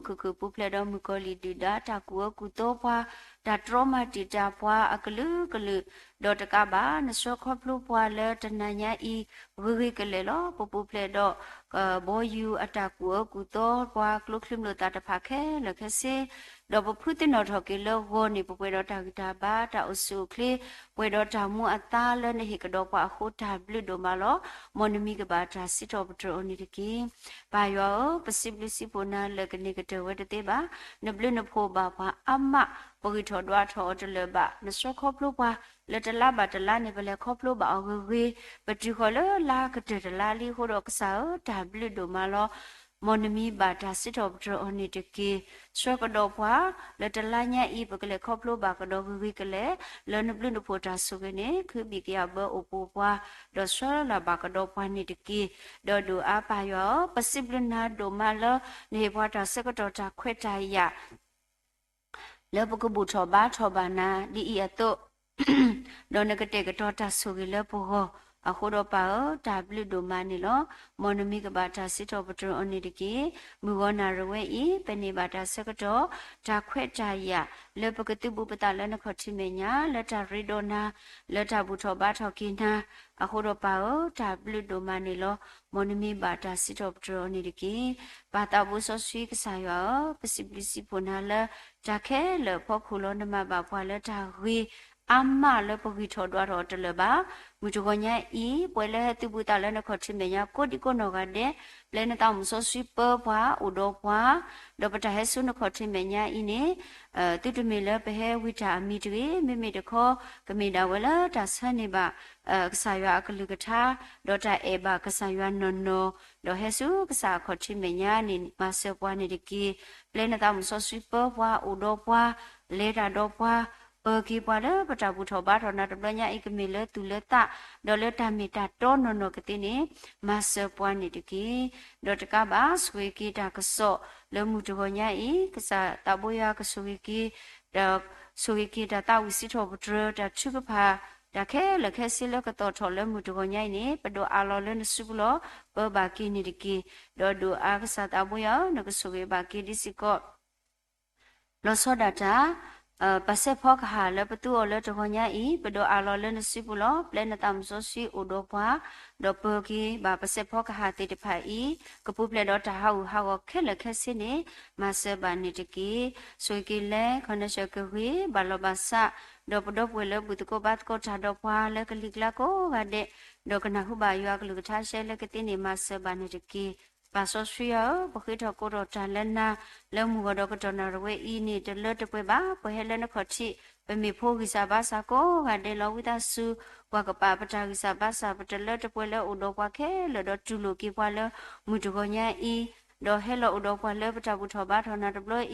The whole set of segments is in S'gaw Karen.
လၢပှၤကညီဖိလၢအအိၣ်လၢကီၢ်ချၢမုၢ်ခုၣ်ခုၣ်ပူၤဖျဲးဒီးမုၣ်ကီၤလံၢ်ဒုၣ်ဒါ တၢ်ကူၣ်အၢကူၣ်သီပှၤ, တၢ်တြီမၤတံာ်တာ်ပှၤအကလုာ်ကလုာ်, ဒီးတကးဘၣ် နဆှၢခီဖျိပှၤလၢတနၤညါအံၤ ဂ့ၤဂ့ၤကလဲာ်လီၤ. ပပူၤဖျဲးဒီး ကဘီယူၤအတၢ်ကူၣ်အၢကူၣ်သီပှၤ ကျိချံမျိာ်သၣ်တဖၣ်ခဲလၢာ်ခဲဆ့, ဒီးပဖုသ့ၣ်နီၣ်ထီၣ်က့ၤလၢဂီၤန့ၣ် ပပှဲၤဒီးတၢ်ဂံၢ်တၢ်ဘါ တၢ်အိၣ်ဆူၣ်အိၣ်ချ့, ပှဲၤဒီးတၢ်မူအသါလၢနဟ့ၣ်ကဒီးပှၤအဃိ တၢ်ဘျုးဒိၣ်မးလီၤ. မ်နမံၤကဘၣ်တၢ်စံးထီၣ်ပတြၢၤအီၤန့ၣ်တက့ၢ်. ပၢ်ယွၤဧၢ, ပစံးဘျုးစံးဖှိၣ်နၤလၢကန့ၢ်ကတၢၢ်ဝဲတသ့ဘၣ်. နဘျုးနဖှိၣ်ဘၣ်ပှၤအါမး, ပဂံၢ်ထီၣ်ဒွးထီၣ်အီၤတလၢာ်ဘၣ်. နဆှၢခီဖျိပှၤ လၢတလါဘၣ်တလါန့ၣ် ပလဲၤခီဖျိဘၣ်အီၤဂ့ၤဂ့ၤ, ပတုၤဃီၤလၢလါကတၢၢ်တလါလံအဃိဒီး ကစၢ်ဧၢ, တၢ်ဘျုးဒိၣ်မးလီၤ. မ်နမံၤဘၣ်တၢ်စံးထီၣ်ပတြၢၤအီၤန့ၣ်တက့ၢ်. ဆှၢကဒီးပှၤ လၢတလါညါအံၤ ပကလဲၤခီဖျိဘၣ်ကဒီးဂ့ၤဂ့ၤကလဲာ်, လၢနဘျုးနဖှိၣ်တၢ်ဆိၣ်ဂ့ၤန့ၣ် ခုဘံၣ်ကယၢ်ဘၢအိၣ်ပိာ်ပှၤ, ဒီးဆှၢလၢ်ဘၣ်ကဒီးပှၤန့ၣ်တက့ၢ်. ဒီးဒိၣ်အါပၢ်ယွၤဧၢ, ပစံးဘျုးနၤဒိၣ်မးလၢ နဟ့ၣ်ပှၤတၢ်ဆၢကတီၢ်တၢ်ခွဲးတၢ်ယာ် လၢပကဘူၣ်ထီၣ်ဘါထီၣ်ဘၣ်နၤဒ်အံၤအသိး, ဒီးနကတဲာ်ကတီၤတၢ်ဆိၣ်ဂ့ၤလၢပဂီၢ်, အဃိဒီးပၢ်ဧၢ, တၢ်ဘျုးဒိၣ်မးန့ၣ်လီၤ. မ်နမံၤကဘၣ်တၢ်စံးထီၣ်ပတြၢၤအီၤန့ၣ်တက့ၢ်. မုၢ်ဂီၤနၣ်ရံၣ်ဝဲအံၤ ပန့ၢ်ဘၣ်တၢ်ဆၢကတီၢ် တၢ်ခွဲးတၢ်ယာ် လၢပကသုးဘူးပသးလၢနခီၣ်ထံးမဲာ်ညါ လၢတၢ်ရ့ဒီးနၤ, လၢတၢ်ဘူၣ်ထီၣ်ဘါထီၣ်က့ၤနၤ, အဃိဒီးပၢ်ဧၢ, တၢ်ဘျုးဒိၣ်မးန့ၣ်လီၤ. မ်နမံၤဘၣ်တၢ်စံးထီၣ်ပတြၢၤအီၤန့ၣ်တက့ၢ်. ပၢ်သးဘိစီဆှံကစၢ်ယွၤဧၢ, ပစံးဘျုးစံးဖှိၣ်နၤလၢ တၢ်ခဲလၢာ်အဖီခိၣ်လီၤ. နမၤဘၣ်ပှၤလၢတၢ်ဂ့ၤအါမးလၢပဂံၢ်ထီၣ်ဒွးထီၣ်အီၤတလၢာ်ဘၣ်. မုၢ်တဂီၤညါအံၤ ပှၤလၢဟဲသုးဘူးသးလၢနခီၣ်ထံးမဲာ်ညါ ကိးဒံကိးနီၢ်ဂၤဒဲး, ပျဲနသးမုၣ်စီဆှံပၢပှၤအိၣ်ဒီးပှၤ, ဒီးပတၢ်ဟဲဆူနခီၣ်ထံးမဲာ်ညါအံၤန့ၣ် သုတမ့ၢ်လၢပဟဲဝံတၢ်အမံၤတဂ့ၤ, မ့မ့ၢ်တခီ ကမ့ၢ်ဒၣ်ဝဲလၢတၢ်ဆၢန့ၢ်ဘၣ် ကစၢ်ယွၤအကလုၢ်ကထါ, ဒီးတၢ်အဲၣ်ဘၣ်ကစၢ်ယွၤနီၢ်နီၢ်, ဒီးဟဲဆူကစၢ်အခီၣ်ထံးမဲာ်ညါန့ၣ် မၤစၢၤပှၤန့ၣ်တက့ၢ်. ပျဲနသးမုၣ်စီဆှံပၢပှၤအိၣ်ဒီးပှၤ, လဲၤတၢ်ဒီးပှၤ, ပၢၤက့ၤပှၤလၢပတၢ်ဘူၣ်ထီၣ်ဘါထီၣ်နၤတဘျီညါအံၤ ကမ့ၢ်လၢသူၣ်လၢသး, ဒီးလၢတၢ်မ့ၢ်တၢ်တီနီၢ်နီၢ်ကသ့န့ၣ် မၤစၢၤပှၤန့ၣ်တက့ၢ်. ဒီးတကးဘၣ် ဆိၣ်ဂ့ၤက့ၤတၢ်ကစီၣ်လၢမုၢ်တဂီၤညါအံၤ ကစၢ်သးဘိယွၤကဆိၣ်ဂ့ၤက့ၤ ဆိၣ်ဂ့ၤက့ၤတၢ်သးဝံၣ်စံးထီၣ်ပတြၢၤ တၢ်ထုကဖၣ် တၢ်ခဲလၢာ်ခဲဆ့လၢကသီၣ်ထီၣ်လၢမုၢ်တဂီၤညါအံၤန့ၣ် ပဒိးအးလီၤလၢနစုပူၤလီၤ. ပၢဘၣ်က့ၤန့ၣ်တက့ၢ်. ဒီးဒိၣ်အါကစၢ်သးဘိယွၤဧၢ, နကဆိၣ်ဂ့ၤဘၣ်က့ၤဒ်စ့ၢ်ကီး လီၤဆီဒၣ်တၢ် ပာ်စဲးဖီကဟၣ်လၢပသူအီၤလၢတဂီၤညါအံၤ ပဒိးအးလီၤလၢနစုပူၤလီၤ. ပျဲနသးမုၣ်စီဆှံအိၣ်ဒီးပှၤ, ဒီးပၢၤက့ၤဘၣ်ပာ်စဲးဖီကဟၣ်သ့ၣ်တဖၣ်အံၤ ကပူၤဖျဲးဒီးတၢ်ဟးဂူာ်ဟးဂီၤခဲလၢာ်ခဲဆ့န့ၣ် မၤစၢၤဘၣ်န့ၣ်တက့ၢ်. ဆိၣ်ဂ့ၤက့ၤလၢ connection ကဂ့ၤဘၣ်လီၤဘၣ်စး, ဒီးပဒီပုၢ်ဝဲၢ်လၢဘူၣ်သကိးဘါသကိးတၢ်ဒီးပှၤလၢကလံၤကျါကိးဂၤဒဲး, ဒီးကနၢ်ဟူဘၣ်ယွၤအကလုၢ်ကထါရှဲလၢကသ့န့ၣ် မၤစၢၤဘၣ်န့ၣ်တက့ၢ်. ပၢ်စီဆှံယွၤဧၢ, ပဃ့ထီၣ်ကိးထီၣ်တၢ်လၢနၤ လၢမုၢ်ဂီၤဒီးကတီၢ်နၣ်ရံၣ်ဝဲအံၤန့ၣ် တလၢတပှဲၤဘၣ်. ပှၤဟဲလၢနခီၣ်ထံး ပမ့ၢ်ဖိဂံၢ်စၢ်ဘါစၢ်ကိးဂၤဒဲးလီၤ. ဝံသးစူၤ ပှၤကပာ်ပတၢ်ဂံၢ်စၢ်ဘါစၢ် ပတလၢတပှဲၤလၢအိၣ်ဒီးပှၤခဲလၢာ်ဒီးတူၢ်လိာ်က့ၤပှၤလၢမုၢ်တဂီၤညါအံၤ, ဒီးဟဲလီၤအိၣ်ဒီးပှၤလၢပတၢ်ဘူၣ်ထီၣ်ဘါထီၣ်နၤတဘျီအံၤ,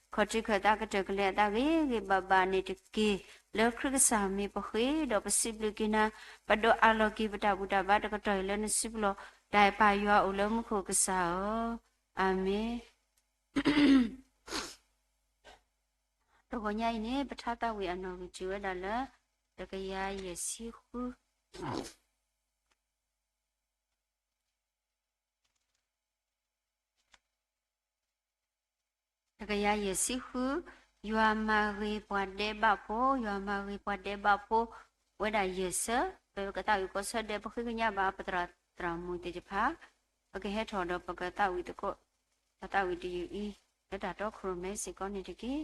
ခီၣ်ထံးခၢၣ်သးကတၢၢ်ကလဲၤအသးဂ့ၤဂ့ၤဘၣ်ဘၣ်န့ၣ်တက့ၢ်. လၢခရံာ်ကစၢ်မံၤပဃ့ဒီးပစံးဘျုးက့ၤနၤ, ပဒိးအးလီၤက့ၤပတၢ်ဘူၣ်တၢ်ဘါတကတီၢ်အံၤလၢနစုပူၤလီၤ. တၢ်အဲၣ်ပၢ်ယွၤအိၣ်လၢမူခိၣ်ကစၢ်ဧၢ, အၤမ့ၣ်. တဂီၤညါအံၤန့ၣ် ပထါသးဝံၣ်အနီၣ်ဂံၢ်တုၤဝဲဒၣ်လၢ တကယၤယဲၢ်ဆံဃု တကယၤယဲၢ်ဆံဃု, ယွၤမၤဂ့ၤပှၤဒဲးဘးဖိ, ယွၤမၤဂ့ၤပှၤဒဲးဘးဖိ, ဝဲဒၣ်ယဲၢ်ဆၢ, ပကသးဝံၣ်ကိးဆၢဒဲး ပဃ့ကညးဘၣ်ပသရၣ်သရၣ်မုၣ်သ့ၣ်တဖၣ်, ပကဟဲထီၣ်ဒီးပကသးဝံၣ်သကိး, ပသးဝံၣ်တယုၢ်အံၤ လၢတၢ်တီခိၣ်ရိၣ်မဲစ့ၢ်ကီးန့ၣ်တက့ၢ်.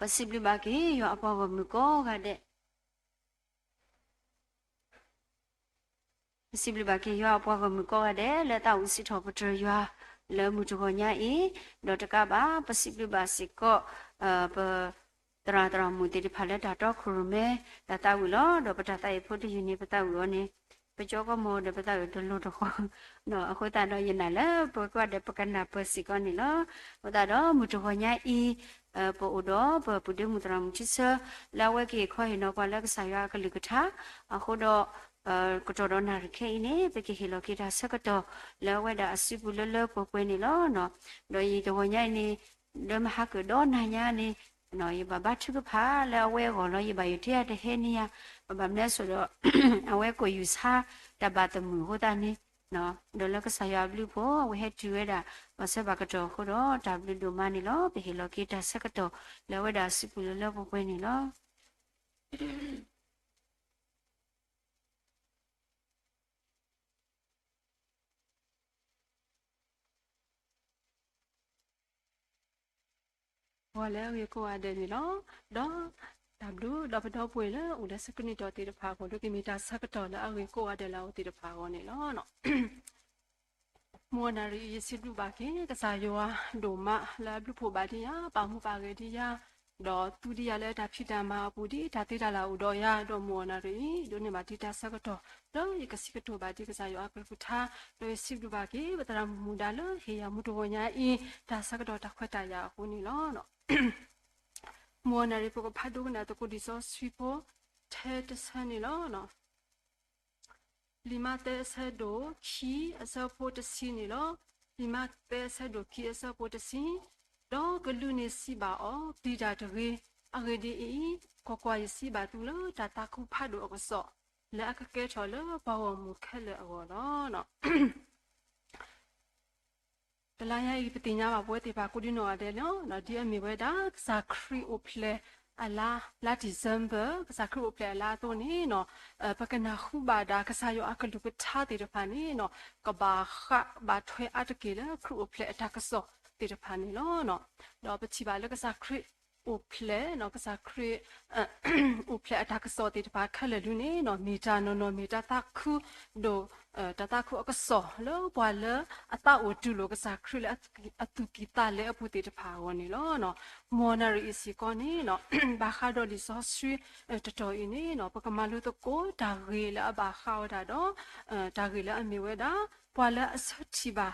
ပစံးဘျုးဘၣ်က့ၤယွၤအပှၤဂီၢ်မုၢ်ကိးဂၤဒဲး, ပစံးဘျုးဘၣ်က့ၤယွၤအပှၤဂီၢ်မုၢ်ကိးဂၤဒဲး လၢတၢ်အိၣ်စံးထီၣ်ပတြၢၤယွၤ လၢမုၢ်တဂီၤညါအံၤ, ဒီးတကးဘၣ် ပစံးဘျုးဘၣ်စ့ၢ်ကီး ပ သရၣ်သရၣ်မုၣ်သ့ၣ်တဖၣ်လၢတၢ်တီခိၣ်ရိၣ်မဲ တၢ်သးဝံၣ်လီၤ. ဒီးပတၢ်သးဝံၣ်ဖိတယုၢ်န့ၣ် ပသးဝံၣ်အီၤန့ၣ် ပကၠီကီမီၤဒီးပသးဝံၣ်တလိၤတဃီ, အဃိသတးဒီးယနာ်လၢပကကွၢ်ဒီးပကနၢ်ပၢၢ်စ့ၢ်ကီးန့ၣ်လီၤ. အဃိသတးဒီးမုၢ်တဂီၤညါအံၤ ပအိၣ်ဒီးပပုၢ်ဒ့မုၣ်သရၣ်မုၣ်ထံဆၢ လၢအဝဲကဟ့ၣ်ခီဟ့ၣ်နီၤပှၤလၢကစၢ်ယွၤအကလုၢ်ကထါ, အဃိဒီး ကတီၢ်ဒီးနၣ်ရံၣ်ခဲအံၤန့ၣ် ပကဟ့ၣ်လီၤက့ၤတၢ်ဆၢကတီၢ် လၢအဝဲဒၣ်အစုပူၤလၢလၢပှဲၤပှဲၤန့ၣ်လီၤ. ဒီးယတဂီၤညါအံၤန့ၣ် လၢမဟါကၢၣ်ဒီနၤညါန့ၣ် ယဘၣ်ဘါထုကဖၣ်လၢအဝဲအဂီၢ်လီၤ. ယဘၣ်ယိၣ်ထဲယၤတဟဲန့ၢ်ယၤ, ဘၣ်မနုၤအဃိဒီး အဝဲကိးယူၤဆါတၢ်ဘၣ်သမုာ်အဃိသတးန့ၣ်, ဒီးလၢကစၢ်ယွၤအဘျုးအဖှိၣ် အဝဲဟဲတုၤဝဲဒၣ် ဘၣ်ဆၢဘၣ်ကတီၢ်အဃိဒီး တၢ်ဘျုးဒိၣ်မးန့ၣ်လီၤ. ပဟ့ၣ်လီၤက့ၤတၢ်ဆၢကတီၢ် လၢအဝဲဒၣ်အစုပူၤလၢလၢပှဲၤပှဲၤန့ၣ်လီၤ. ဂီၤလၢအဂ့ၤကိးဂၤဒဲးန့ၣ်လီၤ. ဒီးတၢ်ဘျုးဒီးပဒီပုၢ်ဝဲၢ်လၢအိၣ်လၢဆူကနံၣ်တီၢ်သ့ၣ်တဖၣ်အဂီၢ် ဒိးကမ့ၢ်တၢ်ဆၢကတီၢ်လၢအဂ့ၤကိးဂၤဒဲးလၢအအိၣ်သ့ၣ်တဖၣ်အဂီၢ်န့ၣ်လီၤ. မုၢ်ဂီၤနၣ်ရံၣ်အံၤ ယစံးဘျုးဘၣ်က့ၤ ကစၢ်ယွၤဒိၣ်မးလၢအဘျုးဖှိၣ်ဘၣ်ဒံးယၤ, ပာ်မူပာ်ဂဲၤဒံးယၤ, ဒီးသူဒံးယၤလၢတၢ်ဖံးတၢ်မၤအပူၤ ဒ်တၢ်သ့တၢ်လၢ်အိၣ်ဒီးယၤ, ဒီးမုၢ်ဂီၤနၣ်ရံၣ်အံၤ ဒိးန့ၢ်ဘၣ်ဒံးတၢ်ဆၢကတီၢ် လၢယကစံးကတိၤဘၣ်ဒံးကစၢ်ယွၤအကလုၢ်ကထါ, ဒီးယစံးဘျုးဘၣ်က့ၤ ပသရၣ်မုၣ်မူဒါလၢဟ့ၣ်ယၤမုၢ်တဂီၤညါအံၤ တၢ်ဆၢကတီၢ်တၢ်ခွဲးတၢ်ယာ်အဃိန့ၣ်လီၤ. မုၢ်ဂီၤနၣ်ရံၣ် ပကဖးဒိကနၣ်သကိးလံာ်စီဆှံဖိ ထဲတဆၢန့ၣ်လီၤ. လံာ်မးသဲအဆၢဒိၣ်ခံအဆၢဖိတဆံန့ၣ်လီၤ. လံာ်မးသဲအဆၢဒိၣ်ခံအဆၢဖိတဆံ, ဒီးကလူးန့ၣ်စံးဘၣ်အီၤ, ပျံၤတၢ်တဂ့ၤ, အဂ့ၢ်ဒ်အံၤ, ကွၢ်ကွၢ်, ယစံးဘၣ်သုလၢတၢ်သးခုဖးဒိၣ်အကစီၣ် လၢအကကဲထီၣ်လၢပှၤဂီၢ်မုၢ်ခဲလၢာ်အဂီၢ်လီၤ. တလါညါအံၤ ပသ့ၣ်ညါဘၣ်ပဝဲသ့ၣ်တဖၣ်ကိးဒံနီၢ်ဂၤဒဲးလီၤ. ဒ်အမ့ၢ်ဝဲဒၣ် ကစၢ်ခရံာ်အိၣ်ဖျဲၣ်အလါ, လါ December ကစၢ်ခရံာ်အိၣ်ဖျဲၣ်အလါအသိးန့ၣ်, ပကနၢ်ဟူဘၣ်ဒၣ် ကစၢ်ယွၤအကလုၢ်ကထါသ့ၣ်တဖၣ်န့ၣ်, ကဘၣ်ဃးဘၣ်ထွဲအါတက့ၢ်လၢခရံာ်အိၣ်ဖျဲၣ်အတၢ်ကစီၣ်သ့ၣ်တဖၣ်န့ၣ်လီၤ. ဒီးပထံၣ်ဘၣ်လၢကစၢ်ခရံာ် အိၣ်ဖျဲၣ်, ကစၢ်ခရံာ် အိၣ်ဖျဲၣ်အတၢ်ကစီၣ်သ့ၣ်တဖၣ်ခဲလၢာ်ဒုန့ၣ်, မ့ၢ်တၢ်နီၢ်နီၢ်မ့ၢ်တၢ်သးခုဒိၣ်, တၢ်သးခုအကစီၣ်လၢပှၤလၢအသးအိၣ်တုၤလိာ်ကစၢ်ခရံာ်လၢအသူၣ်ကံၢ်သးလဲအပူၤသ့ၣ်တဖၣ်အဂီၢ်န့ၣ်လီၤ. မုၢ်ဂီၤနၣ်ရံၣ်အံၤစ့ၢ်ကီးန့ၣ်, ဘၣ်ဃးဒီးလံာ်စီဆှံတတီၤအံၤန့ၣ်, ပကမၤလိသကိးတၢ်ဂ့ၢ်လၢအဘၣ်ဃးဝဲဒၣ်ဒီး တၢ်ဂ့ၢ်လၢအမ့ၢ်ဝဲဒၣ် ပှၤလၢအဆၢထံၣ်ဘၣ်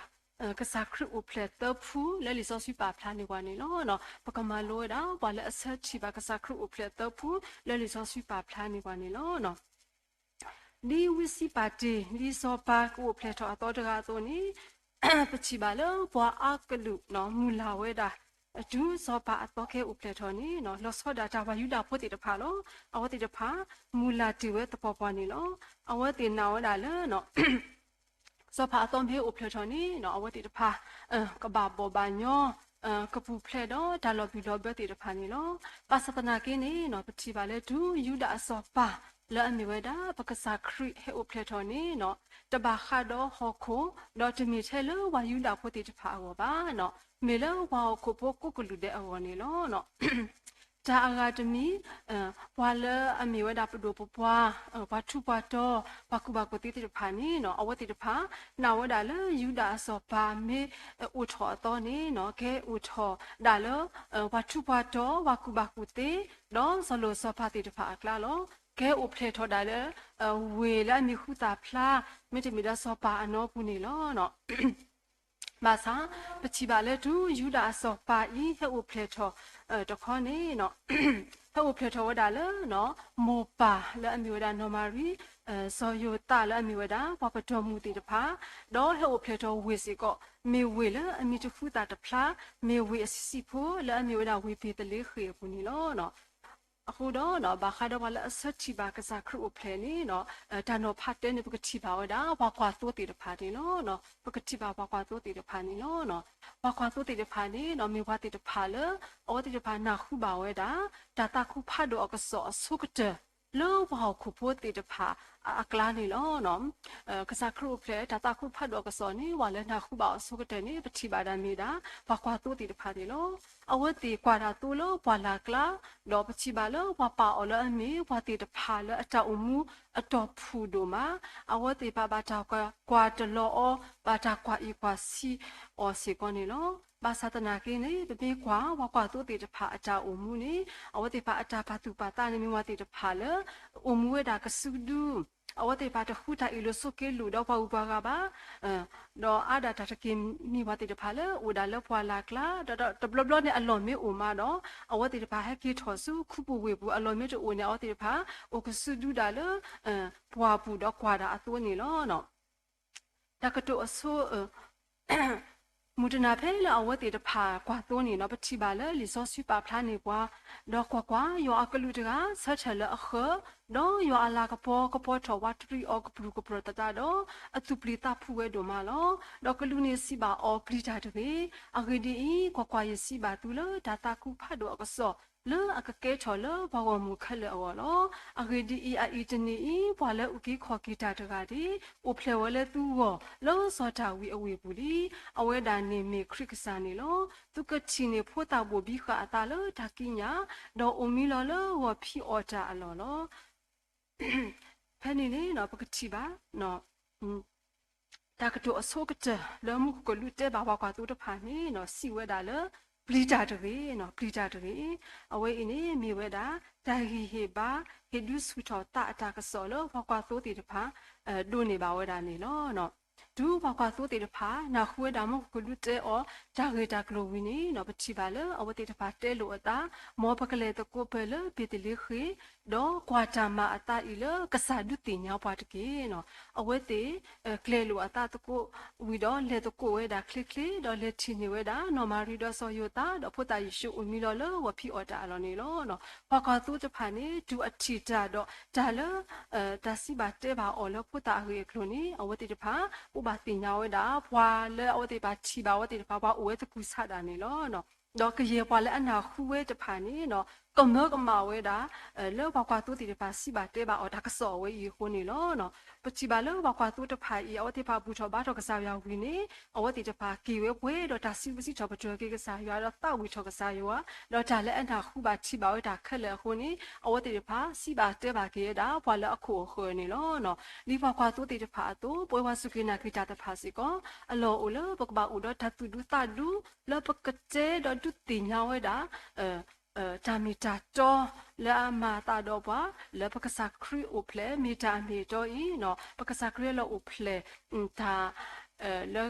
ကစၢ်ခရံာ်အိၣ်ဖျဲၣ်သၢဖုလၢလံာ်စီဆှံပာ်ဖျါန့ၢ်ပှၤန့ၣ်လီၤ. ပကမၤလိဝဲဒၣ် ပှၤလၢအဆၢထံၣ်ဘၣ်ကစၢ်ခရံာ်အိၣ်ဖျဲၣ်သၢဖုလၢလံာ်စီဆှံပာ်ဖျါန့ၢ်ပှၤန့ၣ်လီၤ. ဒ်ဝံစံးပာ်တ့ၢ် ဒ်စီၤပၤကအိၣ်ဖျဲၣ်ထီၣ်အသီတဂၤအသိးန့ၣ်, ပထံၣ်ဘၣ်လၢပှၤအါကလုာ်မုၢ်လၢ်ဝဲဒၣ် တုၤစီၤပၤအသီကဟဲအိၣ်ဖျဲၣ်ထီၣ်န့ၣ်, လီၤဆီဒၣ်တၢ်ပှၤယူဒၤဖိသ့ၣ်တဖၣ်လီၤ. အဝဲသ့ၣ်တဖၣ် မုၢ်လၢ်တ့ၢ်ဝဲသပှၢ်ပှၢ်န့ၣ်လီၤ. အဝဲသ့ၣ်နာ်ဝဲဒၣ်လၢ စီၤပၤအသီမ့ၢ်ဟဲအိၣ်ဖျဲၣ်ထီၣ်န့ၣ်, အဝဲသ့ၣ်တဖၣ် ကဘၣ်ဘီၣ်ဘၣ်ညီ ကပူၤဖျဲးဒီးတၢ်လီၤဘံၣ်လီၤဘၢသ့ၣ်တဖၣ်န့ၣ်လီၤ. ဘၣ်ဆၣ်သနာ်က့န့ၣ်, ပထံၣ်ဘၣ်လၢတုၤယူဒၤအစီၤပၤလၢအမ့ၢ်ဝဲဒၣ် ပကစၢ်ခရံာ်ဟဲအိၣ်ဖျဲၣ်ထီၣ်န့ၣ်, တဘၣ်ဃးဒီးဟီၣ်ခိၣ်, ဒီးတမ့ၢ်ထဲလၢပှၤယူဒၤဖိသ့ၣ်တဖၣ်အဂီၢ်ဘၣ်, မ့ၢ်လၢပှၤဟီၣ်ခိၣ်ဖိကိးကလုာ်ဒဲးအဂီၢ်န့ၣ်လီၤ. တၢ်အဂၤတမံၤ, ပှၤလၢအမ့ၢ်ဝဲဒၣ်ပဒိၣ်ပပှၢ်, ပှၤထူးပှၤတီၤ, ပှၤကူၣ်ဘၣ်ကူၣ်သ့သ့ၣ်တဖၣ်န့ၣ်, အဝဲသ့ၣ်တဖၣ် နာ်ဝဲဒၣ်လၢယူဒၤအစီၤပၤမ့ၢ်အိၣ်ထီၣ်အသီန့ၣ်, ကဟဲအိၣ်ထီၣ်ဒၣ်လၢ ပှၤထူးပှၤတီၤ, ပှၤကူၣ်ဘၣ်ကူၣ်သ့, ဒီးစီၤလိၤစီၤပၤသ့ၣ်တဖၣ်အကျါလီၤ. ကဟဲအိၣ်ဖျဲၣ်ထီၣ်ဒၣ်လၢ ဝ့ၢ်လၢအမ့ၢ်ဃုသၣ်ဖျါ, မ့တမ့ၢ်ဒီးစီၤပၤအနီပူၤန့ၣ်လီၤ. ဘၣ်ဆၣ် ပထံၣ်ဘၣ်လၢတုၤယူဒၤအစီၤပၤအံၤ ဟဲအိၣ်ဖျဲၣ်ထီၣ်တခီန့ၣ်, ဟဲအိၣ်ဖျဲၣ်ထီၣ်ဝဲဒၣ်လၢ မိၢ်ပၢ်လၢအမ့ၢ်ဝဲဒၣ်နီၢ်မၤရံ, စီၤယိၤသးလၢအမ့ၢ်ဝဲဒၣ် ပှၤပတီၢ်မုၢ်သ့ၣ်တဖၣ်, ဒီးဟဲအိၣ်ဖျဲၣ်ထီၣ်ဝ့ၢ်စ့ၢ်ကီး, မ့ၢ်ဝ့ၢ်လၢအမံၤတဃုသၣ်တဖျါ, မ့ၢ်ဝ့ၢ်အဆံးဆံးဖိလၢအမ့ၢ်ဝဲဒၣ်ဝ့ၢ်ဘ့းသလ့ဃ့ၣ်အပူၤန့ၣ်လီၤ. အဃိဒီး ဘၣ်ဃးဒီးပှၤလၢအဆၢထံၣ်ဘၣ်ကစၢ်ခရံာ်အိၣ်ဖျဲၣ်န့ၣ်, တၢ်နီၤဖးတၢန့ၣ် ပကထံၣ်ဘၣ်ဝဲဒၣ် ပှၤကွၢ်သိသ့ၣ်တဖၣ်န့ၣ်လီၤ. ပကထံၣ်ဘၣ်ပှၤကွၢ်သိသ့ၣ်တဖၣ်န့ၣ်လီၤ. ပှၤကွၢ်သိသ့ၣ်တဖၣ်န့ၣ် မ့ၢ်ပှၤသ့ၣ်တဖၣ်လၢ အဝဲသ့ၣ်တဖၣ်နၢ်ဟူဘၣ်ဝဲဒၣ် တၢ်သးခုဖးဒိၣ်အကစီၣ်အဆိကတၢၢ် လၢပှၤဟီၣ်ခိၣ်ဖိသ့ၣ်တဖၣ်အကျါန့ၣ်လီၤ. ကစၢ်ခရံာ်အိၣ်ဖျဲၣ်တၢ်သးခုဖးဒိၣ်အကစီၣ်န့ၣ် ပှၤလၢနၢ်ဟူဘၣ်အီၤအဆိကတၢၢ်န့ၣ် ပထံၣ်ဘၣ်ဒၣ်မ့ၢ်ဒၣ် ပှၤကွၢ်သိသ့ၣ်တဖၣ်န့ၣ်လီၤ. အဝဲသ့ၣ်ကွၢ်တၢ်သိလၢပှၢ်လၢ်ကျါ, ဒီးပထံၣ်ဘၣ်လၢပှၤပာ်အီၤလၢအမ့ၢ်ပှၤသ့ၣ်တဖၣ်လၢအတၢ်အိၣ်မူအတီၢ်ဖှူၣ်ဒိၣ်မး, အဝဲသ့ၣ်တဖၣ်ဘၣ်တၢ်ကွၢ်တလီၤအီၤ, ဘၣ်တၢ်ကွၢ်အံၣ်ကွၢ်ဆံးအီၤစ့ၢ်ကီးန့ၣ်လီၤ. ဘၣ်ဆၣ်သနာ်က့န့ၣ် ပမ့ၢ်ကွၢ်ပှၤကွၢ်သိသ့ၣ်တဖၣ်အတၢ်အိၣ်မူန့ၣ် အဝဲသ့ၣ်တဖၣ်အတၢ်ပာ်သူၣ်ပာ်သးန့ၣ် မ့ၢ်ပှၤသ့ၣ်တဖၣ်လၢ အိၣ်မူဝဲဒၣ်ကစုဒု, အဝဲသ့ၣ်တဖၣ်တဃုတၢ်အ့ၣ်လိာ်ဆိးက့လိာ်ဒီးပှၤဂုၤပှၤဂၤဘၣ်, ဒီးအါဒၣ်တၢ်တက့ၢ်မ့ၢ်ပှၤသ့ၣ်တဖၣ်လၢအိၣ်ဒၣ်လၢပှၢ်လၢ်ကျါ, ဒီးတဘျီဘျီန့ၣ်အလီၢ်မ့ၢ်အိၣ်မးဒီး အဝဲသ့ၣ်တဖၣ်ဟဲက့ၤထီၣ်ဆူခူပူၤဝ့ၢ်ပူၤ, အလီၢ်မ့ၢ်တအိၣ်န့ၣ် အဝဲသ့ၣ်တဖၣ်အိၣ်ကစုဒုဒၣ်လၢ ပှၢ်ပူၤဒီးကွၢ်တၢ်အသိးန့ၣ်လီၤ. တၢ်ကတိၤအဆိ မုၢ်တနၤဖဲလၢအဝဲသ့ၣ်တဖၣ်ကွၢ်သိန့ၣ်ဒီး ပထံၣ်ဘၣ်လၢလံာ်စီဆှံပာ်ဖျါန့ၢ်ပှၤ, ဒီးကွၢ်ကွၢ်, ယွၤအကလူးတဂၤဆၢထၢၣ်လၢအဃၢၤ, ဒီးယွၤအလၤကပီၤကပီၤထီၣ်ဝးတရံးအီၤကပြုၢ်ကပြီၢ်သတးဒီး အသူၣ်ပျံၤသးဖုးဝဲဒိၣ်မးလီၤ. ဒီးကလူးန့ၣ်စံးဘၣ်အီၤ, ပျံၤတၢ်တဂ့ၤ. အဂ့ၢ်ဒ်အံၤ, ကွၢ်ကွၢ်, ယစံးဘၣ်သုလၢတၢ်သးခုဖးဒိၣ်အကစီၣ် လၢအကကဲထီၣ်လၢပှၤဂီၢ်မုၢ်ခဲလၢာ်အဂီၢ်လီၤ. အဂ့ၢ်ဒ်အံၤ, အအံၤတနံၤအံၤ ပှၤလၢအုၣ်က့ၤခီၣ်က့ၤတၢ်တဂၤဒၣ် အိၣ်ဖျဲၣ်ဝဲလၢသုဂီၢ် လၢစီၤဒၤဝံးအဝ့ၢ်ပူၤလံ. အဝဲဒၣ်န့ၣ်မ့ၢ်ခရံာ်ကစၢ်န့ၣ်လီၤ. သုကထံၣ်န့ၢ်ဖိသၣ်ဘိၣ်ဘံဃာ်အသးလၢတၢ်ကံးညာ်, ဒီးအိၣ်မံလီၤလၢဂီၤဖံးအီၣ်တၢ်အလီၢ်လီၤ. ဖဲန့ၣ်န့ၣ် ပကထံၣ်ဘၣ် တၢ်ကတိၤအဆိကတၢၢ်လၢမူခိၣ်ကလူးတဲဘၣ်ပှၤကွၢ်သိတဖၣ်န့ၣ် စံးဝဲဒၣ်လၢ ပျံၤတၢ်တဂ့ၤ, ပျံၤတၢ်တဂ့ၤ. အဝဲအံၤန့ၣ်မ့ၢ်ဝဲဒၣ် တၢ်ဂံၢ်ဟ့ၣ်ဘါ ဟ့ၣ်ဒုးဆူၣ်ထီၣ်သးအတၢ်ကစီၣ်လၢပှၤကွၢ်သိသ့ၣ်တဖၣ် ဒိးန့ၢ်ဘၣ်ဝဲဒၣ်န့ၣ်လီၤ. တုၤပှၤကွၢ်သိသ့ၣ်တဖၣ် နၢ်ဟူဝဲဒၣ်မူခိၣ်ကလူးတဲအီၤ တၢ်ဂ့ၢ်တၢ်ကျိၤဝံၤန့ၣ် ပထံၣ်ဘၣ်လၢအဝဲသ့ၣ်တဖၣ်တဲလိာ်အသး, မ်ပကလဲၤသကိးပၢၢ်လၢဘ့းသလ့ဃ့ၣ်, ဒီးကွၢ်တၢ်မၤအသးအံၤလၢကစၢ်ဒုးသ့ၣ်ညါပှၤတက့ၢ်. အဝဲသ့ၣ် ကျဲၤလိာ်အသးသကိးဝံၤဒီး လဲၤသကိးဝဲဒၣ်ချ့ချ့, ဒီးလဲၤထံၣ်န့ၢ်ဝဲဒၣ် နီၢ်မၤရံဒီးစီၤယိၤသး ဒီးဖိသၣ်ယ့ၣ်ၡူးအိၣ်မံလီၤလၢဂီၤဖံးအီၣ်တၢ်အလီၢ်န့ၣ်လီၤ. ပှၤကွၢ်သိတဖၣ်န့ၣ် တုၤအထံၣ်တၢ်ဒီးတၢ်လၢ တၢ်စံးဘၣ်တဲဘၣ်အီၤလၢဖိသၣ်အဂ့ၢ်အကျိၤန့ၣ် အဝဲသ့ၣ်တဖၣ် အိၣ်ဘၣ်သ့ၣ်ညါဝဲဒၣ် ပှၤလၢအဝဲသ့ၣ်တဖၣ်ထံၣ်ဘၣ်အဝဲသ့ၣ်တဖၣ် ပှၤအိၣ်ဝဲသကုၤဆးဒၣ်န့ၣ်လီၤ. ဒီးကယဲၢ်ပှၤလၢအနၢ်ဟူဝဲတဖၣ်န့ၣ် ကမၢကမၣ်ဝဲဒၣ် လၢပှၤကွၢ်သိသ့ၣ်တဖၣ်စံးဘၣ်တဲဘၣ်အီၤတၢ်ကစီၣ်အဝဲအံၤအဃိန့ၣ်လီၤ. ပထံၣ်ဘၣ်လၢပှၤကွၢ်သိတဖၣ်အံၤ အဝဲသ့ၣ်တဖၣ်ဘူၣ်ထီၣ်ဘါထီၣ်ကစၢ်ယွၤဝံၤန့ၣ် အဝဲသ့ၣ်တဖၣ်က့ၤဝဲပှဲၤဒီးတၢ်စံးဘျုးစံးထီၣ်ပတြၢၤက့ၤကစၢ်ယွၤ ဒီးသးဝံၣ်ထီၣ်ကစၢ်ယွၤ, ဒီးတၢ်လၢအနၢ်ဟူဘၣ်ထံၣ်ဘၣ်ဝဲတၢ်ခဲလၢာ်အဃိန့ၣ် အဝဲသ့ၣ်တဖၣ်စံးဘၣ်တဲဘၣ်က့ၤဝဲဒၣ် ပှၤလၢအခိၣ်အဃၢၤန့ၣ်လီၤ. ဒ်ပှၤကွၢ်သိသ့ၣ်တဖၣ်အသိး ပဝဲပှၤစူၢ်က့ၤနာ်က့ၤတၢ်သ့ၣ်တဖၣ်စ့ၢ်ကီး အလီၢ်အိၣ်လၢပကဘၣ်အိၣ်ဒီးတၢ်သူၣ်ဒူသးဒူ လၢပကတဲဒီးဒုးသ့ၣ်ညါဝဲဒၣ် တၢ်မ့ၢ်တၢ်တီ လၢအမၤအသးဒီးပှၤ လၢပကစၢ်ခရံာ်အိၣ်ဖျဲၣ် မ့ၢ်တၢ်အမ့ၢ်အတီအံၤ, ပကစၢ်ခရံာ်လၢအိၣ်ဖျဲၣ် တၢ် လၢ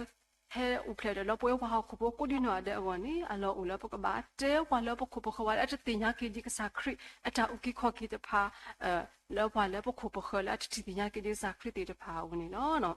ဟဲအိၣ်ဖျဲၣ်ဒီးလၢပဝဲပှၤဟီၣ်ခိၣ်ဖိကိးဒံနီၢ်ဂၤဒဲးအဂီၢ်န့ၣ် အလီၢ်အိၣ်လၢပကဘၣ်တဲပှၤလၢပခိၣ်ပဃၢၤ ပှၤလၢအတသ့ၣ်ညါက့ၤဒံးကစၢ်ခရံာ် အတၢ်အုၣ်က့ၤခီၣ်က့ၤတဖၣ် လၢပှၤလၢပခိၣ်ပဃၢၤလၢအတထံၣ်သ့ၣ်ညါက့ၤဒံးကစၢ်ခရံာ်သ့ၣ်တဖၣ်အအိၣ်န့ၣ်လီၤ.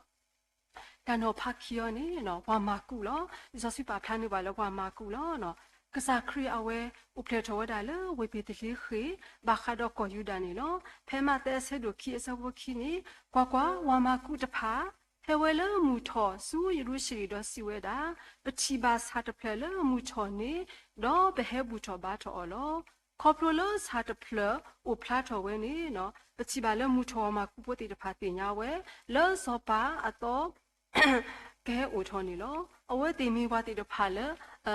တၢ်နီၤဖးခံအီၤန့ၣ် ပှၤမၤကူးလီၤ. လံာ်စီဆှံပာ်ဖျါန့ၢ်ပှၤလၢပှၤမၤကူးလီၤ. ကစၢ်ခရံာ်အဝဲ အိၣ်ဖျဲၣ်ထီၣ်ဝဲဒၣ်လၢဝ့ၢ်ဘ့းသလ့ဃ့ၣ် ဘၣ်ဃးဒီးကီၢ်ယူဒၤန့ၣ်လီၤ. ဖဲမးသဲအဆၢဒိၣ်ခံအဆၢဖိခံန့ၣ် ကွၢ်ကွၢ်, ပှၤမၤကူးတဖၣ် ဟဲဝဲလၢမုၢ်ထီၣ်ဆူယရူၤၡလ့ၣ်ဒီးစံးဝဲဒၣ်, ပထံၣ်ဘၣ်ဆၣ်တဖျၢၣ်လၢမုၢ်ထီၣ်န့ၣ် ဒီးပဟဲဘူၣ်ထီၣ်ဘါထီၣ်အီၤလီၤ. ခီဖျိလၢဆၣ်တဖျၢၣ်အိၣ်ဖျါထီၣ်ဝဲန့ၣ် ပထံၣ်ဘၣ်လၢမုၢ်ထီၣ်ဝဲ မၤကူးဖိသ့ၣ်တဖၣ်သ့ၣ်ညါဝဲ လၢစီၤပၤအသီ ကဟဲအိၣ်ထီၣ်န့ၣ်လီၤ. အဝဲသ့ၣ်မ့ၢ်ပှၤသ့ၣ်တဖၣ်လၢ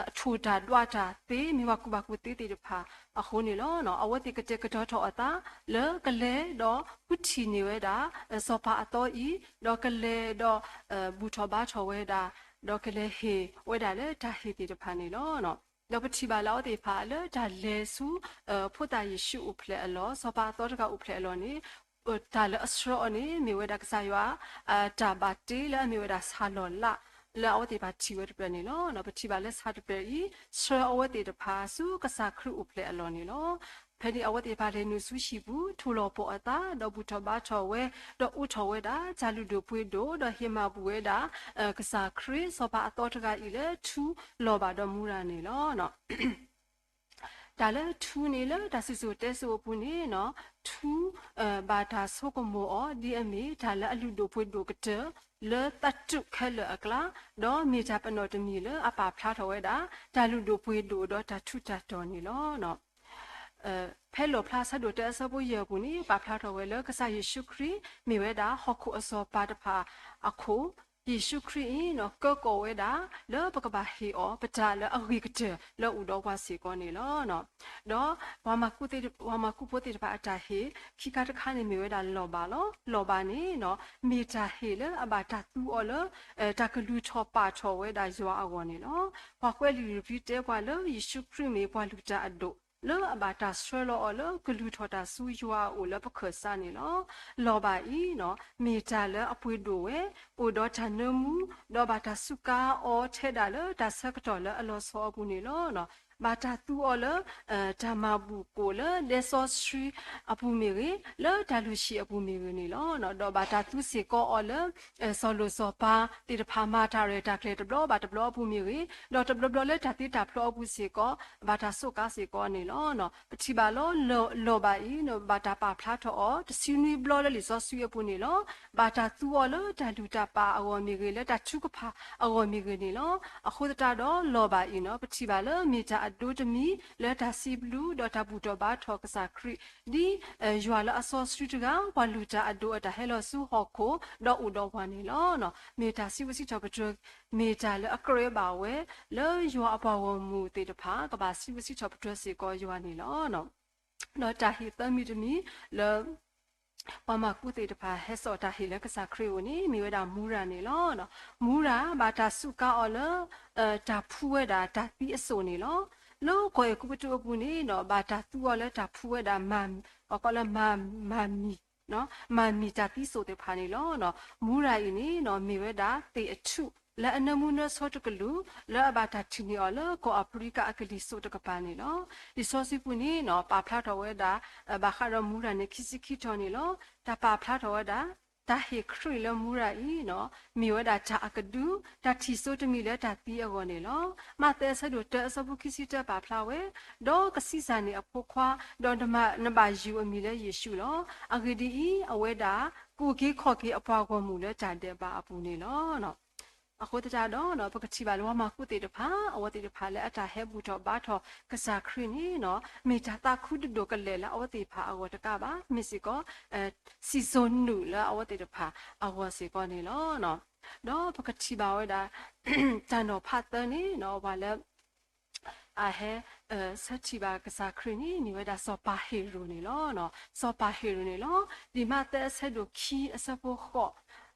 အထိၣ်တၢ်ဒွးတၢ်သ့ မ့ၢ်ပှၤကူၣ်ဘၣ်ကူၣ်သ့သ့ၣ်တဖၣ်အဃိန့ၣ်လီၤ. အဝဲသ့ၣ်ကတဲာ်ကတီၤထီၣ်အသး လၢကလဲၤဒီးဃုထံၣ်န့ၢ်ဝဲဒၣ် စီၤပၤအသီအံၤ, ဒီးကလဲၤဒီး ဘူၣ်ထီၣ်ဘါထီၣ်ဝဲဒၣ်, ဒီးကလဲၤဟ့ၣ်ဝဲဒၣ်လၢတၢ်ဟ့ၣ်သ့ၣ်တဖၣ်န့ၣ်လီၤ. ဒီးပထံၣ်ဘၣ်လၢအဝဲသ့ၣ်တဖၣ်လၢတၢ်လဲၤဆူ ဖိသၣ်ယ့ၣ်ၡူးအိၣ်ဖျဲၣ်အလီၢ်, စီၤပၤအသီတဂၤအိၣ်ဖျဲၣ်အလီၢ်န့ၣ် တၢ်လၢအဆှၢအီၤန့ၣ် မ့ၢ်ဝဲဒၣ်ကစၢ်ယွၤ တၢ်ဘၣ်တ့လၢအမ့ၢ်ဝဲဒၣ်ဆၣ်လီၤလး လၢအဝဲသ့ၣ်တဖၣ်ထံၣ်ဝဲတဖျၢၣ်န့ၣ်လီၤ. ပထံၣ်ဘၣ်လၢဆၣ်တဖျၢၣ်အံၤ ဆှၢအဝဲသ့ၣ်တဖၣ်ဆူကစၢ်ခရံာ်အိၣ်ဖျဲၣ်အလီၢ်န့ၣ်လီၤ. ဖဲန့ၣ်အဝဲသ့ၣ်တဖၣ်လဲၤနုာ်ဆူဟံၣ်ပူၤ ထိၣ်လီၤပှီၢ်အသး ဒီးဘူၣ်ထီၣ်ဘါထီၣ်ဝဲ, ဒီးအိးထီၣ်ဝဲဒၣ် တၢ်လုၢ်ဒိၣ်ပှ့ၤဒိၣ် ဒီးဟ့ၣ်မၤဘူၣ်ဝဲဒၣ် ကစၢ်ခရံာ် စီၤပၤအသီတဂၤအံၤလၢထူလီၤဘၣ်ဒီးမူရၤန့ၣ်လီၤ. တၢ်လၢထူန့ၣ်လၢတၢ်စံၣ်စိၤတဲစိၤအပူၤန့ၣ် ထူ ဘၣ်တၢ်ဆိကမိၣ်အီၤ ဒ်အမ့ၢ်တၢ်လၢအလုၢ်ဒိၣ်ပှ့ၤဒိၣ်ကတၢၢ် လၢသးတူာ်ခဲလၢာ်အကျါ, ဒီးမ့ၢ်တၢ်ပနီၣ်တမံၤလၢအပာ်ဖျါထီၣ်ဝဲဒၣ် တၢ်လုၢ်ဒိၣ်ပှ့ၤဒိၣ်ဒီးတၢ်ထူးတၢ်တီၤန့ၣ်လီၤ. ဖဲလီၣ်ဖျါအဆၢဒိၣ်တၢအဆၢဖိယဲၢ်အပူၤန့ၣ် ပာ်ဖျါထီၣ်ဝဲလၢကစၢ်ယ့ၣ်ၡူးခရံာ် မ့ၢ်ဝဲဒၣ်ဟီၣ်ခိၣ်အစီၤပၤတဖၣ်အခိၣ်, ယ့ၣ်ၡူးခရံာ်အံၤ ကၢကီၣ်ဝဲဒၣ် လၢပကဘၣ်ဟ့ၣ်အီၤ ပတၢ်လၢအဂ့ၤကတၢၢ်လၢအိၣ်ဒီးပှၤစ့ၢ်ကီးန့ၣ်လီၤ. ဒီးပှၤမၤကူၣ်သ့ၣ်တဖၣ်အတၢ်ဟ့ၣ် ခံခါတခါန့ၣ်မ့ၢ်ဝဲဒၣ်လီၤဘၣ်လီၤ. လီၤဘၣ်န့ၣ် မ့ၢ်တၢ်ဟ့ၣ်လၢအဘၣ်တၢ်သူအီၤလၢ တၢ်ကလုၢ်ထီၣ်ပာ်ထီၣ်ဝဲဒၣ်ယွၤအဂီၢ်န့ၣ်လီၤ. ပှၤကွဲးလံာ်လီပံတဲပှၤလၢ ယ့ၣ်ၡူးခရံာ်မ့ၢ်ပှၤလုၢ်တၢ်အဒိၣ် လၢအဘၣ်တၢ်ဆှၢလီၤအီၤလၢကလုၢ်ထီၣ်တၢ်ဆူယွၤအအိၣ်လၢပခၢၣ်စးန့ၣ်လီၤ. လီၤဘၣ်အံၤ မ့ၢ်တၢ်လၢအပှ့ၤဒိၣ်ဝဲ, အိၣ်ဒီးတၢ်နၢမူ, ဒီးဘၣ်တၢ်စူးကါအီၤထဲဒၣ်လၢတၢ်ဆၢကတီၢ်လၢအလီၤဆီအပူၤန့ၣ်လီၤ. ဘၣ်တၢ်သူအီၤလၢ တၢ်မၤဘူၣ်ကိၣ်လၢဒဲစီဆှံအပူၤမ့ၢ်ဂ့ၤ, လၢတၢ်လုၢ်ဟံၣ်အပူၤမ့ၢ်ဂ့ၤန့ၣ်လီၤ. ဒီးဘၣ်တၢ်သူစ့ၢ်ကီးအီၤလၢ စီၤလိၣ်စီၤပၤသ့ၣ်တဖၣ်မၤတၢ်ရဲၣ်တၢ်ကျဲၤတဘျီဘၣ်တဘျီအပူၤမ့ၢ်ဂ့ၤ, ဒီးတဘျီဘျီလၢတၢ်သ့တၢ်ဖျီအပူၤစ့ၢ်ကီး ဘၣ်တၢ်စူးကါစ့ၢ်ကီးန့ၣ်လီၤ. ပထံၣ်ဘၣ်လီၤ, လီၤဘၣ်အံၤ ဘၣ်တၢ်ပာ်ဖျါထီၣ်အီၤ တဆံနွံဘျီလၢလံာ်စီဆှံအပူၤန့ၣ်လီၤ. ဘၣ်တၢ်သူအီၤလၢတၢ်လုၢ်တၢ်ပာ်အဂီၢ်မ့ၢ်ဂ့ၤ, လၢတၢ်ထုကဖၣ်အဂီၢ်မ့ၢ်ဂ့ၤန့ၣ်လီၤ. အဃိသတးဒီးလီၤဘၣ်အံၤ ပထံၣ်ဘၣ်လၢမ့ၢ်တၢ်အဒိတမံၤလၢတၢ်စံးဘျုး ဒီးတၢ်ဘူၣ်ထီၣ်ဘါထီၣ်ကစၢ်ခရံာ် ဒ်ယွၤလၢအစီဆှံတဂၤ ပှၤလုၢ်တၢ်အဒိအတၢ်ဟဲလီၤဆူဟီၣ်ခိၣ် ဒီးအိၣ်ဒီးပှၤန့ၣ်လီၤ. မ့ၢ်တၢ်စံးဘျုးစံးထီၣ်ပတြၢၤ, မ့ၢ်တၢ်လၢအကြၢးဘၣ်ဝဲ လၢယွၤအပှၤဂီၢ်မုၢ်သ့ၣ်တဖၣ် ကဘၣ်စံးဘျုးစံးထီၣ်ပတြၢၤစ့ၢ်ကီးယွၤန့ၣ်လီၤ. ဒီးတၢ်ဟ့ၣ်သၢမံၤတမံၤလၢ ပှၤမၤကူၣ်သ့ၣ်တဖၣ် ဟဲစိာ်တၢ်ဟ့ၣ်လၢကစၢ်ခရံာ်အအိၣ်န့ၣ် မ့ၢ်ဝဲဒၣ်မူရၤန့ၣ်လီၤ. မူရၤဘၣ်တၢ်စူးကါအီၤလၢ တၢ်ဖှူဝဲဒၣ်တၢ်သံအစိၣ်န့ၣ်လီၤ. လၢကီၢ်အဲၤကူပတူးအပူၤန့ၣ် ဘၣ်တၢ်သူအီၤလၢတၢ်ဖှူဝဲဒၣ် ပှၤကိးလၢ မၤမံၤ, မၤမံၤတၢ်သံစိၣ်သ့ၣ်တဖၣ်န့ၣ်လီၤ. မူရၤအံၤန့ၣ် မ့ၢ်ဝဲဒၣ်သ့ၣ်အထူၣ် လၢအနၢမူနၢဆၢတကလုာ် လၢအဘၣ်တၢ်ထုးန့ၢ်အီၤလၢကီၢ်အၤဖရံကၤအကလံၤစိးတကပၤန့ၣ်လီၤ. လံာ်စီဆှံပူၤန့ၣ် ပာ်ဖျါထီၣ်ဝဲဒၣ် ဘၣ်ဃးဒီးမူရၤန့ၣ် ခံဆံခံထီၣ်န့ၣ်လီၤ. တၢ်ပာ်ဖျါထီၣ်ဝဲဒၣ် တၢ်ဟ့ၣ်ခရံာ်လၢမူရၤအံၤ မ့ၢ်ဝဲဒၣ်တၢ်အကဒု တၢ်ထံၣ်စိတမံၤလၢတၢ်သံအဂီၢ်န့ၣ်လီၤ. မးသဲအဆၢဒိၣ်တၢအဆၢဖိခံဆံတၢပာ်ဖျါဝဲ, ဒီးကဆံးစၢ်န့ၢ်အဖိခွါ, ဒီးနဘၣ်ယုၢ်အမံၤလၢယ့ၣ်ၡူးလီၤ. အဂ့ၢ်ဒ်အံၤ, အဝဲဒၣ် ကူၣ်က့ၤခီၣ်က့ၤအပှၤဂီၢ်မုၢ်လၢတၢ်ဒဲးဘးအပူၤန့ၣ်လီၤ. အဃိသတးဒီး ပကထံၣ်ဘၣ်လၢပှၤမၤကူၣ်သ့ၣ်တဖၣ် အဝဲသ့ၣ်တဖၣ်လၢအတၢ်ဟဲဘူၣ်ထီၣ်ဘါထီၣ်ကစၢ်ခရံာ်န့ၣ် မ့ၢ်တၢ်သးခုတဒိၣ်ကလဲာ်လၢအဝဲသ့ၣ်တဖၣ်အဂီၢ်တကးဘၣ်, မ့ၢ်စ့ၢ်ကီး စံၣ်စိၤနုာ်လၢအဝဲသ့ၣ်တဖၣ်အဂီၢ်စ့ၢ်ကီးန့ၣ်လီၤ. ဒီးပကထံၣ်ဘၣ်ဝဲဒၣ် တၢ်နီၤဖးသၢန့ၣ် ပှၤလၢ အဟဲ ဆၢထံၣ်ဘၣ်ကစၢ်ခရံာ်န့ၣ် မ့ၢ်ဝဲဒၣ်စီၤပၤဟ့ၤရိာ်န့ၣ်လီၤ. စီၤပၤဟ့ၤရိာ်န့ၣ်လီၤ. လံာ်မးသဲအဆၢဒိၣ်ခံအဆၢဖိဃိး,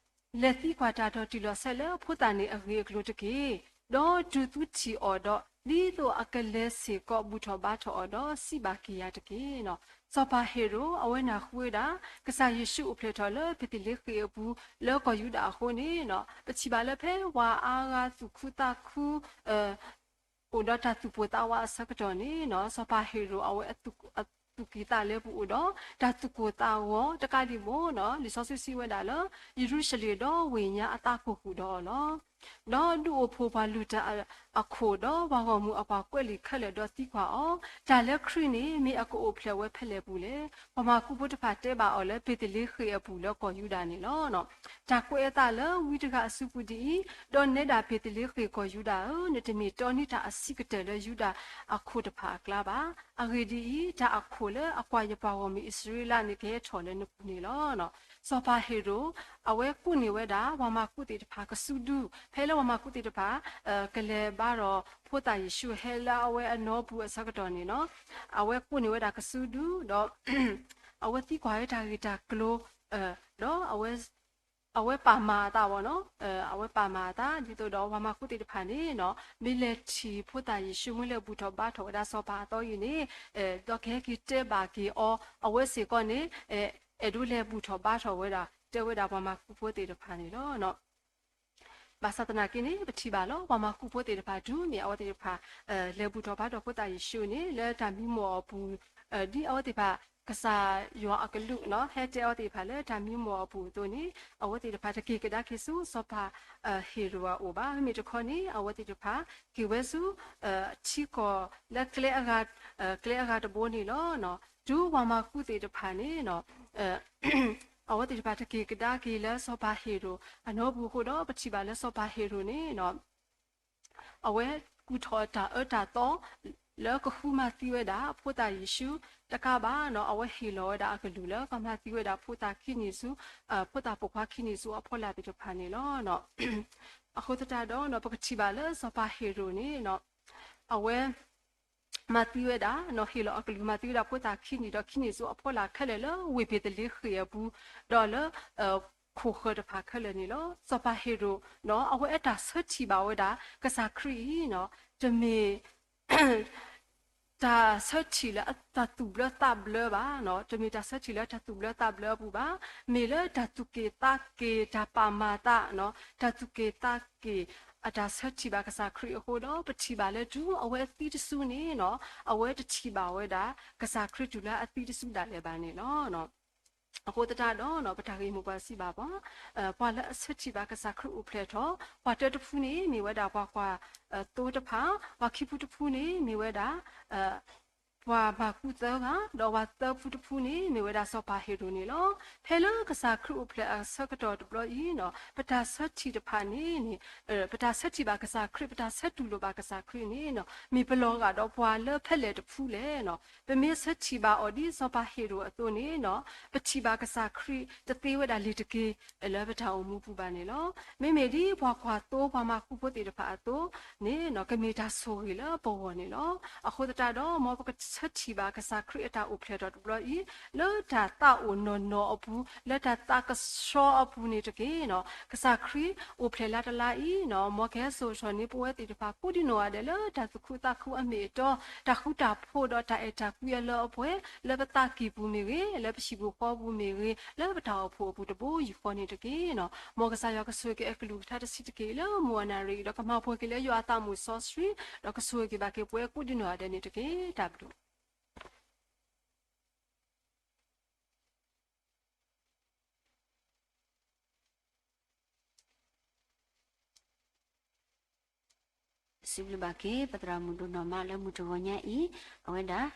လဲၤသံကွၢ်တၢ်ဒီးတုၤလီၤဆဲးလၢဖိသၣ်န့ၣ်အဂ့ၢ်အကျိၤတက့ၢ်. ဒီးတုၤသုထံၣ်အီၤဒီး ဒ်သိးအကလဲၤစ့ၢ်ကီးဘူၣ်ထီၣ်ဘါထီၣ်အီၤဒီး စံးဘၣ်က့ၤယၤတက့ၢ်. စီၤပၤဟ့ၤရိာ် အဝဲနၢ်ဟူဝဲဒၣ် ကစၢ်ယ့ၣ်ၡူးအိၣ်ဖျဲၣ်ထီၣ်လၢဘ့းသလ့ဃ့ၣ်အပူၤ လၢကီၢ်ယူဒၤအဃိန့ၣ် ပထံၣ်ဘၣ်လၢဖဲပှၤအါဂၤသူၣ်ခုသးခု အိၣ်ဒီးတၢ်သူၣ်ပိၢ်သးဝးအဆၢကတီၢ်န့ၣ် စီၤပၤဟ့ၤရိာ် အဝဲအသူၣ်ကံၢ်သးလဲပူၤအိၣ်ဒီး တၢ်သူၣ်ကိၢ်သးဂီၤတကးဒံးဘၣ် လံာ်စီဆှံစံးဝဲဒၣ်လၢ ယရူၤၡလ့ၣ်ဒီးဝ့ၢ်ညါအသးကိၢ်ဃုာ်ဒီးအီၤလီၤ. ဒီးဒုးအိၣ်ဖှိၣ်ပှၤလုၢ်တၢ်အခိၣ်ဒီးပှၤဂီၢ်မုၢ်အပှၤကွဲးလံာ်ခဲလၢာ်ဒီးသံကွၢ်အီၤ, တၢ်လၢခရံာ်န့ၣ် မ့ၢ်အကအိၣ်ဖျဲၣ်ဝဲဖဲလဲၣ်ပူၤလဲၣ်. ပှၤမၤကူၣ်ဖိတဖၣ်တဲဘၣ်အီၤလၢ ဘ့းသလ့ဃ့ၣ်အပူၤလၢကီၢ်ယူဒၤန့ၣ်လီၤ. တၢ်ကွဲးအသးလၢဝံတဂၤအစုပူၤဒ်အံၤ, ဒီးနဲဒၣ်ဘ့းသလ့ဃ့ၣ်ကီၢ်ယူဒၤဧၢ, နတမ့ၢ်တီန့ၢ်တၢ်အဆံးကတၢၢ်လၢယူဒၤအခိၣ်တဖၣ်အကျါဘၣ်. အဂ့ၢ်ဒ်အံၤ, တၢ်အခိၣ်လၢအကွၢ်ယပှၤဂီၢ်မုၢ်အံၣ်စရ့လးန့ၣ် ကဟဲထီၣ်လၢနပူၤန့ၣ်လီၤ. စီၤပၤဟ့ၤရိာ် အဝဲကူၣ်န့ၢ်ဝဲဒၣ် ပှၤမၤကူၣ်သ့ၣ်တဖၣ်ကစုဒု, ဖဲလၢပှၤမၤကူၣ်သ့ၣ်တဖၣ် ကလဲၤဘါထီၣ်ဖိသၣ်ယ့ၣ်ၡူးဟဲလၢအဝဲအနီပူၤအဆၢကတီၢ်န့ၣ်လီၤ. အဝဲကူၣ်န့ၢ်ဝဲဒၣ်ကစုဒု ဒီး အဝဲသံကွၢ်ဝဲတၢ်ဂ့ၢ်တၢ်ကျိၤ ဒီး အဝဲပာ်မၤအသးဘၣ်နီၤ, အဝဲပာ်မၤအသး ဒ်သိးဒီးပှၤမၤကူၣ်သ့ၣ်တဖၣ်န့ၣ် မ့ၢ်လဲၤထံၣ်ဖိသၣ်ယ့ၣ်ၡူး မ့ၢ်လဲၤဘူၣ်ထီၣ်ဘါထီၣ်ဝဲဒၣ်စီၤပၤအသီအံၤန့ၣ် ဒီးကဟဲက့ၤတဲဘၣ်က့ၤအီၤ အဝဲစ့ၢ်ကီးန့ၣ် အဲၣ်ဒိးလဲၤဘူၣ်ထီၣ်ဘါထီၣ်ဝဲဒၣ် တဲဝဲဒၣ်ပှၤမၤကူၣ်ဖိသ့ၣ်တဖၣ်န့ၣ်လီၤ. ဘၣ်ဆၣ်သနာ်က့န့ၣ် ပထံၣ်ဘၣ်လီၤ ပှၤမၤကူၣ်ဖိသ့ၣ်တဖၣ် တုၤမ့ၢ်အဝဲသ့ၣ်တဖၣ် လဲၤဘူၣ်ထီၣ်ဘါထီၣ်ဖိသၣ်ယ့ၣ်ၡူးန့ၣ် လၢတၢ်မံမီၢ်အပူၤ ဒ်အဝဲသ့ၣ်တဖၣ် ကစၢ်ယွၤအကလူး ဟဲတဲအဝဲသ့ၣ်တဖၣ်လၢတၢ်မံမီၢ်အပူၤအသိးန့ၣ် အဝဲသ့ၣ်တဖၣ်တက့ၤကဒါက့ၤဆူစီၤပၤဟ့ၤရိာ်အအိၣ်ဘၣ်. မ့မ့ၢ်တခီန့ၣ် အဝဲသ့ၣ်တဖၣ် က့ၤဝဲဆူ ထံကီၢ်လၢကျဲအဂၤ ကျဲအဂၤတဘိန့ၣ်လီၤ. တုၤပှၤမၤကူၣ်သ့ၣ်တဖၣ်န့ၣ် အဝဲသ့ၣ်တဖၣ်တက့ၤကဒါက့ၤလၢစီၤပၤဟ့ၤရိာ်အနီပူၤအဃိဒီး ပထံၣ်ဘၣ်လၢစီၤပၤဟ့ၤရိာ်န့ၣ် အဝဲကူၣ်ထီၣ်တၢ်အၢတၢ်သီ လၢကဃုမၤသံဝဲဒၣ်အဖိသၣ်ယ့ၣ်ၡူးတကးဘၣ်နီၤ, အဝဲဟ့ၣ်လီၤဝဲဒၣ်အကလုၢ်လၢကမၤသံဝဲဒၣ်ဖိသၣ်ခံနံၣ်ဆူ, ဖိသၣ်ပိာ်ခွါခံနံၣ်ဆူအဖီလာ်သ့ၣ်တဖၣ်န့ၣ်လီၤ. အဃိသတးဒီး ပကထံၣ်ဘၣ်လၢစီၤပၤဟ့ရိၣ်န့ၣ် အဝဲ မၤသံဝဲဒၣ်, ဟ့ၣ်လီၤအကလုၢ်မၤသံဝဲဒၣ်ဖိသၣ်ခံနံၣ်ဒီးခံနံၣ်ဆူအဖီလာ်ခဲလၢာ်လၢ ဝ့ၢ်ဘ့ၤသလ့ဃ့ၣ်အပူၤ, ဒီးလၢ ခိၣ်ဃၢၤတဖၣ်ခဲလၢာ်န့ၣ်လီၤ. စီၤပၤဟ့ရိၣ် အဝဲအတၢ်ဆၢထံၣ်ဘၣ်ဝဲဒၣ် ကစၢ်ခရံာ်အံၤ တမ့ၢ် တၢ်ဆၢထံၣ်လၢတၢ်သူၣ်ဘျၢသးဘျၢဘၣ်, တမ့ၢ်တၢ်ဆၢထံၣ်လၢတၢ်သူၣ်ဘျၢသးဘျၢအပူၤဘၣ်. မ့ၢ်လၢတၢ်သူၣ်က့ၣ်သးက့ၣ် တၢ်ပာ်မၤသး, တၢ်သူၣ်က့ၣ်သးက့ၣ် အတၢ်ဆၢထံၣ်ဘၣ်ကစၢ်ခရံာ်အဃိဒီး ပထံၣ်ဘၣ်လၢတုၤအဝဲအသံတစုန့ၣ် အဝဲတထံၣ်ဘၣ်ဝဲဒၣ် ကစၢ်ခရံာ်တုၤလၢအသံတစုဒၣ်လဲာ်ဘၣ်န့ၣ်လီၤ. အဃိသတးဒီး ပတၢ်ဂ့ၢ်မိၢ်ပှၢ်စံးဘၣ်ပှၤ, ပှၤလၢအဆၢထံၣ်ဘၣ်ကစၢ်ခရံာ်အိၣ်ဖျဲၣ်ထီၣ်, ပှၤတၢတဖုန့ၣ် မ့ၢ်ဝဲဒၣ်ပှၤကွၢ်သိတဖၣ်, ပှၤခံဖုတဖုန့ၣ် မ့ၢ်ဝဲဒၣ် ပှၤမၤကူသၢဂၤ, ဒီးပှၤသၢဖုတဖုန့ၣ် မ့ၢ်ဝဲဒၣ်စီၤပၤဟ့ရိၣ်န့ၣ်လီၤ. ဖဲလၢကစၢ်ခရံာ်အိၣ်ဖျဲၣ်အဆၢကတီၢ်တဘျီအံၤ, ပတၢ်ဆၢထံၣ်တဖၣ်န့ၣ် ပတၢ်ဆၢထံၣ်ဘၣ်ကစၢ်ခရံာ်, ပတၢ်ဆၢတူၢ်လိာ်ဘၣ်ကစၢ်ခရံာ်န့ၣ် မ့ၢ်ပလီၤဂာ်ဒီးပှၤလၢဖဲလဲၣ်တဖုလဲၣ်. ပမ့ၢ်ဆၢထံၣ်ဘၣ်အီၤဒ်စီၤပၤဟ့ရိၣ်အသိးန့ၣ် ပထံၣ်ဘၣ်ကစၢ်ခရံာ်တသ့ဝဲဒၣ်လၢၤတက့ၢ် လၢပတၢ်အိၣ်မူပူၤဘၣ်န့ၣ်လီၤ. မ့မ့ၢ်ဒ်ပှၤကွၢ်သိပှၤမၤကူဖိသ့ၣ်တဖၣ်အသိးန့ၣ် ကမ့ၢ်တၢ်ဆိၣ်ဂ့ၤလၢပဂီၢ်န့ၣ်လီၤ. အဃိသတးဒီး မ်ပကဆၢထံၣ်ဘၣ်ကစၢ်ခရံာ်အတၢ်အိၣ်ဖျဲၣ်ထီၣ်တဘျီအံၤ လၢတၢ်သးအိၣ်နီၢ်နီၢ်အပူၤ, လၢတၢ်သးကဆှီအပူၤန့ၣ်တက့ၢ်. ကစၢ်ခရံာ်အိၣ်ဖျဲၣ်လါတလါအံၤ မ်ကဟဲစိာ်ထီၣ်န့ၢ်ပဝဲသ့ၣ်တဖၣ်ကိးဒံနီၢ်ဂၤဒဲးလၢတၢ်သူၣ်ခုသးခုအမ့ၢ်အတီ, တၢ်ဃူတၢ်ဖိးဒီးတၢ်အဲၣ်တၢ်ကွံအလၢအပှဲၤ, လၢပသးကံၢ်ပူၤမ့ၢ်ဂ့ၤ, လၢပဟံၣ်ပူၤဃီပူၤမ့ၢ်ဂ့ၤ, လၢပတၢ်အိၣ်ဖှိၣ်အပူၤတဘိယူၢ်ဃီန့ၣ်တက့ၢ်. မ်ကစၢ်ယွၤကဆိၣ်ဂ့ၤက့ၤအကလုၢ်ကထါတဆံးတက့ၢ်လၢမုၢ်အနၣ်ရံၣ်အံၤ ဒီးကမၤပှဲၤက့ၤလၢယွၤအသးမုၢ်စီဆှံ, ဒီးကဆိၣ်ဂ့ၤက့ၤဘၣ်က့ၤပဝဲကိးဒံနီၢ်ဂၤဒဲးန့ၣ်တက့ၢ်. တၢ်ဘျုး စံးဘျုးဘၣ်က့ၤ ပသရၣ်မုၣ်ဒိၣ်နီၢ်မးလၢမုၢ်တဂီၤညါအံၤ, အဝဲဒၣ်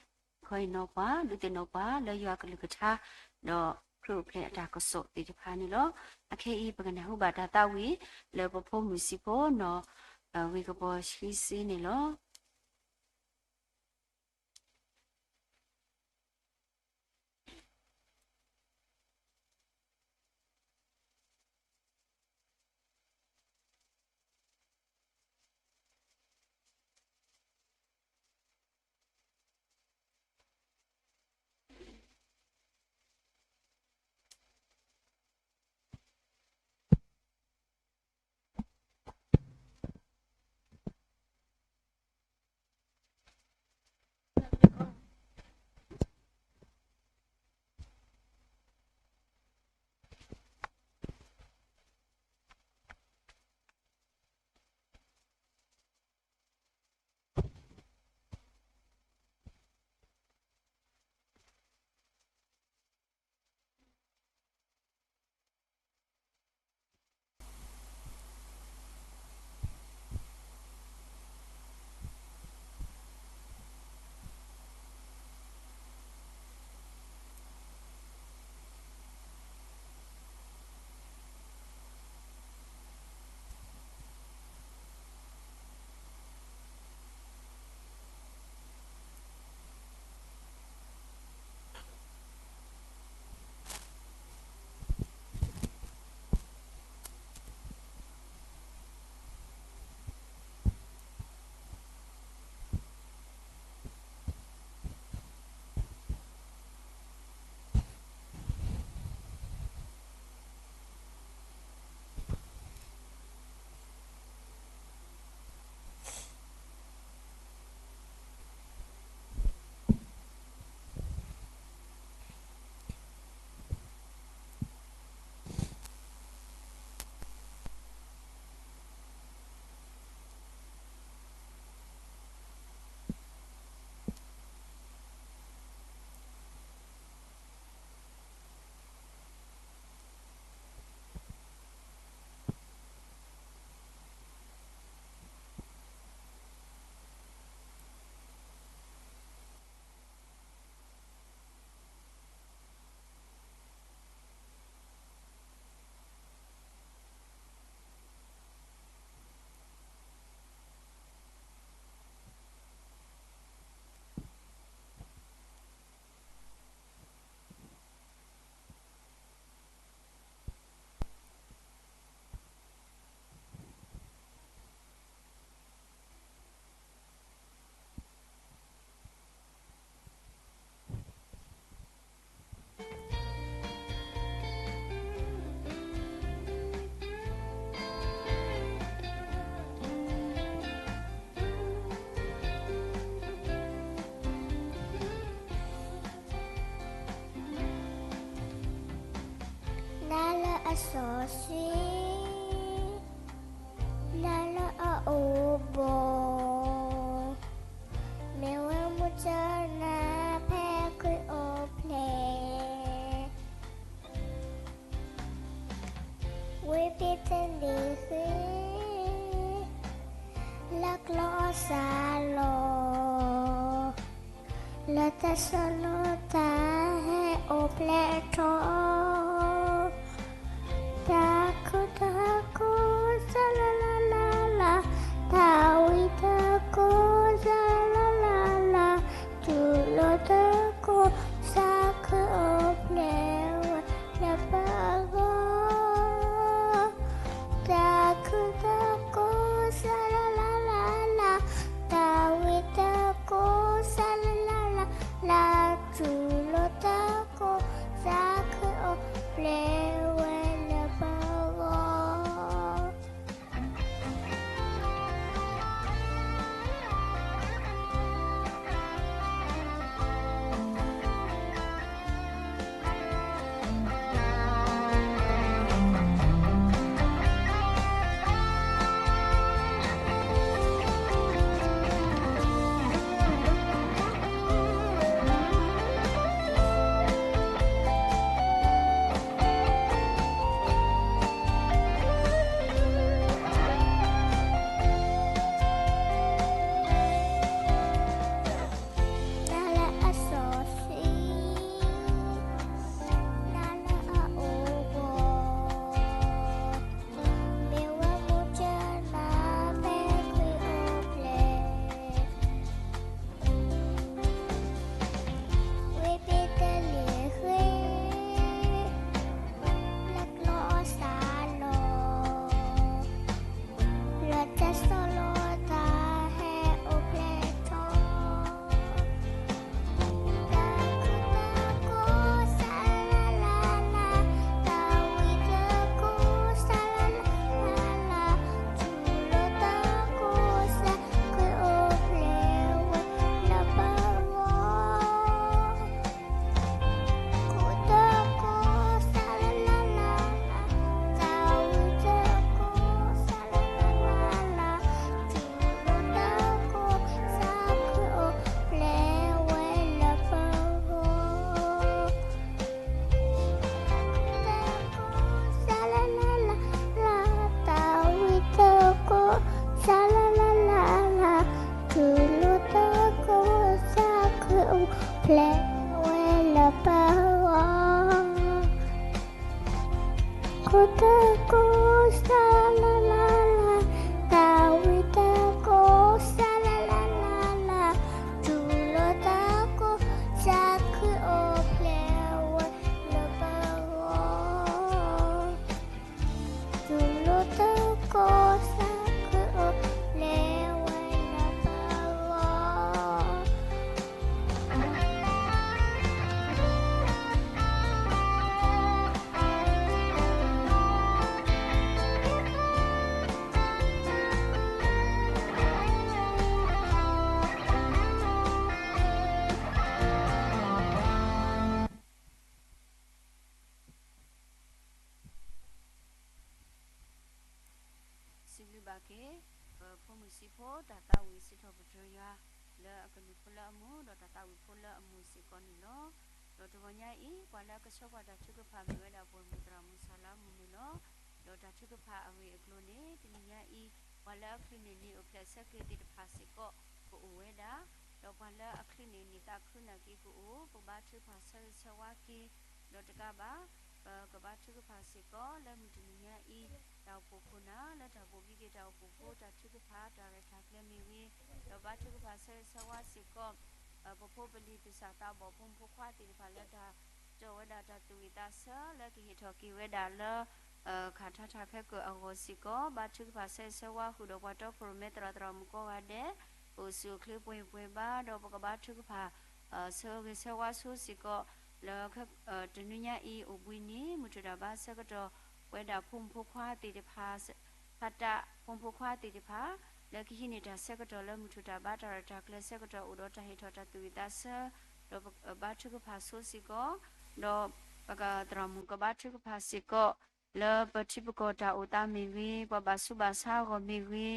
ခီအံၤနီၢ်ပှၤ ဒုးသ့ၣ်နီၣ်ပှၤလၢယွၤကလုၢ်ကထါ ဒီးခရံာ်အိၣ်ဖျဲၣ်အတၢ်ကစီၣ်သ့ၣ်တဖၣ်န့ၣ်လီၤ. အခဲအံၤ ပကနၢ်ဟူဘၣ်တၢ်သးဝံၣ်လၢပဖိမုၣ်စံးဖိနီၢ် ဂ့ၢ်ကပီၤဆှံစ့န့ၣ်လီၤ. စီဆှံ, နၤလၢအအိၣ်ဘီၣ်, မ့ၢ်ဝဲမူဒါနၤဖဲခရံာ်အိၣ်ဖျဲၣ်, ဝံဘ့းသလ့ဃ့ၣ်, လၢကျီၢ်စၢ်လီၤ, လၢတၢ်ဆီၣ်လီၤတၢ်ဟဲအိၣ်ဖျဲၣ်ထီၣ်, တၢ်ခုၣ်တၢ်ကိၢ်စါလၢလၢလၢလၢ, တၢ်ဝံတၢ်ကိၢ်စါလၢလၢလၢလၢ, တူၢ်လိာ်တၢ်ကိၢ်စါ ခရံာ်အိၣ်ဖျဲၣ်ဝဲလၢပဂီၢ်. တၢ်ခုၣ်တၢ်ကိၢ်စါလၢလၢလၢလၢ, တၢ်ဝံတၢ်ကိၢ်စါလၢလၢလၢလၢ, တူၢ်လိာ်တၢ်ကိၢ်စါ ခရံာ်အိၣ်ဖျဲၣ်ဝဲလၢပဂီၢ်. နၤလၢအစီဆှံ, နၤလၢအအိၣ်ဘီၣ်, မ့ၢ်ဝဲမူဒါနၤဖဲခရံာ်အိၣ်ဖျဲၣ်, ဝံဘ့းသလ့ဃ့ၣ်, လၢကျီၢ်စၢ်လီၤ, လၢတၢ်ဆီၣ်လီၤတၢ်ဟဲအိၣ်ဖျဲၣ်ထီၣ်, တၢ်ခုၣ်တၢ်ကိၢ်စါလၢလၢလၢလၢ, တၢ်ဝံတၢ်ကိၢ်စါလၢလၢလၢလၢ, တူၢ်လိာ်တၢ်ကိၢ်စါ ခရံာ်အိၣ်ဖျဲၣ်ဝဲလၢပဂီၢ်. တၢ်ဝံတၢ်ကိၢ်စါလၢလၢလၢလၢ, တူၢ်လိာ်တၢ်ကိၢ်စါ ခရံာ်အိၣ်ဖျဲၣ်ဝဲလၢပဂီၢ်. တၢ်ဝံတၢ်ကိၢ်စါလၢလၢလၢလၢ, တၢ်ဝံတၢ်ကိၢ်စါလၢလၢလၢလၢ, တူၢ်လိာ်တၢ်ကိၢ်စါ ခရံာ်အိၣ်ဖျဲၣ်ဝဲလၢပဂီၢ်. တၢ်ကိၢ်စါလၢလၢလၢ, တၢ်ဝံတၢ်ကိၢ်စါလၢလၢလၢလၢ, တူၢ်လိာ်တၢ်ကိၢ်စါ ခရံာ်အိၣ်ဖျဲၣ်ဝဲလၢပဂီၢ်. တူၢ်လိာ်တၢ်ကိၢ်စါ ခရံာ်အိၣ်ဖျဲၣ်ဝဲလၢပဂီၢ်. စံးဘျုးဘၣ်က့ၤ ပဖိမုၣ်ဆံးဖိ တၢ်သးဝံၣ်စံးထီၣ်ပတြၢၤယွၤ လၢအကလုၢ်ဖိလၢအမူ ဒီးတၢ်သးဝံၣ်ဖိလၢအမူစ့ၢ်ကီးန့ၣ်လီၤ. ဒီးတဂီၤညါအံၤ ပှၤလၢအကဆှၢပှၤတၢ်ထုကဖၣ်မ့ၢ်ဝဲဒၣ် ပှၤမူးတြၢ်မူးဆၣ်လၢအမုၢ်န့ၣ်လီၤ. ဒီးတၢ်ထုကဖၣ်အဂ့ၢ်အကျိၤန့ၣ် တနံၤညါအံၤ ပှၤလၢအချုးန့ၢ်နံၣ်အိၣ်ဖျဲၣ်ဆၢက့ၤသ့ၣ်တဖၣ်စ့ၢ်ကီး ကအိၣ်ဝဲဒၣ်, ဒီးပှၤလၢအချုးန့ၢ်နံၣ်သးခုနာ်က့ၤကအိၣ်, ပကဘါထုကဖၣ်ဆၢဂ့ၤဆၢဝါက့ၤ, ဒီးတကးဘၣ် ပကဘါထုကဖၣ်စ့ၢ်ကီးလၢမုၢ်တနံၤညါအံၤ တၢ်အိၣ်ဖှိၣ်ခိၣ်နၢ် လၢတၢ်အိၣ်ဖှိၣ်ဘံၣ်က့ၤတၢ်အိၣ်ဖှိၣ်ဖိ တၢ်ထုကဖၣ် တၢ်ရဲၣ်တၢ်ကျဲၤမ့ၢ်ဂ့ၤ, ဒီးဘါထုကဖၣ်ဆၢဂ့ၤဆၢဝါစ့ၢ်ကီး ပဖိပလံၤပၢ်သးဘီၣ် ဖိမုၣ်ဖိခွါသ့ၣ်တဖၣ်လၢတၢ် ကၠီၣ်ဝဲဒၣ်တၢ်သူၣ်ဝံၣ်သးဆၢ လၢကဟ့ၣ်ထီၣ်က့ၤဝဲဒၣ်လၢ ခးထါထးခဲကိာ်အဂီၢ်စ့ၢ်ကီး ဘါထုကဖၣ်ဆၢဂ့ၤဆၢဝါဃုာ်ဒီးပှၤတီခိၣ်ရိၣ်မဲသရၣ်သရၣ်မုၣ်ကိးဂၤဒဲး အိၣ်ဆူၣ်အိၣ်ချ့ပှဲၤပှဲၤဘါ ဒီးပကဘါထုကဖၣ် ဆၢဂ့ၤဆၢဝါဆိစ့ၢ်ကီး လၢ တနွံညါအံၤအိၣ်ဘှံးနံၤ မုၢ်ထူၣ်တၢ်ဘါဆၢကတီၢ် ပဝဲဒၣ်ဖိမုၣ်ဖိခွါသ့ၣ်တဖၣ် ဖးတၢ်ဖိမုၣ်ဖိခွါသ့ၣ်တဖၣ် လၢကဟံးန့ၢ်တၢ်ဆၢကတီၢ်လၢမုၢ်ထူၣ်တၢ်ဘါတၢ်ရဲၣ်တၢ်ကျဲၤဆၢကတီၢ် အိၣ်ဒီးတၢ်ဟ့ၣ်ထီၣ်တၢ်သူၣ်ဝံၣ်သးဆၢ ဒီးပဘါထုကဖၣ်ဆိစ့ၢ်ကီး ဒီးပကသရၣ်မုၣ်ကဘါထုကဖၣ်စ့ၢ်ကီး လၢပထံပကီၢ်တၢ်အိၣ်သးမ့ၢ်ဂ့ၤ, ပှၤဘၣ်ဆူးဘၣ်ဆါအဂီၢ်မ့ၢ်ဂ့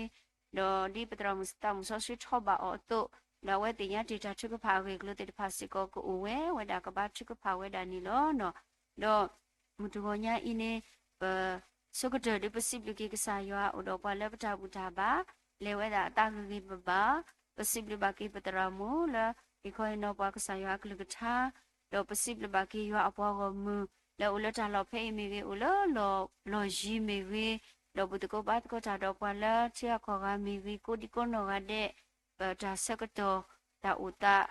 ၤ, ဒီးဒ်ပသရၣ်မုၣ်သးမုၣ်စီဆှံထီၣ်ဘၣ်အီၤအသိး, ဒီးအဝဲသ့ၣ်ညါတ့ၢ်တၢ်ထုကဖၣ်အဂ့ၢ်အကျိၤသ့ၣ်တဖၣ်စ့ၢ်ကီးကအိၣ်ဝဲ, ဝဲဒၣ်ကဘါထုကဖၣ်ဝဲဒၣ်န့ၣ်လီၤ. ဒီးမုၢ်တဂီၤညါအံၤန့ၣ် ပ ဆိကတၢၢ်ဒုးပစံးဘျုးက့ၤကစၢ်ယွၤအိၣ်ဒီးပှၤလၢပတၢ်ဘူၣ်တၢ်ဘါ, လဲၤဝဲဒၣ်အသးဂ့ၤဂ့ၤဘၣ်ဘၣ်, ပစံးဘျုးဘၣ်က့ၤပသရၣ်မုၣ်လၢ ဟ့ၣ်ခီဟ့ၣ်နီၤပှၤကစၢ်ယွၤအကလုၢ်ကထါ, ဒီးပစံးဘျုးဘၣ်က့ၤယွၤအပှၤဂီၢ်မုၢ် လၢအိၣ်လၢတၢ်လီၢ်ဖဲအံၤမ့ၢ်ဂ့ၤ, အိၣ်လၢလီၢ်ယံၤမ့ၢ်ဂ့ၤ, ဒီးဘူၣ်သကိးဘါသကိးတၢ်ဒီးပှၤလၢထံဂၤကီၢ်ဂၤမ့ၢ်ဂ့ၤ, ကိးဒံကိးနီၢ်ဂၤဒဲး ပတၢ်ဆၢကတီၢ် တၢ်အိၣ်သး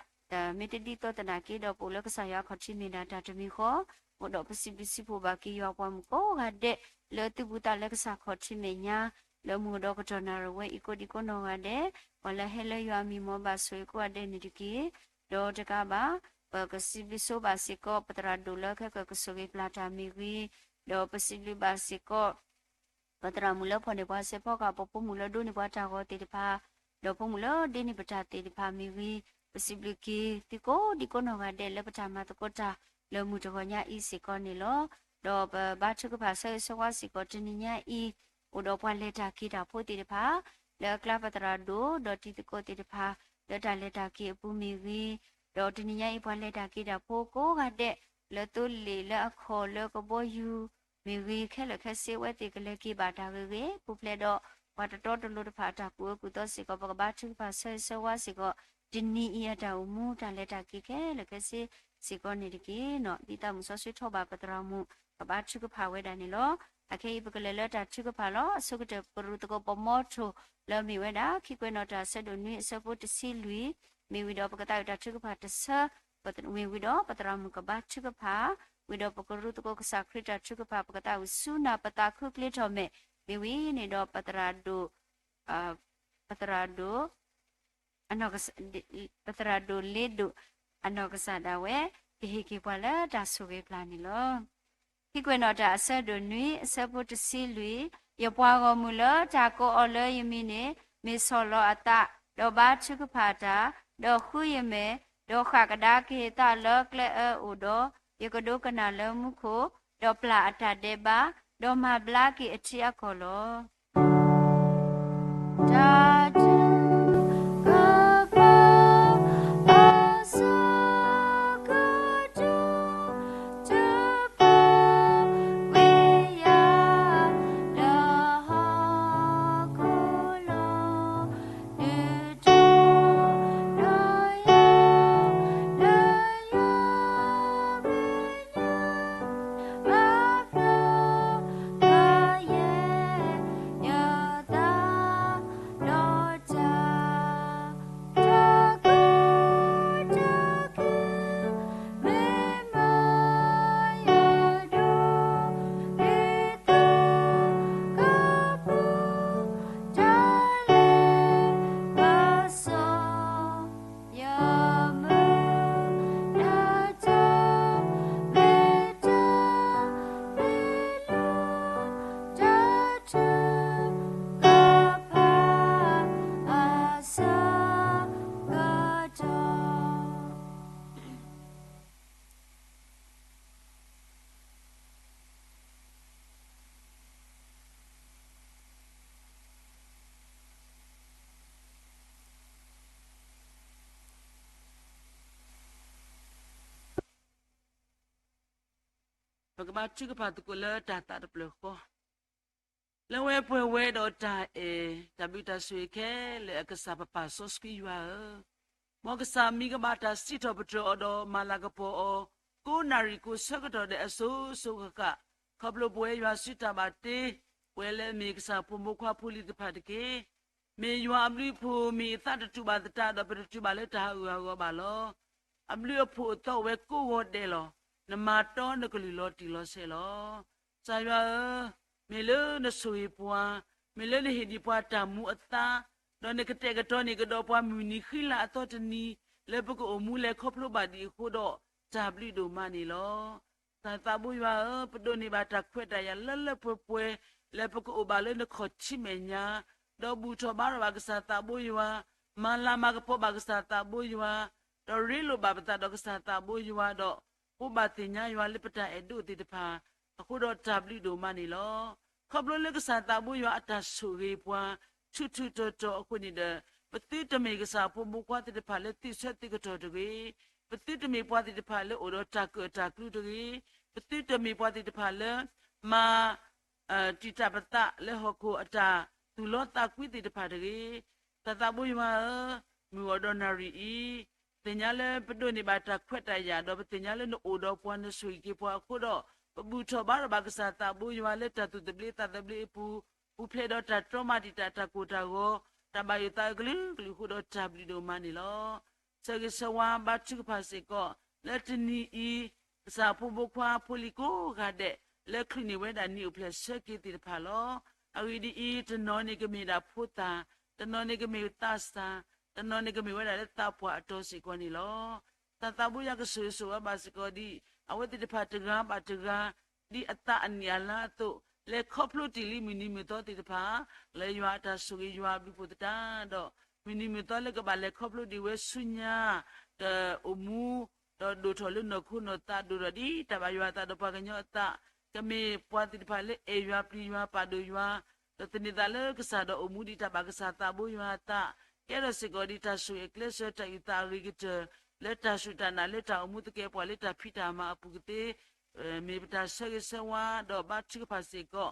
မ့ၢ်တဒ်သိးသနာ်က့ဒီး ပအိၣ်လၢကစၢ်ယွၤအခီၣ်ထံးမ့ၢ်ဒၣ်တၢ်တမံၤဃီ, အိၣ်ဒီးပစံးဘျုးစံးဖှိၣ်ဘၣ်က့ၤယွၤပှၤမုၣ်ကိးဂၤဒဲး လၢသုပူၤသးလၢကစၢ်ခီၣ်ထံးမဲာ်ညါ, လၢမုၢ်ကဒီးကတီၢ်နၣ်ရံၣ်ဝဲအံၤကိးဒံကိးနီၢ်ဂၤဒဲး, ပှၤလၢဟဲလၢယွၤအမံၤမ်ပာ်ဆိၣ်ဂ့ၤကိးဂၤဒဲးန့ၣ်တက့ၢ်. ဒီးတကးဘၣ် ပကစံးဘျုးဆိဘၣ်စ့ၢ်ကီး ပသရၣ်ဒိၣ်လၢခဲကၢၢ်ကဆိၣ်ဂ့ၤပျၢ်တၢ်မ့ၢ်ဂ့ၤ, ဒီးပစံးဘျုးဘၣ်စ့ၢ်ကီး ပသရၣ်မုၣ်လၢဖီၣ်န့ၢ်ပှၤစဲးဖီကဟၣ်, ပဖိမုၣ်လၢဒိးန့ၢ်ပှၤတၢ်ဂီၤသ့ၣ်တဖၣ်, ဒီးဖိမုၣ်လၢဒ့န့ၢ်ပတၢ်သ့ၣ်တဖၣ်မ့ၢ်ဂ့ၤ, ပစံးဘျုးက့ၤသုကိးဒံကိးနီၢ်ဂၤဒဲးလၢပတၢ်မၤသကိးတၢ်လၢမုၢ်တဂီၤညါအံၤစ့ၢ်ကီးန့ၣ်လီၤ. ဒီးပဘါထုကဖၣ်ဆၢဂ့ၤဆၢဝါစ့ၢ်ကီးတနံၤညါအံၤ, အိၣ်ဒီးပှၤလဲၤတၢ်က့ၤတၢ်ဖိသ့ၣ်တဖၣ် လၢအကျါပသရၣ်ဒိၣ် ဒီးတံၤသကိးသ့ၣ်တဖၣ် လၢတၢ်လဲၤတၢ်က့ၤအပူၤမ့ၢ်ဂ့ၤ, ဒီးတနံၤညါအံၤပှၤလဲၤတၢ်က့ၤတၢ်ဖိကိးဂၤဒဲး လၢသိလ့ၣ်လၢအခီၣ်လၢကဘီယူၤမ့ၢ်ဂ့ၤ, ခဲလၢာ်ခဲဆ့အဝဲသ့ၣ်ကလဲၤက့ၤဘၣ်တၢ်ဂ့ၤဂ့ၤ, ပူၤဖျဲးဒီးပှၤတတီတလိၤတဖၣ်အတၢ်ကူၣ်အၢကူၣ်သီစ့ၢ်ကီး ပကဘါထုကဖၣ်ဆၢဂ့ၤဆၢဝါစ့ၢ်ကီး တနံၤအံၤအတၢ်အိၣ်မူ တၢ်လဲၤတၢ်က့ၤခဲလၢာ်ခဲဆ့စ့ၢ်ကီးန့ၣ်တက့ၢ်. ဒ်သးမုၣ်စီဆှံထီၣ်ဘၣ်ပသရၣ်မုၣ် ကဘါထုကဖၣ်ဝဲဒၣ်န့ၣ်လီၤ. အခဲအံၤပကလဲၤလၢတၢ်ထုကဖၣ်လီၤ. အဆိကတၢၢ်ပကရူၢ်သကိးပမီထိၣ် လၢမ့ၢ်ဝဲဒၣ် ခံကွဲးနီၣ်တၢ်အဆၢဒိၣ်နွံအဆၢဖိတဆံလွံၢ်, မ့ၢ်ဝံၤဒီးပကသးဝံၣ်တၢ်ထုကဖၣ်တဆၢ, မ့ၢ်ဝံၤဒီးပသရၣ်မုၣ်ကဘါထုကဖၣ်, ဝံၤဒီးပကရူၢ်သကိးကစၢ်ခရံာ်တၢ်ထုကဖၣ် ပကသးဝံၣ်ဆူနၢ်ပသးခုကျ့ထီၣ်မဲာ်, မ့ၢ်ဝံၤန့ၣ်ဒီးပသရၣ်ဒိၣ် ပသရၣ်ဒိၣ် ပသရၣ်ဒိၣ်လ့ဒိၣ် အနီၢ်ကစၢ်ဒၣ်ဝဲ ကဟ့ၣ်က့ၤပှၤလၢတၢ်ဆိၣ်ဂ့ၤပျၢ်န့ၣ်လီၤ. ခံကွဲးနီၣ်တၢ်အဆၢဒိၣ်နွံအဆၢဖိတဆံလွံၢ်, ယပှၤဂီၢ်မုၢ်လၢတၢ်ကိးအီၤလၢယမံၤန့ၣ် မ့ၢ်ဆီၣ်လီၤအသး, ဒီးဘါထုကဖၣ်တၢ်, ဒီးဃုယမဲာ်, ဒီးဃၣ်ကဒါက့ၤအသးလၢကျဲအၢအိၣ်ဒီး, ယကဒိကနၣ်လၢမူခိၣ်, ဒီးပျၢ်အတၢ်ဒဲးဘး, ဒီးမၤဘျါက့ၤအထံအကီၢ်လီၤ. တၢ်ထုကဖၣ် အဆၢကတီၢ် တဖၣ်ဝဲယၤ လၢဟီၣ်ခိၣ်လီၤ. ဒုးထီၣ်ဒီးယၤ လၢယမဲာ်ညါ ဘၣ်ဖျါဃာ်ယဲ ယသးဒီးတၢ် တၢ်ကီတၢ်ခဲ မ့ၢ်မၤယၤဒိးန့ၢ်သး ကပူၤ တၢ်လဲၤဘၣ်စီၣ် ယမုၢ်လၢ်တၢ် မ့ၢ်တၢ်မ့ၢ်လၢ တၢ်ထုကဖၣ် အဆၢကတီၢ် ပကဘါထုကဖၣ်သကိးလၢတၢ်သးတဖျၢၣ်ဃီ, လၢဝဲပှဲၤဝဲဒီးတၢ်အဲၣ် တၢ်ဘျုးတၢ်ဆိၣ်ဂ့ၤခဲလၢာ်အကစၢ်ပပၢ်စီဆှံယွၤဧၢ, မ်ကစၢ်မံကမၣ်တၢ်စံးထီၣ်ပတြၢၤအီၤဒီးမၤလၤကပီၤအီၤ, ကိးနၣ်ရံၣ်ကိးဆၢကတီၢ်ဒဲးအစိၤစိၤဃၣ်ဃၣ်, ခီဖျိပဝဲယွၤစုတၢ်ဘၣ်တ့, ပဝဲလၢအမ့ၢ်ကစၢ်ဖိမုၣ်ခွါဖိလံၤတဖၣ်တက့ၢ်. မ့ၢ်ယွၤအဘျုးအဖှိၣ်မ့ၢ်အသးတတူာ်ဘၣ်သတးဒီး ပတတူာ်ဘၣ်လၢတၢ်ဟးဂူာ်ဟးဂီၤဘၣ်လီၤ. အဘျုးအဖှိၣ်အသီအိၣ်ဝဲကိးဂီၤဒဲးလီၤ. နမၤတီနကလုၢ်လီၤတံၢ်လီၤဆဲးလီၤ. ကစၢ်ယွၤဧၢ, မ့ၢ်လၢနဆိၣ်ဂ့ၤပှၤ, မ့ၢ်လၢနဟ့ၣ်ဒံးပှၤတၢ်မူအသါ, ဒီးနကတဲာ်ကတီၤန့ၢ်ကဒီးပှၤမုၢ်နံၤဃံလၤအသီတနံၤ, လၢပကအိၣ်မူလဲၤခီဖျိဘၣ်ဒံးအဃိဒီး တၢ်ဘျုးဒိၣ်မးန့ၣ်လီၤ. ကစၢ်သးဘိယွၤဧၢ, ပဒိးန့ၢ်ဘၣ်တၢ်ခွဲးတၢ်ယာ်လၢလၢပှဲၤပှဲၤ လၢပကအိၣ်ဘၣ်လၢနခီၣ်ထံးမဲာ်ညါ, ဒီးဘူၣ်ထီၣ်ဘါထီၣ်ဘၣ်ကစၢ်သးဘိယွၤ, မၤလၤမၤကပီၤဘၣ်ကစၢ်သးဘိယွၤ, ဒီးရ့လိာ်ဘၣ်ပသးဒီးကစၢ်သးဘိယွၤဒီး ဘိးဘၣ်သ့ၣ်ညါယွၤလၢပတၢ်အဲၣ်ဒိးသ့ၣ်တဖၣ်, အဃိဒီးတၢ်ဘျုးဒိၣ်မးန့ၣ်လီၤ. ခီဖျိလၢကစၢ်သးဘိယွၤအတၢ်ဆိၣ်ဂ့ၤပှၤ ဆူၣ်ဆူၣ်တီၤတီၤအဃိန့ၣ်ဒီး ပသုတမ့ၢ်ကစၢ်ဖိမုၣ်ဖိခွါသ့ၣ်တဖၣ်လၢသုးဆၢသုးကတီၢ်တဂ့ၤ, ပသုတမ့ၢ်ပှၤသ့ၣ်တဖၣ်လၢအိၣ်ဒီးတၢ်ကၢၣ်တၢ်ကျူတဂ့ၤ, ပသုတမ့ၢ်ပှၤသ့ၣ်တဖၣ်လၢ မၤ တံာ်တာ်ပသးလၢဟီၣ်ခိၣ်အတၢ်သူၣ်လီသးကွံသ့ၣ်တဖၣ်တဂ့ၤ. ကစၢ်သးဘိယွၤဧၢ, မုၢ်ဂီၤဒီးနၣ်ရံၣ်အံၤ, သ့ၣ်ညါလၢပဒိးန့ၢ်ဘၣ်တၢ်ခွဲးတၢ်ယာ် ဒီးပသ့ၣ်ညါလၢနအိၣ်ဒီးပှၤနဆိၣ်ဂ့ၤက့ၤပှၤအဃိဒီး ပဘူၣ်ထီၣ်ဘါထီၣ်ဘၣ်ကစၢ်သးဘိယွၤလၢတၢ်သူၣ်သဘျ့သးသဘျ့အပူၤ, ပူၤဖျဲးဒီးတၢ်တြီမၤတံာ်တာ်တၢ်ကိၢ်တၢ်ဂီၤ, တၢ်ဘၣ်ယိၣ်သးအုးကလုာ်ကလုာ်အဃိဒီးတၢ်ဘျုးဒိၣ်မးန့ၣ်လီၤ. ဆၢဂ့ၤဆၢဝါဘါထုကဖၣ်စ့ၢ်ကီး လၢတနံၤအံၤ ကစၢ်ဖိမုၣ်ဖိခွါဖိလံၤကိးဂၤဒဲး လၢချုးန့ၢ်ဝဲဒၣ်နံၣ်အိၣ်ဖျဲၣ်ဆၢက့ၤသ့ၣ်တဖၣ်လီၤ. အဂ့ၢ်ဒ်အံၤ, တနီၤန့ၣ်ကမ့ၢ်ဒၣ်ဖိသၣ်, တနီၤန့ၣ်ကမ့ၢ်သးစၢ်, တနီၤန့ၣ်ကမ့ၢ်ဝဲဒၣ်လၢသးပှၢ်အတီၤစ့ၢ်ကီးန့ၣ်လီၤ. ကစၢ်သးဘိယွၤကဆိၣ်ဂ့ၤဆိၣ်ဝါဘၣ်စ့ၢ်ကီးဒ် အဝဲသ့ၣ်တဖၣ်တဂၤဘၣ်တဂၤ ဒ်အသးအနံၣ်အလါအသိး, လဲၤခီဖျိတ့ၢ်လံမုၢ်နံၤမုၢ်သီသ့ၣ်တဖၣ် လၢယွၤအတၢ်ဆိၣ်ဂ့ၤယွၤအဘျုးအဖှိၣ်သတးဒီး မုၢ်နံၤမုၢ်သီလၢကဘၣ်လဲၤခီဖျိဒံးဝဲဆူညါ ဒီးအိၣ်မူ ဒီးဒိၣ်ထီၣ်လၢနီၢ်ခိနီၢ်သးဒိၣ်ထီၣ်ဒ်တၢ်ဘၣ်ယွၤအသးဒီးပှၤကညီအသး, ကမ့ၢ်ပှၤသ့ၣ်တဖၣ်လၢအဲၣ်ယွၤပျံၤယွၤပာ်ဒိၣ်ယွၤ, ဒီးသန့ၤသးလၢကစၢ်ဒီးအိၣ်မူဒံးတၢ်ဘၣ်ကစၢ်သးဘိယွၤအသး, ကဲထီၣ်စ့ၢ်ကီးဒံးတၢ်ဆိၣ်ဂ့ၤအကျဲးစၢးတၢ်အုၣ်သးအဂ့ၤကတၢၢ် လၢတၢ်စူၢ်တၢ်နာ်လၢတၢ်အိၣ်မူသကဲးပဝးလၢတၢ်ဖံးတၢ်မၤအပူၤကသ့ မ့ၢ်ပတၢ်ဆၢဂ့ၤဆၢဝါဒီးဘါထုကဖၣ်စ့ၢ်ကီး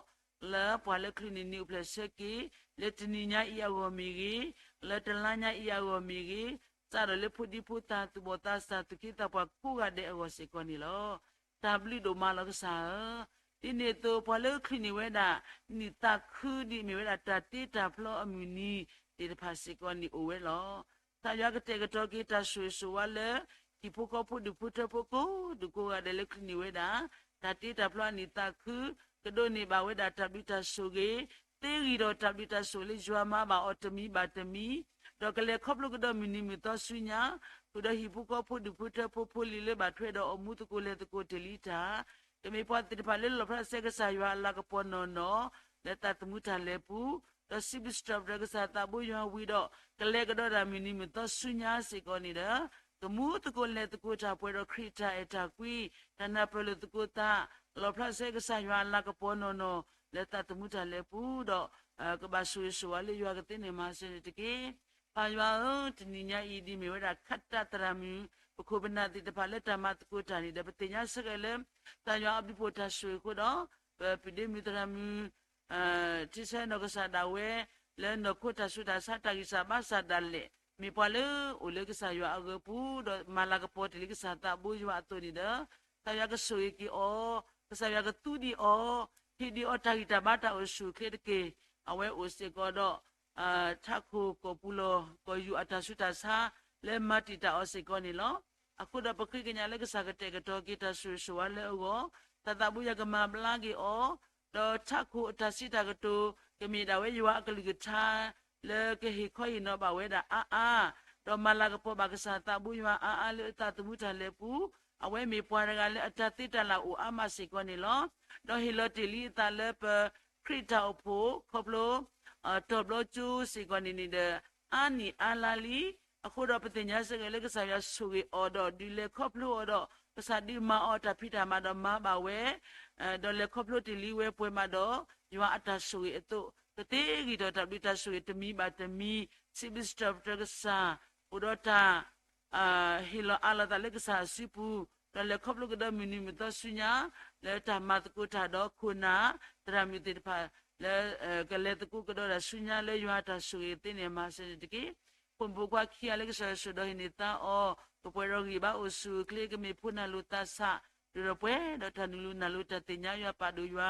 လၢပှၤလၢချုးန့ၢ်နံၣ်အိၣ်ဖျဲၣ်ဆၢက့ၤ လၢတနံၤညါအံၤအဂီၢ်မ့ၢ်ဂ့ၤ, လၢတလါညါအံၤအဂီၢ်မ့ၢ်ဂ့ၤ, စးထီၣ်လၢဖိဒံဖိသၣ်သူၣ်ဘီၣ်သးစၢ်သူၣ်က့သးပှၢ်ကိးဂၤဒဲးအဂီၢ်စ့ၢ်ကီးန့ၣ်လီၤ. တၢ်ဘျုးဒိၣ်မးလီၤကစၢ်ဧၢ, ဒ်န့ၣ်အသိးပှၤလၢချုးန့ၢ်ဝဲဒၣ် နံၣ်သးခုဒ်အမ့ၢ်ဝဲဒၣ်တၢ်တ့တၢ်ဖျီအမုၢ်နံၤသ့ၣ်တဖၣ်စ့ၢ်ကီးန့ၣ်အိၣ်ဝဲလီၤ. ကစၢ်ယွၤကတဲာ်ကတီၤက့ၤတၢ်ဆိၣ်ဂ့ၤဆိၣ်ဝါလၢ ဟံၣ်ဖိဃီဖိဒူၣ်ဖိထၢဖိကိးဒူၣ်ကိးဂၤဒဲးလၢချုးန့ၢ်ဝဲဒၣ် တၢ်တ့တၢ်ဖျီအနံၣ်သးခု, ကဒိးန့ၢ်ဘၣ်ဝဲဒၣ်တၢ်ဘျုးတၢ်ဆိၣ်ဂ့ၤ, သ့ဂံၢ်ဒီးတၢ်ဘျုးတၢ်ဆိၣ်ဂ့ၤလၢယွၤမၤဘၣ်အီၤတမံၤဘၣ်တမံၤ, ဒီးကလဲၤခီဖျိကဒီးမုၢ်နံၤမုၢ်သီဆူညါ, ဃုာ်ဒီးဟံၣ်ဖိဃီဖိဒူၣ်ဖိထၢဖိဖိလံၤလၢဘၣ်ထွဲဒီးအီၤမူသကိးလဲၤသကိးတ့ၢ်လံတၢ် ကမ့ၢ်ပှၤသ့ၣ်တဖၣ်လၢလီၣ်ဖျါစဲကစၢ်ယွၤအလၤကပီၤနီၢ်နီၢ် လၢသးသမူတၢ်လဲၤပူၤ, ဒီးစံးဘျုးစံးထီၣ်ပတြၢၤကစၢ်သးဘိယွၤဝံၤဒီး ကလဲၤကဒီးတၢ်မုၢ်နံၤမုၢ်သီဆူညါစ့ၢ်ကီးန့ၣ်ဒီး ကမူသကိးလဲၤသကိးတၢ်ပှဲၤဒီးခရံာ်တၢ်အဲၣ်တၢ်ကွံ, တၢ်နၢ်ပၢၢ်လိာ်သကိးသး, လီၣ်ဖျါစဲကစၢ်ယွၤအလၤကပီၤနီၢ်နီၢ် လၢသးသမူတၢ်လဲၤပူၤဒီး ကဘၣ်ဆိၣ်ဂ့ၤဆိၣ်ဝါလၢယွၤကသ့န့ၢ်မၤစၢၤန့ၣ်တက့ၢ်. ပၢ်ယွၤဧၢ, တနံၤညါအံၤဒ်မ့ၢ်ဝဲဒၣ်ခးတၢ်သရၣ်မုၣ် ပခိၣ်ပနၢ်သ့ၣ်တဖၣ်လၢတၢ်မၤသကိးတၢ်န့ၣ်ဒီး ပသ့ၣ်ညါစ့ၢ်ကီးလၢ ကစၢ်ယွၤအဘျုးဖှိၣ်တၢ်ဆိၣ်ဂ့ၤအဃိဒီး ပပုၢ်ဒ့မုၣ်သရၣ်မုၣ် ထံဆၢနီၢ်ကစၢ်ဒၣ်ဝဲ လၢနီၢ်ခိတၢ်ဆူးတၢ်ဆါတၢ်ဂံၢ်စၢ်ဘါစၢ်ဒၣ်လဲာ် မ့ၢ်ပှၤလၢအိၣ်လၢကစၢ်ယွၤအဂၢၤပူၤ ဒီးမၤလၤကပီၤတ့ၢ်လံကစၢ်သးဘိယွၤအသိးန့ၣ်ဒီး ကစၢ်ယွၤကဆိၣ်ဂ့ၤက့ၤအီၤ, ကစၢ်ယွၤကသူဒံးအီၤ, ဟ့ၣ်ဒံးအီၤတၢ်ဂံၢ်တၢ်ဘါတၢ်အိၣ်ဆူၣ်အိၣ်ချ့တက့ၢ်. အဝဲအိၣ်စ့ၢ်ကီးဒီး ထးခိၣ်ကီၢ်ပူၤလီၢ်ကီၢ်ယူၢ်အတၢ်ဆူးတၢ်ဆါ လၢမၤတံာ်တာ်အီၤစ့ၢ်ကီးန့ၣ်လီၤ. အဃိဒီးပဃ့ကညးလၢကစၢ်ကတဲာ်ကတီၤက့ၤတၢ်ဆိၣ်ဂ့ၤဆိၣ်ဝါလၢအဂီၢ်, ကစၢ်သးဘိယွၤကမၤဘျါက့ၤအီၤ, ဒီးထးခိၣ်အတၢ်စံးတၢ်ကတိၤ ကမ့ၢ်ဒၣ်ဝဲယွၤအကလုၢ်ကထါ လၢကဟ့ၣ်ခီဟ့ၣ်နီၤဘၣ်ဝဲဒၣ်အါအါ, ဒီးမၤလၤကပီၤဘၣ်ကစၢ်သးဘိယွၤအါအါလၢအသးသမူတၢ်လဲၤပူၤ, အဝဲမ့ၢ်ပှၤတဂၤလၢအတၢ်သ့တၢ်လၢ်အိၣ်အါမးစ့ၢ်ကီးန့ၣ်လီၤ. ဒီးဟ့ၣ်လီၤတ့ၢ်လံအသးလၢပခရံာ်တၢ်အိၣ်ဖှိၣ်ခီဖျိ တီၢ်ဘျီကၠိစ့ၢ်ကီးန့ၣ်န့ၣ်ဒီး အါနံၣ်အါလါလံ. အဃိဒီးပသ့ၣ်ညါစ့ၢ်ကီးလၢကစၢ်ယွၤဆိၣ်ဂ့ၤအီၤဒီးဒုးလဲၤခီဖျိအီၤဒီး ကစၢ်ဒုးမၤအီၤတၢ်ဖံးတၢ်မၤဒီးမၤဘၣ်ဝဲ ဒီးလဲၤခီဖျိတ့ၢ်လံဝဲပှဲၤမးဒီး ယွၤအတၢ်ဆိၣ်ဂ့ၤအသိး ကသ့ဂံၢ်ထီၣ်တၢ်ဘျုးတၢ်ဆိၣ်ဂ့ၤတမံၤဘၣ်တမံၤ, စံးဘျုးစံးထီၣ်ပတြၢၤကစၢ်, အိၣ်ဒီးတၢ် ဟ့ၣ်လီၤအးလီၤသးလၢကစၢ်အစုပူၤ, ဒီးလဲၤခီဖျိကဒီးမုၢ်နံၤမုၢ်သီဆူညါ လၢတၢ်မၤသကိးတၢ်ဒီးခိၣ်နၢ် သရၣ်မုၣ်သ့ၣ်တဖၣ် လၢကလဲၤသကိးကဒီးတၢ်ဆူညါလၢယွၤအတၢ်ဆိၣ်ဂ့ၤသ့န့ၣ် မၤစၢၤန့ၣ်တက့ၢ်. ဖိမုၣ်ဖိခွါခံဂၤလၢကစၢ်ယွၤဆိၣ်ဒီးဟ့ၣ်န့ၢ်သါအီၤ ကပှဲၤဒီးဂံၢ်ဘါအိၣ်ဆူၣ်အိၣ်ချ့ ကမ့ၢ်ဖိနၢ်လိၤသးဆး ဒိၣ်ဒီးပှဲၤဒီးတၢ်နုာ်လီၤနၢ်လိၤတၢ်သ့ၣ်ညါယွၤပာ်ဒိၣ်ယွၤ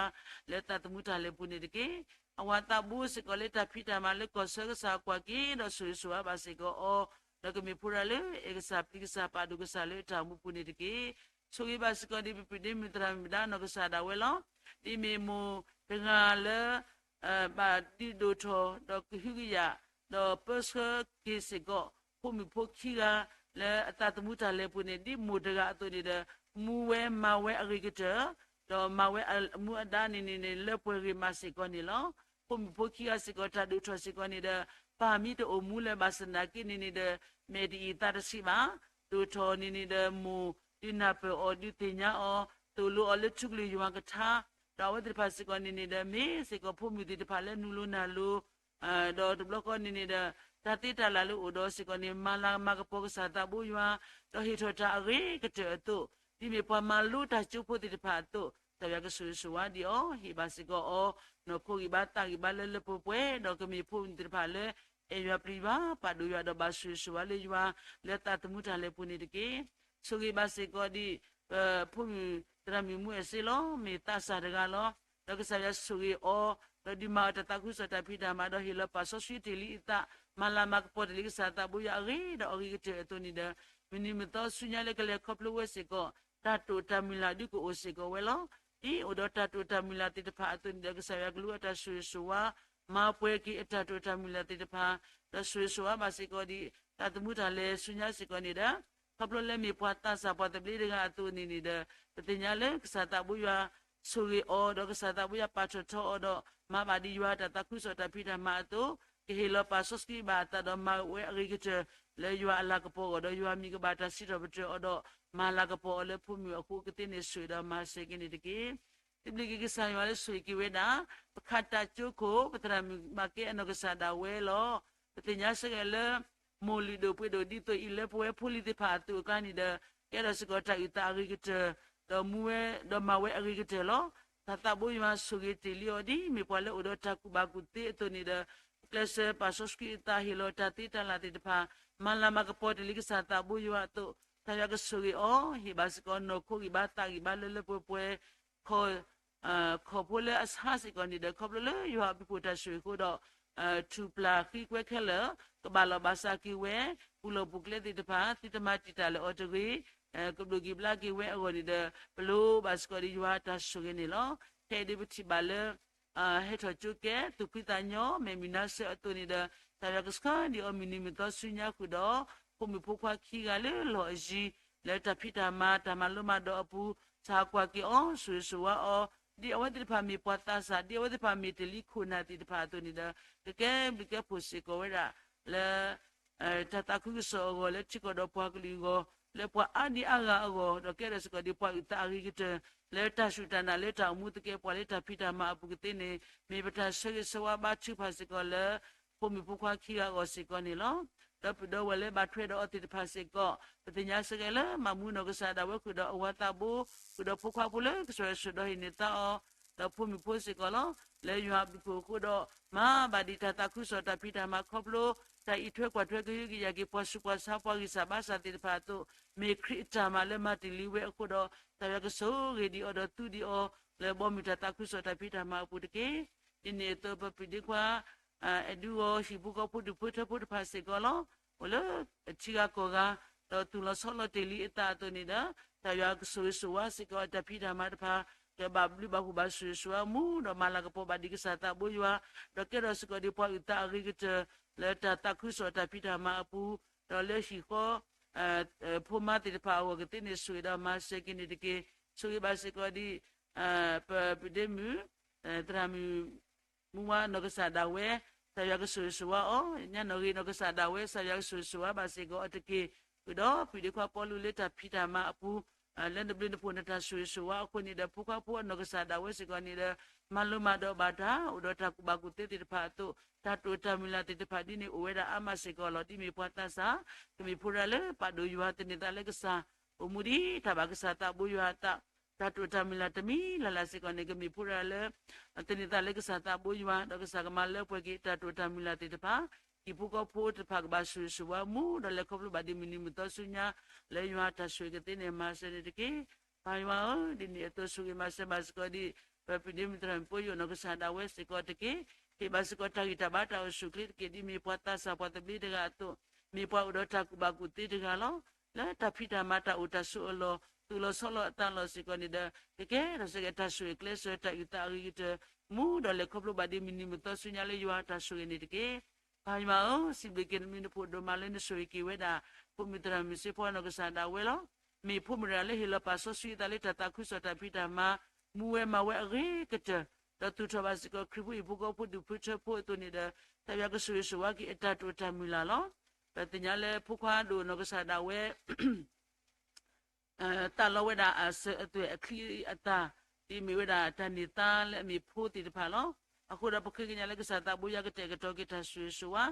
လၢသးသမူတၢ်လဲၤပူၤန့ၣ်တက့ၢ်. အဝၤသးဘိစ့ၢ်ကီးလၢတၢ်ဖံးတၢ်မၤလၢကီၢ်ဆၢကစၢ်ကွၢ်က့ၤဒီးဆိၣ်ဂ့ၤဆိၣ်ဝါဘၣ်စ့ၢ်ကီးအီၤ, ဒီးကမ့ၢ်ဖိတဂၤလၢအဲၣ်ကစၢ်ပျံၤကစၢ်ပာ်ဒိၣ်ကစၢ်လၢတၢ်အိၣ်မူပူၤန့ၣ်တက့ၢ်. ဆိၣ်ဂ့ၤဘၣ်စ့ၢ်ကီးဒ်ပပုၢ်ဒ့မုၣ်သရၣ်မုၣ်ဒါနီၢ်ကစၢ်ဒၣ်ဝဲလီၤ. ဒ်မ့ၢ်မိၢ်တဂၤလၢ ဘၣ်ဒုးဒိၣ်ထီၣ်ဒီးကဟုကယာ် ဒီးပၢဆှၢက့ၤစ့ၢ်ကီး ဖိမုၣ်ဖိခံဂၤ လၢအသးသမူတၢ်လဲၤပူၤန့ၣ် ဒ်မိၢ်တဂၤအသိးန့ၣ်ဒီး မူဝဲမၤဝဲအဂ့ၤကတၢၢ် ဒီးမၤဝဲအမူအဒါန့ၣ်န့ၣ်န့ၣ် လၢပှဲၤဂ့ၤမးစ့ၢ်ကီးန့ၣ်လီၤ. ဖိမုၣ်ဖိခံဂၤစ့ၢ်ကီးတၢ်ဒိၣ်ထီၣ်စ့ၢ်ကီးန့ၣ်ဒီး ပၢ်မ့ၢ်တအိၣ်မူလၢၤဘၣ်ဆၣ်သနာ်က့န့ၣ်န့ၣ်ဒီး မဲာ်တအံၤသးတဆံးဘၣ်, ဒိၣ်ထီၣ်န့ၣ်န့ၣ်ဒီး မိၢ်ဒုးနၢ်ပၢၢ်အီၤ ဒုးသ့ၣ်ညါအီၤ, သိၣ်လိအီၤလၢထူကလုၢ်ယွၤကထါ, ဒီးအဝဲသ့ၣ်တဖၣ်စ့ၢ်ကီးန့ၣ်န့ၣ်ဒီး မ့ၢ်စ့ၢ်ကီးဖိမုၣ်သ့ၣ်တဖၣ်လၢနုာ်လိၤနၢ်လိၤ ဒီးတဘျီဃီန့ၣ်န့ၣ်ဒီး တၢ်သ့တၢ်လၢ်လၢအိၣ်ဒီးစ့ၢ်ကီးန့ၣ် မၤလၤမၤကပီၤကစၢ်သးဘိယွၤ, ဒီးဟ့ၣ်ထီၣ်တၢ်အဂ့ၤကတၢၢ်အသိး, ဒ်မ့ၢ်ပှၤမၤလိတၢ်ကၠိဖိသ့ၣ်တဖၣ်အသိး, ကစၢ်ယွၤကဆိၣ်ဂ့ၤဆိၣ်ဝါဒံးအီၤ, ဟ့ၣ်ဘၣ်စ့ၢ်ကီးအီၤ နီၢ်ခိဂံၢ်ဘါသးဂံၢ်ဘါလၢလၢပှဲၤပှဲၤ, ဒီးကမ့ၢ်ဖိမုၣ်သ့ၣ်တဖၣ်လၢ အဲၣ်ယွၤပျံၤယွၤ ပာ်ဒိၣ်ယွၤ ဒီးဘၣ်ဆိၣ်ဂ့ၤဆိၣ်ဝါလၢယွၤ လၢသးသမူတၢ်လဲၤပူၤန့ၣ်တက့ၢ်. ဆိၣ်ဂ့ၤဘၣ်စ့ၢ်ကီးဒံး ပဖိမုၣ်သရၣ်မုၣ်မူအဲၣ်စ့လီၤ, မ့ၢ်သးစၢ်တဂၤလီၤ. ဒီးကစၢ်ယွၤဆိၣ်ဂ့ၤအီၤ, ဒီးဒုးမၤအီၤတၢ်သးခုကစီၣ်တၢ်ဖံးတၢ်မၤ, ဒီးဟ့ၣ်လီၤပာ်စီဆှံတ့ၢ်လံအသး, မၤလၤမၤကပီၤတ့ၢ်လံကစၢ်သးဘိယွၤအဂ့ၤဒီးအဂ့ၤကတၢၢ်အသိးန့ၣ်ဒီး, မုၢ်နံၤမုၢ်သီဆူညါလၢကလဲၤခီဖျိဝဲစ့ၢ်ကီး တၢ်တိာ်တၢ်မုၢ်လၢ်ဒုးကအိၣ်စ့ၢ်ကီးဝဲလီၤ. ဒ်အိၣ်ဒီးတၢ်တိာ်တၢ်မုၢ်လၢ်သ့ၣ်တဖၣ်အသိးန့ၣ်ဒီး ကစၢ်ယွၤကလူးအတၢ်ဆိၣ်ဂ့ၤဆိၣ်ဝါ မၤပှဲၤက့ၤအတၢ်တိာ်တၢ်မုၢ်လၢ်သ့ၣ်တဖၣ်, ဒီးဆိၣ်ဂ့ၤဆိၣ်ဝါဘၣ်စ့ၢ်ကီးဒံး သးသမူတၢ်လဲၤဆူညါစ့ၢ်ကီးန့ၣ်ဒီး, ခီဖျိလၢမ့ၢ်ပှၤသးစၢ်ပှၤသဘျ့တဂၤအသိးန့ၣ်န့ၣ်ဒီး, ပသ့ၣ်ညါလၢကစၢ်သးဘိယွၤဆိၣ်ဂ့ၤအီၤ, ဒီးကစၢ်သးဘိယွၤပာ်ထီၣ်ထီအီၤဒီး မၤဘၣ်ဒံးယွၤတၢ်သးခုကစီၣ်တၢ်ဖံးတၢ်မၤအသိး, ကဟ့ၣ်လီၤပာ်စီဆှံဘၣ်အသးဒီးမၤဝဲအဂ့ၤကတၢၢ် လၢယွၤအလၤကပီၤအဂီၢ်ဒီး ယွၤမံၤကဘၣ်တၢ်စံးထီၣ်ပတြၢၤအီၤဒီး မၤလၤကပီၤအီၤလၢဖိမုၣ်အဃိကသ့န့ၣ်ဆိၣ်ဂ့ၤဒီးမၤစၢၤက့ၤန့ၣ်တက့ၢ်. စံးဘျုးက့ၤကစၢ်ယွၤလၢဆိၣ်ဂ့ၤက့ၤဝဲဒၣ် ပခးတၢ်ကၠိခိၣ် ပသရၣ်မုၣ်မၤကဲအနီၢ်ကစၢ်ဒၣ်ဝဲလီၤ. ပသ့ၣ်ညါစ့ၢ်ကီးလၢ မိၢ်လုၢ်ဒိၣ်ပှ့ၤဒိၣ်ဒ်သိးအံၤလၢပဝဲဖိလံၤသ့ၣ်တဖၣ်အသိးအကျါန့ၣ်ဒီး, ကဲထီၣ်စ့ၢ်ကီးတၢ်အုၣ်သးအဂ့ၤကတၢၢ်, ဒီးမူဝဲ, ဒီးမၤဝဲအဂ့ၤကတၢၢ်လီၤ. တၢ်သးဘိယွၤဆိၣ်ဂ့ၤတ့ၢ်လံအီၤဒ်မ့ၢ်ပှၤလၢအိၣ်ဒီးတၢ်ကူၣ်ဘၣ်ကူၣ်သ့အသိးန့ၣ်ဒီး, ကျဲးစၢးပာ်စီဆှံအသးဟ့ၣ်လီၤတၢ်သ့တၢ်လၢ်သ့ၣ်တဖၣ်, မၤလၤမၤကပီၤတ့ၢ်လံကစၢ်သးဘိယွၤအသိး, ကစၢ်ယွၤကဆိၣ်ဂ့ၤအီၤ, ဟ့ၣ်ဘၣ်စ့ၢ်ကီးနီၢ်ခိဂံၢ်ဘါသးဂံၢ်ဘါလၢလၢပှဲၤပှဲၤ, ခီၣ် ခီၣ်ဖိလၢအဆါစ့ၢ်ကီးန့ၣ်ဒီး ခီဖျိလၢယွၤအဘျုးဖှိၣ်တၢ်ဆိၣ်ဂ့ၤအဃိဒီး, ထူၣ်ပျၢ်ဃံကွဲခဲလၢာ်, ကဘၣ်လီၤဘၣ်စးက့ၤဝဲ, ပူၤလီၢ်ပူၤကျဲသ့ၣ်တဖၣ် သုတမၤတံာ်တာ်လၢအီၤတဂ့ၤ, ကဘျိၣ်က့ၤဘျါက့ၤဝဲအဂီၢ်န့ၣ်ဒီး, ပလိၣ်ဘၣ်စ့ၢ်ကီးဒီးယွၤတၢ်ဆိၣ်ဂ့ၤန့ၣ်လီၤ. ဖဲအံၤဒ်ပထံၣ်ဘၣ်လၢ ဟဲထီၣ်ကၠိကဲ သူၣ်ဖှံသးညီ မဲာ်မုာ်နါဆၢအသိးန့ၣ်ဒီး, ကစၢ်ယွၤကဆှၢဒံးအီၤမုၢ်နံၤမုၢ်သီဆူညါဃုာ်ဒီး, ဖိမုၣ်ဖိခွါခံဂၤလၢလီၢ်အယံၤ, လၢတၢ်ဖံးတၢ်မၤ တၢ်မၤလိမၤဒိးအပူၤ, စးကွၢ်က့ၤအီၤ ဆိၣ်ဂ့ၤဆိၣ်ဝါအီၤ, ဒ်အဝဲသ့ၣ်တဖၣ်မ့ၢ်ပှၤသးစၢ် ဒ်အဝဲသ့ၣ်တဖၣ်မ့ၢ်တ့ၢ်လံခိၣ်နၢ်သ့ၣ်တဖၣ်အသိးန့ၣ်ဒီး, ကကဲဘျုးကဲဖှိၣ်စ့ၢ်ကီးဝဲဒၣ် လၢ တၢ်သးခုကစီၣ်အဂီၢ် လၢထံကီၢ်ဒီးပှၤကလုာ်အဂီၢ်, လၢပှၤအါဒံအါဂၤအဂီၢ်, ဒီးကဲထီၣ်စ့ၢ်ကီးဒ်ပှၤအုၣ်သးအဂ့ၤကတၢၢ်, လၢတၢ်စူၢ်တၢ်နာ်လၢတၢ်အိၣ်မူသကဲးပဝးလၢတၢ်ဖံးတၢ်မၤအပူၤကသ့န့ၣ်, မ့ၢ်ပတၢ်ဆၢဂ့ၤဆၢဝါဘါထုကဖၣ်စ့ၢ်ကီးလၢ ဖိမုၣ်ဖိခွါခံဂၤအဂီၢ်စ့ၢ်ကီးန့ၣ်လီၤ. ဒီးပုၢ်ဒီဝဲၢ်လၢဘၣ်ထွဲဒီးအီၤသ့ၣ်တဖၣ်စ့ၢ်ကီး, ပသ့ၣ်ညါစ့ၢ်ကီးလၢမၤမူနီၢ်ကစၢ်ဒၣ်ဝဲဃုာ်ဒီးအဝၤသးဘိ, ဃုာ်ဒီးဖိခွါဖိလၢကစၢ်ယွၤဆိၣ်ဒီးဟ့ၣ်န့ၢ်သါအီၤ, ဒီးဖိမုၣ်ဖိစ့ၢ်ကီးလီၤ. လၢယွၤအဘျုးဖှိၣ်အဃိဒီး, မၤဘၣ်ဒံးတၢ်သးခုကစီၣ်တၢ်ဖံးတၢ်မၤခီဖျိ, တၢ်အံးထွဲကွၢ်ထွဲကဟုကယာ်က့ၤပှၤဆူးပှၤဆါပှၤဂံၢ်စၢ်ဘါစၢ်သ့ၣ်တဖၣ်အသိး, မ့ၢ်ခရံာ်အတၢ်မၤလၢမၤတ့ၢ်လံဝဲအဃိဒီး, ကစၢ်ယွၤကဆိၣ်ဂ့ၤဒံးအီၤဒီးသူဒံးအီၤ, လၢဘီမုၢ်တၢ်သးခုကစီၣ်တၢ်ဖံးတၢ်မၤအပူၤတက့ၢ်. ဒ်န့ၣ်အသိးပပုၢ်ဒ့ခွါ အဲၣ်ဒူအီၤ ဟံၣ်ဖိဃီဖိဒူၣ်ဖိထၢဖိတဖၣ်စ့ၢ်ကီးလီၤ. အိၣ်လၢအထံဂၤကီၢ်ဂၤ, ဒီးသူၣ်လီၤဆီလီၤတ့ၢ်လံအသးအသိးန့ၣ်ဒီး, ကစၢ်ယွၤကဆိၣ်ဂ့ၤဆိၣ်ဝါစ့ၢ်ကီးအတၢ်ဖံးတၢ်မၤတဖၣ်, ဒီးဘၣ်ဘျုးဘၣ်ဖှိၣ်ဘၣ်ဆိၣ်ဂ့ၤဆိၣ်ဝါမူ, ဒီးမၤလၤကပီၤဘၣ်ဒံးကစၢ်သးဘိယွၤ, ဒီးကဲထီၣ်စ့ၢ်ကီးဒံးပှၤအုၣ်သးအဂ့ၤကတၢၢ်, လၢတၢ်သးခုကစီၣ်တၢ်ဖံးတၢ်မၤအပူၤ, ဒီးလၢဟံၣ်ဃီ ဖိမါသ့ၣ်တဖၣ်အဂီၢ်ကသ့န့ၣ်ဆိၣ်ဂ့ၤဒီးမၤစၢၤက့ၤန့ၣ်တက့ၢ်. ဆိၣ်ဂ့ၤဘၣ်စ့ၢ်ကီးဒံး ပပုၢ်ဒ့မုၣ် သရၣ်မုၣ် မူဝါနီၢ်ကစၢ်ဒၣ်ဝဲ, ကစၢ်ယွၤကဆိၣ်ဂ့ၤဆိၣ်ဝါအီၤ, ညါနီၢ်ဂ့ၤနီၢ်ကစၢ်ဒၣ်ဝဲ ကစၢ်ယွၤကဆိၣ်ဂ့ၤဆိၣ်ဝါဘၣ်စ့ၢ်ကီးအီၤတက့ၢ်. ဃုာ်ဒီးပုၢ်ဒ့ခွါပီလူးလၢတၢ်ဖံးတၢ်မၤအပူၤ, လၢနဘျုးနဖှိၣ်နတၢ်ဆိၣ်ဂ့ၤဆိၣ်ဝါအဃိန့ၣ်ဒီး ဖိခွါဖိအနီၢ်ကစၢ်ဒၣ်ဝဲစ့ၢ်ကီးန့ၣ်ဒီး, မၤလိမၤဒိးဘၣ်တၢ် အိၣ်ဒီးတၢ်ကူၣ်ဘၣ်ကူၣ်သ့သ့ၣ်တဖၣ်အသိး, တၢ်တိာ်တၢ်မုၢ်လၢ်သ့ၣ်တဖၣ်ဒ်န့ၣ်အိၣ်ဝဲဒၣ်အါမးစ့ၢ်ကီးလီၤ. ဒ်မ့ၢ်ပှၤသးစၢ်, ကမ့ၢ်ဖိတဂၤလၢပာ်ဒိၣ်ယွၤသန့ၤသးလၢကစၢ်, အိၣ်မူဒ်တၢ်ဘၣ်ကစၢ်သးဘိယွၤအသး, တၢ်တိာ်တၢ်မုၢ်လၢ်တမံၤလၢ်လၢ်စ့ၢ်ကီးန့ၣ် ကမ့ၢ်ဖိတဂၤလၢ သန့ၤသးလၢကစၢ်သးဘိယွၤ, ဒီးကစၢ်ကမၤလၢပှဲၤက့ၤတၢ်တိာ်တၢ်မုၢ်လၢ်သ့ၣ်တဖၣ်, ဟံၣ်ဖိဃီဖိတဖၣ်ကဘၣ်ဆိၣ်ဂ့ၤဆိၣ်ဝါမူ, ဒီးလဲၤခီဖျိဘၣ်ဒံးမုၢ်နံၤမုၢ်သီဆူညါ, လၢယွၤတၢ်ဆိၣ်ဂ့ၤကသ့န့ၣ်မၤစၢၤန့ၣ်တက့ၢ်. ပၢ်ယွၤဧၢ, ဒ်န့ၣ်အသိးဆိၣ်ဂ့ၤမၤစၢၤဘၣ်စ့ၢ်ကီးဒံး ပပုၢ်ဒ့မုၣ်သရၣ်မုၣ်ဖိယိာ်နီၢ်ကစၢ်ဒၣ်ဝဲစ့ၢ်ကီးတက့ၢ်. ဟ့ၣ်ဘၣ်စ့ၢ်ကီးတၢ်ဂံၢ်တၢ်ဘါတၢ်အိၣ်ဆူၣ်အိၣ်ချ့တက့ၢ်. ဒ်မ့ၢ်ပှၤသးစၢ်ပှၤသဘျ့တဂၤအသိး, မ့ၢ်ပှၤအိၣ်ဒီးတၢ်ကူၣ်ဘၣ်ကူၣ်သ့တဂၤလီၤ. လၢတၢ်ဖံးတၢ်မၤတၢ်အိၣ်တၢ်ဆိးအလီၢ်, သူၣ်လီၤဆီလီၤအသးလီၤစ့ၢ်ကီးန့ၣ်ဒီး, ကကဲထီၣ်စ့ၢ်ကီးတၢ်ဆိၣ်ဂ့ၤကျဲးစၢးတၢ်အုၣ်သးအဂ့ၤကတၢၢ်မူ, ဒီးလဲၤခီဖျိဘၣ်ဒံးမုၢ်နံၤမုၢ်သီဆူညါလၢယွၤတၢ်ဆိၣ်ဂ့ၤန့ၣ်တက့ၢ်. ပၢ်ယွၤဧၢ, စံးဘျုးက့ၤနမ့ၢ်နဖိဒိၣ်မးလၢနဆိၣ်ဂ့ၤက့ၤဝဲဒၣ် ဖိမုၣ်သရၣ်မုၣ်စ့ဖီနီၢ်ကစၢ်ဒၣ်ဝဲလီၤ. မ့ၢ်ဖိမုၣ်တဂၤလၢဟ့ၣ်လီၤပာ်စီဆှံအသးလၢတၢ်သးခုကစီၣ်တၢ်ဖံးတၢ်မၤ, မူဝဲမၤဝဲအဂ့ၤကတၢၢ်, ဒီးသူၣ်ထီၣ်ဘၣ်စ့ၢ်ကီးခရံာ်ဖိဟံၣ်ဖိဃီဖိဒူၣ်ဖိထၢဖိအသိးန့ၣ်ဒီး, ကစၢ်ယွၤကဆိၣ်ဂ့ၤဆိၣ်ဝါက့ၤအတၢ်တိာ်တၢ်မုၢ်လၢ်လီၤ. ပသ့ၣ်ညါလၢဖိခွါဒိၣ်နီၢ်ကစၢ်ဒၣ်ဝဲ သးလီဝဲဒၣ်အစၢၤအသွဲၣ်အချံအသၣ်, ဒ်အမ့ၢ်ဝဲဒၣ်တၢ်န့ၢ်သါလၢအမ့ၢ်ဖိသ့ၣ်တဖၣ်လီၤ. အဃိဒီးပဃ့ကညးလၢကစၢ်သးဘိယွၤကတဲာ်ကတီၤက့ၤတၢ်ဆိၣ်ဂ့ၤဆိၣ်ဝါ,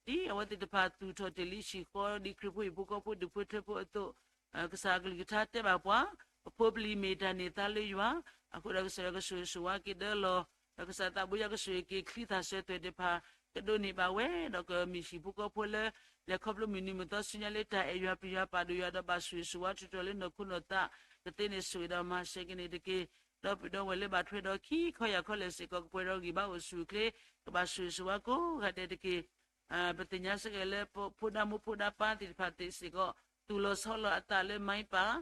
ဒ်အဝဲသ့ၣ်တဖၣ်သူၣ်ထီၣ်တ့ၢ်လံအဟံၣ်ဃီ ဒ်ခရံာ်ဖိဟံၣ်ဖိဃီဖိဒူၣ်ဖိထၢဖိအသိး, ကစၢ်အကလုၢ်ကထါတဲဘၣ်ပှၤ, ပဖိပလံၤမ့ၢ်တၢ်န့ၢ်သါလၢယွၤ, အဃိဒီးကစၢ်ယွၤကဆိၣ်ဂ့ၤဆိၣ်ဝါက့ၤဒၢလီၤ ဒီးကစၢ်သးဘိယွၤကဆိၣ်ဂ့ၤက့ၤချံသၣ်စၢၤသွဲၣ်တဖၣ်, ကဒိးန့ၢ်ဘၣ်ဝဲ, ဒီးကမ့ၢ်ဟံၣ်ဖိဃီဖိလၢ လဲၤခီဖျိမုၢ်နံၤမုၢ်သီဆူညါလၢတၢ်အဲၣ်ယွၤပျံၤယွၤပာ်ဒိၣ်ယွၤ ဒီးဘၣ်ဆိၣ်ဂ့ၤဆိၣ်ဝါထူးထူးလၢနီၢ်ခိနီၢ်သး, ကသ့န့ၣ်ဆိၣ်ဂ့ၤဒီးမၤစၢၤက့ၤန့ၣ်တက့ၢ်. ဒီပုၢ်ဒီဝဲၢ်လၢဘၣ်ထွဲဒီးခံခီယၢ်ခီလဲၣ်စ့ၢ်ကီး ကပှဲၤဒီးဂံၢ်ဘါအိၣ်ဆူၣ်အိၣ်ချ့, ကဘၣ်ဆိၣ်ဂ့ၤဆိၣ်ဝါကိးဂၤဒဲးတက့ၢ်. ပသ့ၣ်ညါစ့ၢ်ကီးလၢ ဖိဒၣ်မိၢ်ဖိဒၣ်ပၢ်သ့ၣ်တဖၣ်သ့ၣ်စ့ၢ်ကီး သူၣ်လီၤဆီလီၤအသးလၢမၤပာ်,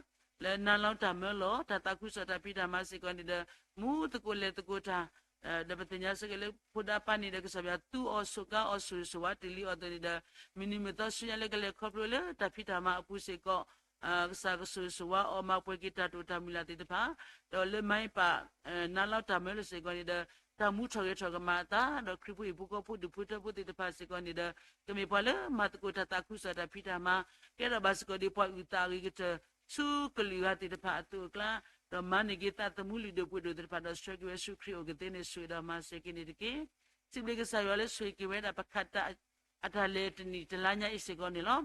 လၢနါလီၤတၢ်မၢလီၤ တၢ်သးခုကစီၣ်တၢ်ဖံးတၢ်မၤစ့ၢ်ကီးန့ၣ်ဒီး မူသကိးလဲၤသကိးတၢ်, ဒီးပသ့ၣ်ညါစ့ၢ်ကီးလၢဖိဒၣ်ပၢ်န့ၣ်ဒီး ကစၢ်ယွၤသူအီၤစူးကါအီၤဆိၣ်ဂ့ၤဆိၣ်ဝါတ့ၢ်လံအီၤအသိးန့ၣ်ဒီး မုၢ်နံၤမုၢ်သီဆူညါလၢကလဲၤခီဖျိလၢတၢ်ဖံးတၢ်မၤအပူၤစ့ၢ်ကီး ကစၢ်ကဆိၣ်ဂ့ၤဆိၣ်ဝါအီၤမၤပှဲၤက့ၤတၢ်တိာ်တၢ်မုၢ်လၢ်သ့ၣ်တဖၣ်, ဒီးလၢမၤပာ် နါလီၤတၢ်မၢလီၤစ့ၢ်ကီးန့ၣ်ဒီး တၢ်မူထီၣ်ဂဲၤထီၣ်ကမၤအသး ဒီးခရံာ်ဖိဟံၣ်ဖိဃီဖိဒူၣ်ဖိထၢဖိသ့ၣ်တဖၣ်စ့ၢ်ကီးန့ၣ်ဒီး ကမ့ၢ်ပှၤလၢမၤသကိးတၢ်သးခုကစီၣ်တၢ်ဖံးတၢ်မၤ, ကဲထီၣ်ဘၣ်စ့ၢ်ကီးဒ်ပှၤအုၣ်သးအဂ့ၤကတၢၢ် ဆူကလုာ်ဂၤသ့ၣ်တဖၣ်အသိးအကျါ, ဒီးမၤန့ၢ်က့ၤသးသမူလုၢ်ဒိၣ်ပှ့ၤဒိၣ်သ့ၣ်တဖၣ် ဒီးဆှၢက့ၤဝဲဆူခရံာ်အအိၣ်ကသ့န့ၣ် ဆိၣ်ဂ့ၤဒီးမၤစၢၤက့ၤန့ၣ်တက့ၢ်. စံးဘျုးကစၢ်ယွၤလၢဆိၣ်ဂ့ၤက့ၤဝဲဒၣ်ပခးတၢ် အတၢ်လဲၤတနံၣ်တလါညါအံၤစ့ၢ်ကီးန့ၣ်လီၤ.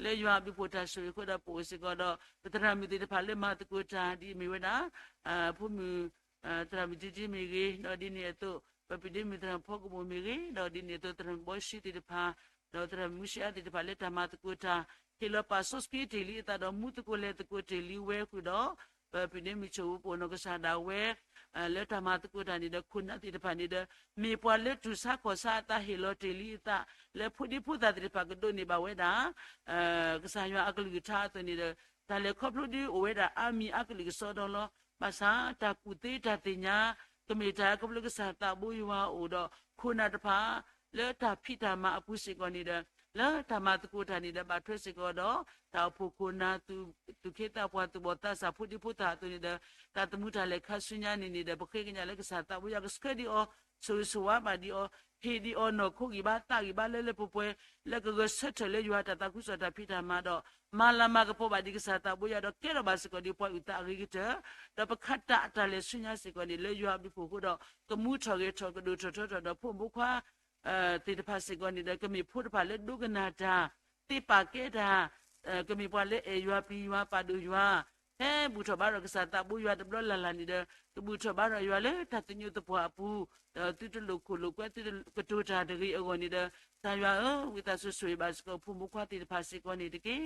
လၢယွၤအဘျုးဖှိၣ်တၢ်ဆိၣ်ဂ့ၤအဃိဒီး ပအိၣ်စ့ၢ်ကီးဒီး ပသရၣ်မုၣ်သ့ၣ်တဖၣ်လၢမၤသကိးတၢ် ဒ်အမ့ၢ်ဝဲဒၣ် ဖိမုၣ် သရၣ်မုၣ်တံတံမ့ၢ်ဂ့ၤ, ဒီးဒ်န့ၣ်အသိး ပပှၤဒ့မုၣ်သရၣ်ဖီကမိၣ်မ့ၢ်ဂ့ၤ, ဒီးဒ်န့ၣ်အသိးသရၣ်မုၣ်ဘီဆံသ့ၣ်တဖၣ်, ဒီးသရၣ်မုၣ်မူၡ့အါသ့ၣ်တဖၣ်လၢတၢ်မၤသကိးတၢ် ဟ့ၣ်လီၤပာ်စီဆှံတ့ၢ်လံအသးဒီး မူသကိးလဲၤသကိးတ့ၢ်လံဝဲဃုာ်ဒီး ပပှၤဒ့မုၣ်ဆိၣ်ဝူပအိၣ်နီၢ်ကစၢ်ဒၣ်ဝဲ လၢတၢ်မၤသကိးတၢ်န့ၣ်ဒီး ခိၣ်နၢ်သ့ၣ်တဖၣ်န့ၣ်ဒီး မ့ၢ်ပှၤလၢတူၢ်ဆါခီၣ်ဆါအသးဟ့ၣ်လီၤတ့ၢ်လံအသး လၢဖိဒံဖိသၣ်သ့ၣ်တဖၣ်ကဒိးန့ၢ်ဘၣ်ဝဲဒၣ် ကစၢ်ယွၤအကလုၢ်ကထါအသိးန့ၣ်ဒီး တၢ်လဲၤခီဖျိဒ်အိၣ်ဝဲဒၣ်အါမံၤအါကလုာ်ကစီဒီလီၤ. ဘၣ်ဆၣ်တၢ်ကူၣ်သ့တၢ်သ့ၣ်ညါ ကမ့ၢ်တၢ်ခီဖျိကစၢ်သးဘိယွၤအအိၣ်ဒီး ခိၣ်နၢ်တဖၣ် လၢတၢ်ဖံးတၢ်မၤအပူၤစ့ၢ်ကီးန့ၣ်ဒီး လၢတၢ်မၤသကိးတၢ်န့ၣ်ဒီး ဘၣ်ထွဲစ့ၢ်ကီးဒီး တၢ်အိၣ်ဖှိၣ်ခိၣ်နၢ် သူၣ်က့သးပှၢ်သူၣ်ဘီၣ်သးစၢ်ဖိဒံဖိသၣ်အသိးန့ၣ်ဒီး တၢ်သမူတၢ်လဲၤခါဆူညါန့ၣ်န့ၣ်ဒီး ပဃ့ကညးလၢကစၢ်သးဘိယွၤကဆှၢဒံးအီၤ ဆိၣ်ဂ့ၤဆိၣ်ဝါဘၣ်ဒံးအီၤ ဟ့ၣ်ဒံးအီၤနီၢ်ခိဂံၢ်ဘါသးဂံၢ်ဘါလၢလၢပှဲၤပှဲၤ လၢကဂဲၤဆၢထၢၣ်လၢယွၤတၢ်သးခုကစီၣ်တၢ်ဖံးတၢ်မၤဒီး မၤလၤမၤကပီၤဘၣ်ဒံးကစၢ်သးဘိယွၤဒီး ကဲထီၣ်ဘၣ်စ့ၢ်ကီးဒ်ပှၤအုၣ်သးအဂ့ၤကတၢၢ် ဒီးပခးတၢ်အတၢ်လဲၤဆူညါစ့ၢ်ကီးန့ၣ် လၢယွၤအဘျုးဖှိၣ်အဃိဒီး ကမူထီၣ်ဂဲၤထီၣ်ကဒိၣ်ထီၣ်ထီထီၣ်ဒီး ဖိမုၣ်ဖိခွါ သ့ၣ်တဖၣ်စ့ၢ်ကီးန့ၣ်ဒီး ကမ့ၢ်ဖိတဖၣ်လၢဒိကနၣ်တၢ် သ့ပာ်ကဲတၢ် ကမ့ၢ်ပှၤလၢအဲၣ်ယွၤပျံၤယွၤပာ်ဒိၣ်ယွၤ ဖဲဘူၣ်ထီၣ်ဘါထီၣ်ကစၢ်သးဘိယွၤတဘျီလၢ်လၢ်န့ၣ်ဒီး ကဘူၣ်ထီၣ်ဘါထီၣ်ယွၤလၢတၢ်သညိးသပှၢ်အပူၤ ဒီးသုတလိၣ်ခိၣ်လိၣ်ကွဲသုတကတိၤတၢ်တဂ့ၤအဂီၢ်န့ၣ်ဒီး ကစၢ်ယွၤဧၢ ဝံသးစူၤဆိၣ်ဂ့ၤဘၣ်စ့ၢ်ကီးဖိမုၣ်ဖိခွါသ့ၣ်တဖၣ်စ့ၢ်ကီးန့ၣ်တက့ၢ်.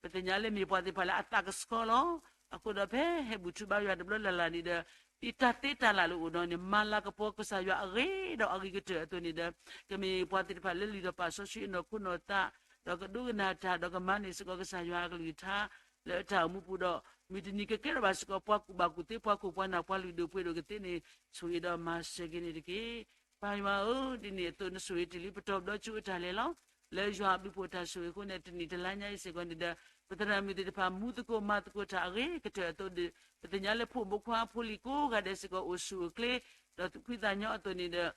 ပသ့ၣ်ညါလၢမ့ၢ်ပှၤသ့ၣ်တဖၣ်လၢအသးကဆှီလီၤ. အဃိဒီးဖဲဟဲဘူၣ်ထီၣ်ဘါယွၤတဘျီလၢ်လၢ်န့ၣ်ဒီး ဒ်တၢ်သ့တၢ်လၢ်လၢအိၣ်ဒီးန့ၣ် မၤလၤကပီၤကစၢ်ယွၤအဂ့ၤဒီးအဂ့ၤကတၢၢ်အသိးန့ၣ်ဒီး ကမ့ၢ်ပှၤသ့ၣ်တဖၣ်လၢလုၢ်ထီၣ်ပာ်စီဆှံအနီၢ်ခိနီၢ်သး ဒီးကဒိကနၣ်တၢ် ဒီးကမၤန့ၢ်စ့ၢ်ကီးကစၢ်ယွၤအကလုၢ်ကထါ လၢတၢ်အိၣ်မူပူၤဒီး မုၢ်တနံၤကကဲထီၣ်ဘၣ်စ့ၢ်ကီး ပှၤကူၣ်ဘၣ်ကူၣ်သ့ ပှၤခိၣ်ပှၤနၢ် ပှၤလုၢ်ဒိၣ်ပှ့ၤဒိၣ်ကသ့န့ၣ် ဆိၣ်ဂ့ၤဒီးမၤစၢၤက့ၤန့ၣ်တက့ၢ်. ပၢ်ယွၤဧၢ, ဒ်န့ၣ်အသိးနဆိၣ်ဂ့ၤတ့ၢ်လံပတီၢ်ဘျီကၠိအတၢ်လဲၤလီၤ. လၢယွၤအဘျုးဖှိၣ်တၢ်ဆိၣ်ဂ့ၤအဃိန့ၣ် တနံၣ်တလါညါအံၤစ့ၢ်ကီးန့ၣ်ဒီး ပသရၣ်မုၣ်သ့ၣ်တဖၣ် မူသကိးမၤသကိးတၢ်အဂ့ၤကတၢၢ်အသိးဒီး ပသ့ၣ်ညါလၢဖိမုၣ်ဖိခွါဖိလံၤကိးဂၤဒဲးစ့ၢ်ကီး အိၣ်ဆူၣ်အိၣ်ချ့ ဒီးသူၣ်ဖှံသးညီအသိးန့ၣ်ဒီး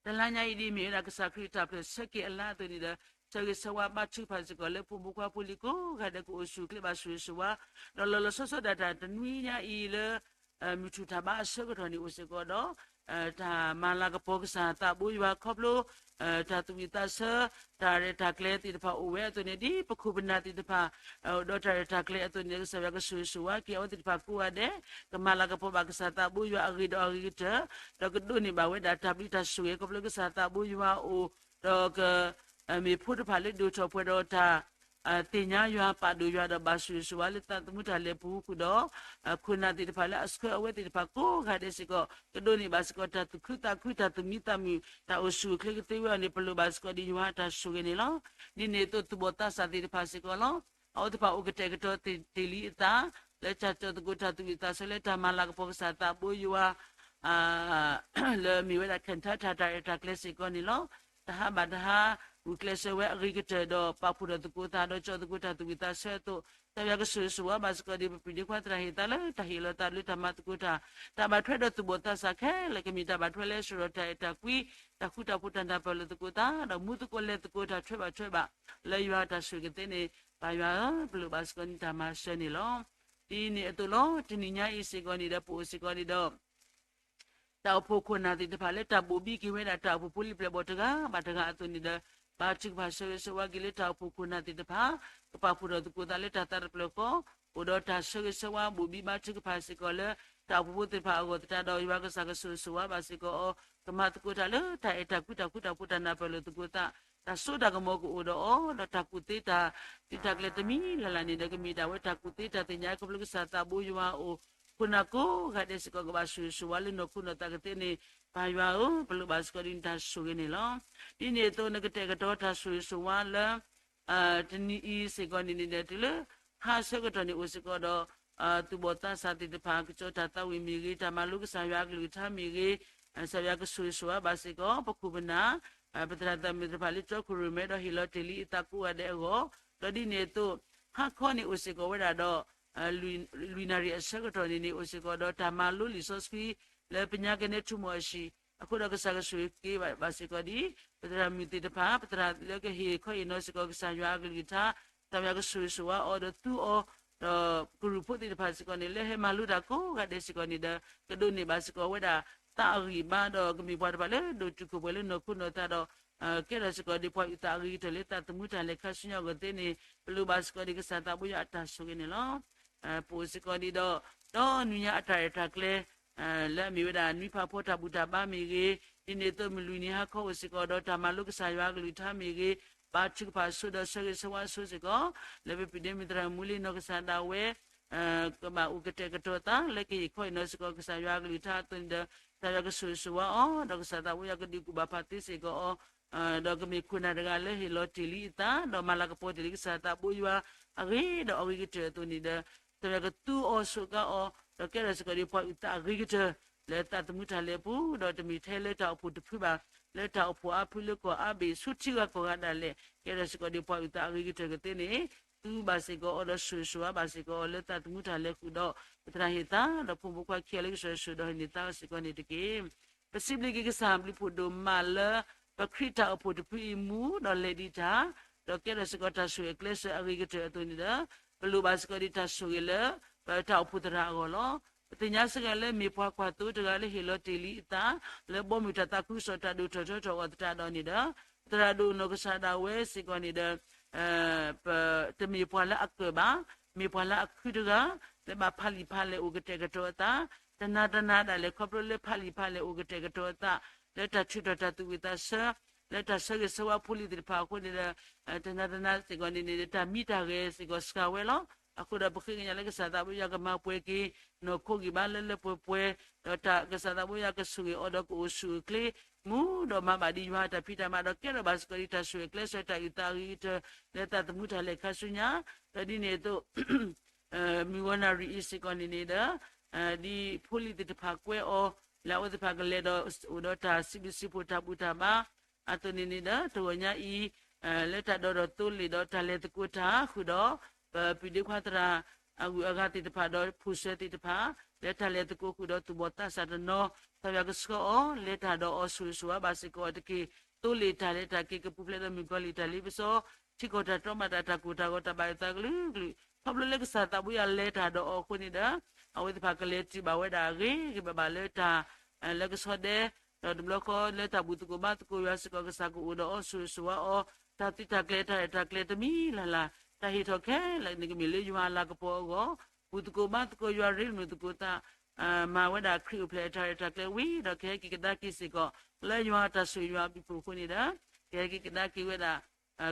တလါညါအံၤဒ်မ့ၢ်ဝဲဒၣ်ကစၢ်ခရံာ်တၢ်ပျဲၢ်ဆၢက့ၤအလါအသိးန့ၣ်ဒီး ဆၢဂ့ၤဆၢဝါဘါထုကဖၣ်စ့ၢ်ကီးလၢဖိမုၣ်ဖိခွါဖိလံၤကိးဂၤဒဲးကအိၣ်ဆူၣ်အိၣ်ချ့ဘၣ်ဆိၣ်ဂ့ၤဆိၣ်ဝါ ဒီးလီၤလီၤဆီဆီဒၣ်တၢ်တနွံညါအံၤလၢ မုၢ်ထူၣ်တၢ်ဘါအဆၢကတီၢ်န့ၣ် အိၣ်စ့ၢ်ကီးဒီး တၢ်မၤလၤကပီၤကစၢ်သးဘိယွၤခီဖျိ တၢ်သူၣ်ဝံၣ်သးဆၢ တၢ်ရဲၣ်တၢ်ကျဲၤသ့ၣ်တဖၣ်အိၣ်ဝဲအသိးန့ၣ် ဒ်ပခိၣ်ပနၢ်သ့ၣ်တဖၣ် အိၣ်ဒီးတၢ်ရဲၣ်တၢ်ကျဲၤအသိးန့ၣ် ကစၢ်ယွၤကဆိၣ်ဂ့ၤဆိၣ်ဝါက့ၤအဝဲသ့ၣ်တဖၣ်ကိးဂၤဒဲး ကမၤလၤကပီၤဘၣ်ကစၢ်သးဘိယွၤအဂ့ၤဒီးအဂ့ၤကတၢၢ် ဒီးကဒိးန့ၢ်ဘၣ်ဝဲဒၣ်တၢ်ဘျုးတၢ်ဆိၣ်ဂ့ၤခီဖျိကစၢ်သးဘိယွၤအအိၣ် ဒီးက မ့ၢ်ဖိတဖၣ်လၢဒိၣ်ထီၣ်ပှဲၤဒီးတၢ် သ့ၣ်ညါယွၤပာ်ဒိၣ်ယွၤဒီးဘၣ်ဆိၣ်ဂ့ၤဆိၣ်ဝါလၢသးသမူတၢ်လဲၤပူၤဃုာ်ဒီး ခိၣ်နၢ်သ့ၣ်တဖၣ်လၢအဆှၢအဝဲသ့ၣ်တဖၣ်ကိးဂၤဒဲးစ့ၢ်ကီး ကဒိးန့ၢ်ဘၣ်စ့ၢ်ကီးတၢ်သူၣ်ခုသးခု တၢ်သူၣ်မံသးမုာ် တၢ်အိၣ်ဆူၣ်အိၣ်ချ့ကသ့ဝဲအီၤန့ၣ် ပလိၣ်ဘၣ်စ့ၢ်ကီးဒ်ယွၤအတၢ်ဆိၣ်ဂ့ၤန့ၣ်လီၤ. ဒ်န့ၣ်အသိးသူၣ်ဘီၣ်သးစၢ်သ့ၣ်တဖၣ်စ့ၢ်ကီးလီၤ. အဝဲသ့ၣ်တဖၣ်အိၣ်ကတဲာ်ကတီၤတ့ၢ်လံအသး လၢတၢ်တီၢ်သကိးတၢ်သူၣ်ဝံၣ်သးဆၢလၢတၢ်မၤလၤကပီၤကစၢ်သးဘိယွၤ လၢမ့ၢ်ဝဲဒၣ် ခၢၣ်ထါ တၢ်ရဲၣ်တၢ်ကျဲၤစ့ၢ်ကီးန့ၣ်လီၤ. တဟးဘၣ်တဟး ဂုာ်ကျဲးစၢးဝဲအဂ့ၤကတၢၢ်ဒီး ပာ်ဖှိၣ်ထီၣ်သကိးသးဒီး ကၠီၣ်သကိးတၢ်သူၣ်ဝံၣ်သးဆၢအသိး ကစၢ်ယွၤကဆိၣ်ဂ့ၤဆိၣ်ဝါဘၣ်စ့ၢ်ကီးဒ်ပပှၤဒ့ခွါသရၣ်ဟ့ၣ်သါလၢ တၢ်ဟ့ၣ်လီၤသးလၢတၢ်မၤသကိးတၢ် တၢ်ဘၣ်ထွဲဒီးသူၣ်ဘီၣ်သးစၢ်ခဲလၢာ် ကမ့ၢ်တၢ်ဘၣ်ထွဲလၢ စရီတၢ်အဲၣ်တၢ်ကွံ တၢ်ဃူတၢ်ဖိးတၢ်နၢ်ပၢၢ်လိာ်သကိးသး ဒီးမူသကိးလဲၤသကိးတၢ်ထွဲဘၣ်ထွဲဘၣ် လၢယွၤတၢ်ဆိၣ်ဂ့ၤကသ့န့ၣ် ပၢ်ယွၤဧၢ, ပလိၣ်ဘၣ်စ့ၢ်ကီးနတၢ်မၤစၢၤန့ၣ်လီၤ. ဒ်န့ၣ်အသိးလီၤ, တနံၤညါအံၤစ့ၢ်ကီးန့ၣ်ဒီး ပအိၣ်စ့ၢ်ကီးန့ၣ်ဒီး တၢ်အိၣ်ဖှိၣ်ခိၣ်နၢ်သ့ၣ်တဖၣ်လၢတၢ်ဘိၣ်ဘံၣ်က့ၤဝဲဒၣ်တၢ်အိၣ်ဖှိၣ်ဖိလံၤပျဲၢ်ဘီၣ်တဂၤဘၣ်တဂၤအသိးန့ၣ်ဒီး ဘါထုကဖၣ်ဆၢဂ့ၤဆၢဝါက့ၤလၢတၢ်အိၣ်ဖှိၣ်ခိၣ်နၢ်သ့ၣ်တဖၣ် ကပာ်ဖှိၣ်ထီၣ်သကိးသးလၢတၢ်သးတဖျၢၣ်ဃီ, အိၣ်ဒီးတၢ်ဆၢဂ့ၤဆၢဝါဘိၣ်ဘံၣ်ဘါထုကဖၣ်စ့ၢ်ကီးလၢ တၢ်အိၣ်ဖှိၣ်ဖိသ့ၣ်တဖၣ်အဂီၢ်သတးဒီး ယွၤကစၢ်ကဆိၣ်ဂ့ၤဆိၣ်ဝါဘၣ်စ့ၢ်ကီးအီၤ, ကမၤသကိးတၢ်လၢတၢ်အဲၣ်တၢ်ကွံတၢ်ဃူတၢ်ဖိးတၢ်နၢ်ပၢၢ်လိာ်သကိးသး, တၢ်စိတၢ်ကမီၤကအိၣ်ဒီးအီၤ, ဒီးတၢ်ကူၣ်သ့တၢ် သုးတၢ်ကျဲၤတမံၤလၢ်လၢ်န့ၣ်ဒီး ကမ့ၢ်ဒၣ်ဝဲတၢ်ကူၣ်သ့တၢ်သ့ၣ်ညါခီဖျိကစၢ်သးဘိယွၤအအိၣ်, ခိၣ်နၢ်ကိးဂၤဒဲးစ့ၢ်ကီးကဘၣ်ဆိၣ်ဂ့ၤဆိၣ်ဝါလၢနီၢ်ခိနီၢ်သးကသ့န့ၣ်, ပၢ်ယွၤဧၢ, ပလိၣ်ဘၣ်စ့ၢ်ကီးဒ်နတၢ်ဆိၣ်ဂ့ၤန့ၣ်လီၤ. ဒ်န့ၣ်အသိးနကတဲာ်ကတီၤတၢ်ဆိၣ်ဂ့ၤဆိၣ်ဝါလၢ တနံၤအံၤစ့ၢ်ကီးန့ၣ်န့ၣ်ဒီး တုၤလၢဟါဆၢကတီၢ်န့ၣ်အိၣ်စ့ၢ်ကီးဒီး သူၣ်ဘီၣ်သးစၢ်သ့ၣ်တဖၣ် ကစီၤတၢ်သးဝံၣ်မ့ၢ်ဂ့ၤ, တၢ်မၤလိကစၢ်ယွၤအကလုၢ်ကထါမ့ၢ်ဂ့ၤ, ကစၢ်ယွၤကဆိၣ်ဂ့ၤဆိၣ်ဝါဘၣ်စ့ၢ်ကီး ပခိၣ်ပနၢ်, ပသရၣ်သမုၣ်သ့ၣ်တဖၣ်လၢကၠီခိၣ်ရိၣ်မဲဒီးဟ့ၣ်လီၤတ့ၢ်လံအသးကိးဂၤဒဲးအဂီၢ်, ဒီးဒ်န့ၣ်အသိး ဟါခီန့ၣ်အိၣ်စ့ၢ်ကီးဝဲဒၣ်ဒီး လွံၢ်နၣ်ရံၣ်အဆၢကတီၢ်န့ၣ်န့ၣ် အိၣ်စ့ၢ်ကီးဒီးတၢ်မၤလိလံာ်စီဆှံ လၢပညါကနဲထူမိၣ်အဟံၣ်, အဃိဒီးကစၢ်ကဆိၣ်ဂ့ၤက့ၤဘၣ်စ့ၢ်ကီးဒ် ပသရၣ်မုၣ်သ့ၣ်တဖၣ်, ပသရၣ်လၢကဟ့ၣ်ခီဟ့ၣ်နီၤစ့ၢ်ကီးကစၢ်ယွၤအကလုၢ်ကထါ, ကစၢ်ယွၤကဆိၣ်ဂ့ၤဆိၣ်ဝါအီၤဒီးသူအီၤ, ဒီးကရူၢ်ဖိသ့ၣ်တဖၣ်စ့ၢ်ကီးန့ၣ် လၢဟဲမၤလိတၢ်ကိးဂၤဒဲးစ့ၢ်ကီးန့ၣ်ဒီး ကဒိးန့ၢ်ဘၣ်စ့ၢ်ကီးဝဲဒၣ် သးအဂံၢ်ဘါဒီးကမ့ၢ်ပှၤတဖၣ်လၢဒိၣ်တုာ်ခိၣ်ပှဲၤလၢနီၢ်ခိနီၢ်သးဒီး ကဲထီၣ်စ့ၢ်ကီးဒ်ပှၤအုၣ်သးအဂ့ၤကတၢၢ်လၢသးသမူတၢ်လဲၤခါဆူညါအဂီၢ်သ့န့ၣ် ပလိၣ်ဘၣ်စ့ၢ်ကီးဒ်ကစၢ်သးဘိယွၤအတၢ်ဆိၣ်ဂ့ၤန့ၣ်လီၤ. ပအိၣ်စ့ၢ်ကီးဒ်ဒီး ဒီနံၤညါအတၢ်ရဲၣ်တၢ်ကျဲၤ လၢအမ့ၢ်ဝဲဒၣ်နွံဖးဖီတၢ်ဘူၣ်တၢ်ဘါမ့ၢ်ဂ့ၤ, ဒ်န့ၣ်အသိးမုၢ်လွံၢ်နံၤဟါခီအိၣ်စ့ၢ်ကီးဒီးတၢ်မၤလိကစၢ်ယွၤအကလုၢ်ကထါမ့ၢ်ဂ့ၤ, ဘါထုကဖၣ်အဆိဒီးဆၢဂ့ၤဆၢဝါအဆိစ့ၢ်ကီး လၢပပုၢ်ဒ့မုၣ်သရၣ်မူလ့နီၢ်ကစၢ်ဒၣ်ဝဲ ကဘၣ်အိၣ်ကတဲာ်ကတီၤသးလၢကဟ့ၣ်ခီဟ့ၣ်နီၤစ့ၢ်ကီးကစၢ်ယွၤအကလုၢ်ကထါအသိးန့ၣ်ဒီး ကစၢ်ယွၤကဆိၣ်ဂ့ၤဆိၣ်ဝါအီၤ ဒီးကစၢ်သးဘိယွၤကဒုးကူၣ်ဘၣ်ဖးသ့စ့ၢ်ကီးအီၤ ဒီးကမ့ၢ်ခိၣ်နၢ်တဂၤလၢဟ့ၣ်လီၤတ့ၢ်လံအသး ဒီးမၤလၤကပီၤတ့ၢ်လံကစၢ်သးဘိယွၤအဂ့ၤဒီးအဂ့ၤကတၢၢ်အသိးန့ၣ်ဒီး ကစၢ်ယွၤကသူအီၤဆိးကါအီၤ ဒီးကဲထီၣ်စ့ၢ်ကီးဒ်ပှၤအုၣ်သးအဂ့ၤကတၢၢ် လၢသးသမူတၢ်လဲၤအပူၤ ဒီးတမ့ၢ်ထဲလၢတၢ်အိၣ်ဖှိၣ်တဖုဘၣ် လၢတၢ်အိၣ်ဖှိၣ်အါဖုလၢကီၢ်အါဘ့ၣ်ဆူထံဂၤကီၢ်ဂၤဒၣ်လဲာ် ကဲထီၣ်စ့ၢ်ကီးဒ်ပှၤအုၣ်သးအဂ့ၤကတၢၢ်ကသ့န့ၣ် သူဘၣ်စ့ၢ်ကီးအီၤဒီးဆိၣ်ဂ့ၤဆိၣ်ဝါဘၣ်စ့ၢ်ကီးအီၤလၢသးသမူတၢ်လဲၤဃုာ်ဒီး ပသရၣ်ဟ့ၣ်သါ ဒီးဖိမုၣ်ဖိခွါခံဂၤလၢကစၢ်ယွၤဆိၣ်ဒီးဟ့ၣ်န့ၢ်သါစ့ၢ်ကီးန့ၣ်တက့ၢ်. ပစံးဘျုးက့ၤကစၢ်ဘျုးဖှိၣ်ဒိၣ်မးလၢ ပခရံာ်တၢ်အိၣ်ဖှိၣ်တဖုအံၤမူဒီးလဲၤဒံးတၢ် ဒီးကဲထီၣ်စ့ၢ်ကီးတၢ်ဆိၣ်ဂ့ၤကျဲးစၢးအဂ့ၤကတၢၢ်အသိးန့ၣ်ဒီး ပလိၣ်ဘၣ်စ့ၢ်ကီးဒ်တၢ်ဆိၣ်ဂ့ၤလၢ ပတၢ်အိၣ်ဖှိၣ်သရၣ်အဂီၢ်လီၤ. ပသ့ၣ်ညါစ့ၢ်ကီးလၢမ့ၢ်ပှၤကွၢ်သိတဂၤလၢဟ့ၣ်လီၤတ့ၢ်လံအသး လၢဘီမုၢ်တၢ်သးခုကစီၣ်တၢ်ဒိၣ်ထီၣ်ထီထီၣ်အဂီၢ်သတးဒီးန့ၣ်ဒီး သရၣ်ဒိၣ်နီၢ်ကစၢ်ဒၣ်ဝဲစ့ၢ်ကီးန့ၣ်ဒီး ပတမ့ၢ်ပှၤလၢအကၢၣ်ဘၣ်, မ့ၢ်ပှၤလၢအခုတဂၤ လၢဘၣ်ဖးလံာ်ဖးလဲၢ်အိၣ်ကတဲာ်ကတီၤအသး, တနၤတနၤဒၣ်လဲာ်ခီဖျိလၢဖးလံာ်ဖးလဲၢ်အိၣ်ကတဲာ်ကတီၤအသး လၢတၢ်ထုးထီၣ်တၢ်သူၣ်ဝံၣ်သးဆၢ လၢတၢ်ဆၢဂ့ၤဆၢဝါဖိလံၤသ့ၣ်တဖၣ်အဃိန့ၣ်ဒီး တနၤတနၤစ့ၢ်ကီးန့ၣ်န့ၣ် တၢ်မံတၢ်ဂဲၤစ့ၢ်ကီးစှၤဝဲလီၤ. အဃိဒီးပဃ့ကညးလၢကစၢ်သးဘိယွၤကမၤပှဲၤက့ၤ နီၢ်ခိဂံၢ်ဘါလၢလၢပှဲၤပှဲၤ, ဒီးတၢ်ကစၢ်သးဘိယွၤကဆိၣ်ဂ့ၤအီၤဒီးကအိၣ်ဆူၣ်အိၣ်ချ့ မူဒီးမၤဘၣ်ဒ်ယွၤအတၢ်ဖံးတၢ်မၤဒီးကဲထီၣ်ဘၣ်စ့ၢ်ကီးဒ်တၢ်ဆိၣ်ဂ့ၤကျဲးစၢးတၢ်အုၣ်သးအဂ့ၤကတၢၢ် လၢသးသမူတၢ်လဲၤခါဆူညါ, ဒီးဒ်န့ၣ်အသိး မုၢ်ဂီၤနၣ်ရံၣ်အံၤစ့ၢ်ကီးန့ၣ်န့ၣ်ဒီး ဒ်ဖိလံၤသ့ၣ်တဖၣ်ကွဲးအီၤ လၢအဝဲသ့ၣ်တဖၣ်ကလဲၤဒီးအိၣ်ဒီးတၢ်စံးဘျုးစံးဖှိၣ်တၢ်ဘူၣ်တၢ်ဘါ အသိးန့ၣ်န့ၣ်ဒီး တဂီၤညါအံၤ လၢတၢ်ဒီသဒၢသိလ့ၣ်ဒီးတၢ်လဲၤသကိးတၢ်ဃုာ်ဒီး ပပုၢ်ဒ့ခွါသရၣ် အဂုၤအဂၤသ့ၣ်တဖၣ်ဒီးဖိၣ်စၢၤသ့ၣ်တဖၣ် လၢတၢ်လဲၤသကိးဃုာ်ဒီးသူၣ်ဘီၣ်သးစၢ်တနီၤ ကစၢ်ယွၤကဆှၢအီၤ လဲၤတၢ်ဒီးအီၤဆိၣ်ဂ့ၤဆိၣ်ဝါဘၣ်စ့ၢ်ကီးအီၤတက့ၢ်. သိလ့ၣ်တၢ်လဲၤတၢ်က့ၤကပူၤဖျဲးဒီးမုၣ်ကီၤလံၢ်တၢ်လ့ပစီ ထံကီၢ်တၢ်တီမးတၢ်တၢ်ကိၢ်တၢ်ဂီၤတၢ်ဘၣ်ယိၣ်သးကလုာ်ကလုာ် ခီဖျိလၢကစၢ်သးဘိယွၤလဲၤတၢ်ဒီးအီၤအဃိန့ၣ်ဒီး အဝဲသ့ၣ်တဖၣ်ကလဲၤတုၤဘၣ်ဝဲဒၣ်အဂ့ၤဂ့ၤဘၣ်ဘၣ်လၢတၢ် လၢကဆီဒဲ ဒီးတဘျီဃီလၢတၢ်ဘူၣ်သကိးဘါသကိးယွၤစ့ၢ်ကီး ကစၢ်ကအိၣ်ဒီးအီၤဆိၣ်ဂ့ၤဆိၣ်ဝါအီၤ တၢ်သုးတၢ်ကျဲၤတၢ်ရဲၣ်တၢ်ကျဲၤတမံၤလၢ်လၢ် တၢ်ဟ့ၣ်ထီၣ်ခဲလၢာ်န့ၣ်ကမ့ၢ်လၢယွၤအလၤကပီၤအဂီၢ် ဘူၣ်သကိးဘါသကိးယွၤရ့လိာ်သကိးသး မၤဝဲဒၣ်ခရံာ်အိၣ်ဖျဲၣ်အတၢ်ရဲၣ်တၢ်ကျဲၤဝံၤဒီးကဟဲက့ၤကဒါက့ၤစ့ၢ်ကီး လၢယွၤအတၢ်ဆိၣ်ဂ့ၤယွၤအဘျုးအဖှိၣ်အဃိန့ၣ်ဒီး ကဟဲက့ၤကဒါက့ၤဝဲဒၣ်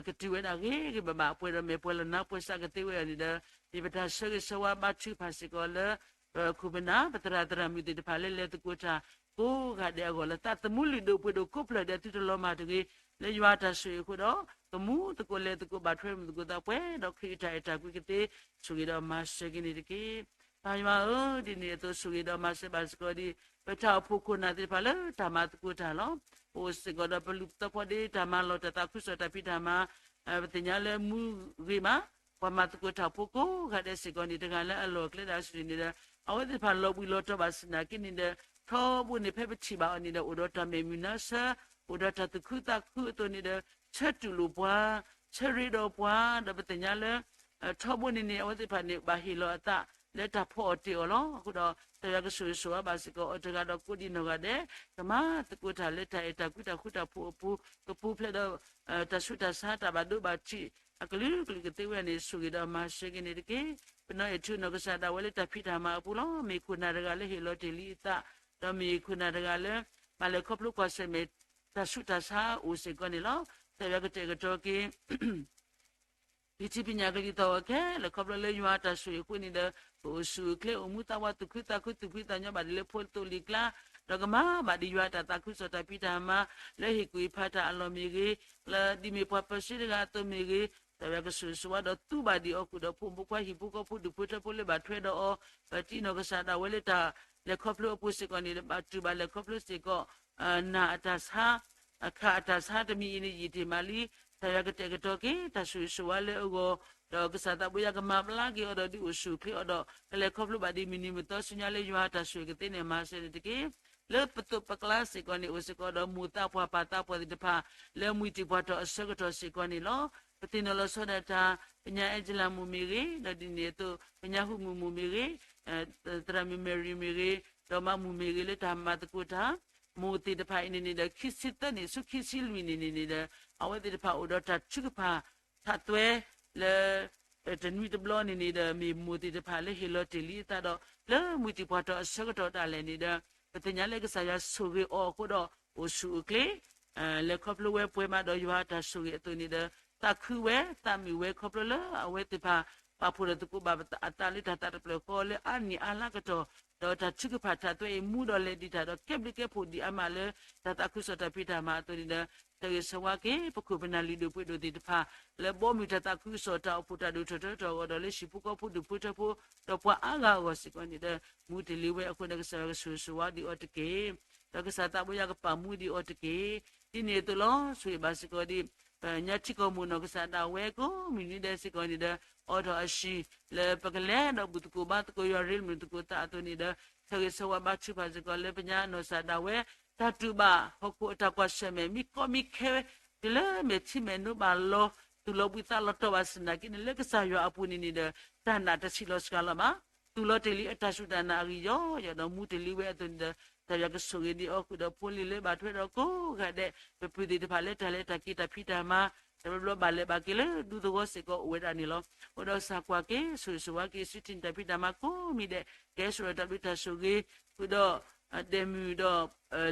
ကတုၤဝဲဒၣ်ဂ့ၤဂ့ၤဘၣ်ဘၣ် ပှဲၤဒီးမဲာ်ပှဲၤလီၤနါပှဲၤစးကသ့ဝဲအီၤန့ၣ်ဒီး မ့ၢ်ပတၢ်ဆၢဂ့ၤဆၢဝါဘါထုကဖၣ်စ့ၢ်ကီးလၢ ပခိၣ်ပနၢ် ပသရၣ်သရၣ်မုၣ်သ့ၣ်တဖၣ်လၢလဲၤသကိးတၢ်ကိးဂၤဒဲးအဂီၢ်လၢ သးသမူလုၢ်ဒိၣ်ပှ့ၤဒိၣ်ကိးဖျၢၣ်ဒဲးသုတလီၤမၢ်တဂ့ၤ လၢယွၤအတၢ်ဆိၣ်ဂ့ၤအဃိဒီး ကမူသကိးလဲၤသကိးဘၣ်ထွဲမုာ်သကိးသးပှဲၤ ဒီးခရံာ်အတၢ်အဲၣ်တၢ်ကွံကသ့ ဆိၣ်ဂ့ၤဒီးမၤစၢၤက့ၤန့ၣ်တက့ၢ်. ပၢ်ယွၤဧၢ, ဒ်န့ၣ်အသိးဆိၣ်ဂ့ၤဒီးမၤစၢၤဘၣ်စ့ၢ်ကီးဒ် ပတၢ်အိၣ်ဖှိၣ်ခိၣ်နၢ်သ့ၣ်တဖၣ်လၢတၢ်မၤသကိးတၢ်လီၤ. ပအိၣ်စ့ၢ်ကီးဒီးပလူၤပသီဖီဒ့တၢ်မၤလီၢ်တၢ်သးခုကစီၣ်တၢ်ဖံးတၢ်မၤ ပသ့ၣ်ညါလၢမူဂ့ၤမး ပှၤမၤသကိးတၢ်ဖိကိးဂၤဒဲးစ့ၢ်ကီးန့ၣ် တဂၤလၢအလီၢ်အကျဲဒၣ်ဆူန့ၣ်ဒီး အဝဲသ့ၣ်တဖၣ်လီၤဘှံးလီၤတီၤဘၣ်ဆၣ်သနာ်က့န့ၣ်ဒီး ထီဘိန့ၣ်ဖဲပထံၣ်ဘၣ်အီၤန့ၣ်ဒီး အိၣ်ဒီးတၢ်မဲာ်မုာ်နါဆၢ, အိၣ်ဒီးတၢ်သူၣ်ခုသးခုအသိးန့ၣ်ဒီး ဆၢတူၢ်လိာ်ပှၤ, ဆၢရ့ဒီးပှၤ, ဒီးပသ့ၣ်ညါလၢ ထီဘိန့ၣ်န့ၣ် အဝဲသ့ၣ်တဖၣ်န့ၣ် ဘၣ်ဟ့ၣ်လီၤအသးလၢတၢ်ဖီအီၣ်တ့ၢ်အီၤလီၤ. အဃိဒီး ကစၢ်ယွၤကဆိၣ်ဂ့ၤဆိၣ်ဝါဘၣ်စ့ၢ်ကီး အီၤတဂၤဒီးကိးဒံးနီၢ်ဂၤဒဲး ကမၤသကိးတၢ်လၢတၢ်အဲၣ်တၢ်ကွံတၢ်ဃူတၢ်ဖိးအပူၤ ကပူၤဖျဲးဒီး တၢ်ဆူးတၢ်ဆါတၢ်ဘၣ်ဒိဘၣ်ထံး အကလုာ်ကလုာ်ကသ့ဝဲန့ၣ် ဆိၣ်ဂ့ၤဒီးမၤစၢၤက့ၤန့ၣ်တက့ၢ်. ပနီၢ်အဲၣ်ထူနီၢ်ကစၢ်ဒၣ်ဝဲလၢတၢ်ဖံးတၢ်မၤအပူၤလီၤ. မ့ၢ်ခိၣ်နၢ်တဂၤလၢဟ့ၣ်လီၤတ့ၢ်လံအသး, ဒီးမ့ၢ်ခိၣ်နၢ်တဂၤလၢ ဘၣ်လဲၤခီဖျိကွၢ်ဆၢၣ်မဲာ် တၢ်ဆူးတၢ်ဆါအိၣ်စ့ၢ်ကီးန့ၣ်လီၤ. ကစၢ်ယွၤကတဲာ်ကတီၤက့ၤ လံာ်ထံပညၣ်ကလံၤထီၣ်အီၤခဲလၢာ် ခီဖျိလၢယွၤအတၢ်ဆိၣ်ဂ့ၤအဃိန့ၣ်ဒီး ကအိၣ်ဆူၣ်အိၣ်ချ့ အိၣ်မူသးဝး သူၣ်ခုသးခု သူၣ်ဖှံသးညီဘၣ်ဒ်လၢဖိသိလံၤကျါ, ဒီးကမၤဘၣ်ဒ်ယွၤအတၢ်သးခုကစီၣ်တၢ်ဖံးတၢ်မၤ လၢဟ့ၣ်ကူၣ်ဟ့ၣ်ဖးတၢ်အလီၢ်မ့ၢ်ဂ့ၤ, လၢဒ်မ့ၢ်ပှၤပၢၤဆှၢတဂၤအသိးမ့ၢ်ဂ့ၤ, ကစၢ်ယွၤကဆိၣ်ဂ့ၤဆိၣ်ဝါဒီးသူဘၣ်ဒံးအီၤဃုာ်ဒီး ဖိမုၣ်ဖိခွါဟံၣ်ဖိဃီဖိဒူၣ်ဖိထၢဖိလၢဘၣ်ထွဲဒီးအီၤ, ဒီးတံၤနီၢ်ကစၢ်ဒၣ်ဝဲလၢတၢ်လဲၤခီဖျိအပူၤစ့ၢ်ကီးန့ၣ် ဘၣ်တူၢ်ဘၣ်လဲၤခီဖျိစ့ၢ်ကီး နၢ်အတၢ်ဆါ အခၣ်အတၢ်ဆါတမံၤအံၤန့ၣ် ယံာ်တ့ၢ်မးလံ. ကစၢ်ယွၤကတဲာ်ကတီၤက့ၤ တၢ်ဆိၣ်ဂ့ၤဆိၣ်ဝါလၢအဂီၢ်, ဒီးကစၢ်သးဘိယွၤကမၤဘျါက့ၤအီၤဒီး ဒုးအိၣ်ဆူၣ်အိၣ်ချ့အီၤဒီး ကလဲၤခီဖျိဘၣ်ဒ်မုၢ်နံၤမုၢ်သီဆူညါလၢယွၤအတၢ်ဆိၣ်ဂ့ၤကသ့န့ၣ် မၤစၢၤန့ၣ်တက့ၢ်. လၢပသိးပကျါစ့ၢ်ကီးန့ၣ် အိၣ်စ့ၢ်ကီးဒီးမိၢ်သးပှၢ်ပၢ်သးပှၢ်သ့ၣ်တဖၣ် လၢမှံတံၢ်ပှၢ်တီၢ်အဆၢကတီၢ်စ့ၢ်ကီးန့ၣ်လီၤ. ပသ့ၣ်နီၣ်လီၤဆီဒၣ်တၢ် ပညါအဲၣ်ကလးမုၣ်မ့ၢ်ဂ့ၤ, ဒီးဒ်န့ၣ်အသိး ပညါဟူးမုၢ်မုၣ်မ့ၢ်ဂ့ၤ, သရၣ်မုၣ် Mary မ့ၢ်ဂ့ၤ, ဒီးမးမုၣ်မ့ၢ်ဂ့ၤ လၢတၢ်မၤသကိးတၢ် မိၢ်သ့ၣ်တဖၣ်အံၤန့ၣ်န့ၣ်ဒီး ခံဆံသၢနံၣ်ဆူခံဆံလွံၢ်နံၣ်န့ၣ်န့ၣ်ဒီး အဝဲသ့ၣ်တဖၣ်အိၣ်ဒီးတၢ်ထုကဖၣ်ထးသွဲလၢ တနွံတဘျီန့ၣ်န့ၣ်ဒီး မ့ၢ်မိၢ်သ့ၣ်တဖၣ်လၢဟ့ၣ်လီၤတ့ၢ်လံအသးဒီး လၢမှံတံၢ်ပှၢ်တီၢ်အဆၢကတီၢ်ဒၣ်လဲာ်န့ၣ်ဒီး ပသ့ၣ်ညါလၢကစၢ်ယွၤဆိၣ်ဂ့ၤအီၤအဃိဒီး အိၣ်ဆူၣ်အိၣ်ချ့ လဲၤခီဖျိဝဲပှဲၤမးဒီးယွၤအတၢ်ဆိၣ်ဂ့ၤအသိးန့ၣ်ဒီး သးခုဝဲသးမုာ်ဝဲခီဖျိလၢအဝဲသ့ၣ်တဖၣ် ပာ်ဖှိၣ်ဒီးသကိးဘၣ်အသးလၢတၢ်သးတဖျၢၣ်ဃီလၢအါနံၣ်အါလါကတီၢ်, ဒီးတၢ်ထုကဖၣ်ထးသွဲအံၤမူဒီးလဲၤဒံးတၢ်ဒီး ကဲဘျုးကဲဖှိၣ်ဒံးအါမးလၢ တၢ်သးခုကစီၣ်တၢ်ဖံးတၢ်မၤအသိးန့ၣ်ဒီး ဆၢဂ့ၤဆၢဝါက့ၤ ပခိၣ်ပနၢ်လုၢ်ဒိၣ်ပှ့ၤဒိၣ်သ့ၣ်တဖၣ် လၢဘီမုၢ်တၢ်သးခုကစီၣ်တၢ်အိၣ်ဖှိၣ်တၢ်ဒိၣ်ထီၣ်ထီထီၣ်အဂီၢ်ဒီး လၢဟံၣ်ဖိဃီဖိဒူၣ်ဖိထၢဖိ ဒီးပှၤအါဂၤအဂီၢ်စ့ၢ်ကီးန့ၣ်ဒီး မူတ့ၢ်လံဝဲအဃိန့ၣ် ကစၢ်ယွၤကဆိၣ်ဂ့ၤဆိၣ်ဝါဒံးအီၤတက့ၢ်. ဒီးကစၢ်သးဘိယွၤကပာ်မူဒံးအီၤတက့ၢ်. ဒ်န့ၣ်အသိးလီၤ ဆိၣ်ဂ့ၤဘၣ်စ့ၢ်ကီးဒံး ပညါထံကီၢ်မိၢ်နီၢ်ကစၢ်ဒၣ်ဝဲကိးမုၢ်နံၤဒဲးစ့ၢ်ကီးန့ၣ်ဒီး အိးထီၣ်အဟံၣ် လၢပကလဲၤဒီးဘူၣ်သကိးဘါသကိးယွၤရ့လိာ်မုာ်သကိးသးအသိးန့ၣ်ဒီး ဆၢဂ့ၤဆၢဝါဘါထုကဖၣ်စ့ၢ်ကီးလၢပညါနီၢ်ကစၢ်ဒၣ်ဝဲ တၢ်တူၢ်ဘၣ်ဟီၣ်ခိၣ်အတၢ်ကွၢ်ဆၢၣ်မဲာ် မ့ၢ်ကီမ့ၢ်ခဲ တုၤလၢမဲာ်ထံမဲာ်နိဘၣ်လီၤ သူၣ်လီၤဘှံးသးလီၤတီၢ်ဘၣ်စ့ၢ်နာ်က့န့ၣ် လၢကစၢ်ယွၤအပူၤန့ၣ်န့ၣ်ဒီး တၢ်နာ်တဆံးလီၤစှၤလီၤဘၣ်. သူၣ်လီၤတ့ၢ်လံအတၢ်စူၢ်တၢ်နာ်အဂံၢ်ယီယီဒီး မူတ့ၢ်လံဝဲအသိးန့ၣ်ဒီး ကစၢ်ယွၤကဆိၣ်ဂ့ၤဒံးအီၤဃုာ်ဒီးဖိလံၤလၢဘၣ်ထွဲဒီးကိးဂၤဒဲး ပပုၢ်သ့ၣ်တဖၣ်လၢတၢ်လဲၤတၢ်က့ၤတၢ်ဖံးတၢ်မၤ တဘျီဘျီဘၣ်လဲၤဘၣ်က့ၤလၢဒူသဝီစ့ၢ်ကီးအိၣ်ဝဲဒၣ်န့ၣ်လီၤ. အိၣ်ဒီးကစၢ်ကွၢ်က့ၤ ဆိၣ်ဂ့ၤဆိၣ်ဝါက့ၤ စုထံၣ်တၢ်ဖံးတၢ်မၤကိးမံၤဒဲး ကဟဲစိာ်ဒီးတၢ်ဘျုးတၢ်ဆိၣ်ဂ့ၤ ဃုာ်ဒီး ဒဲးမုၢ်ဒီး လံ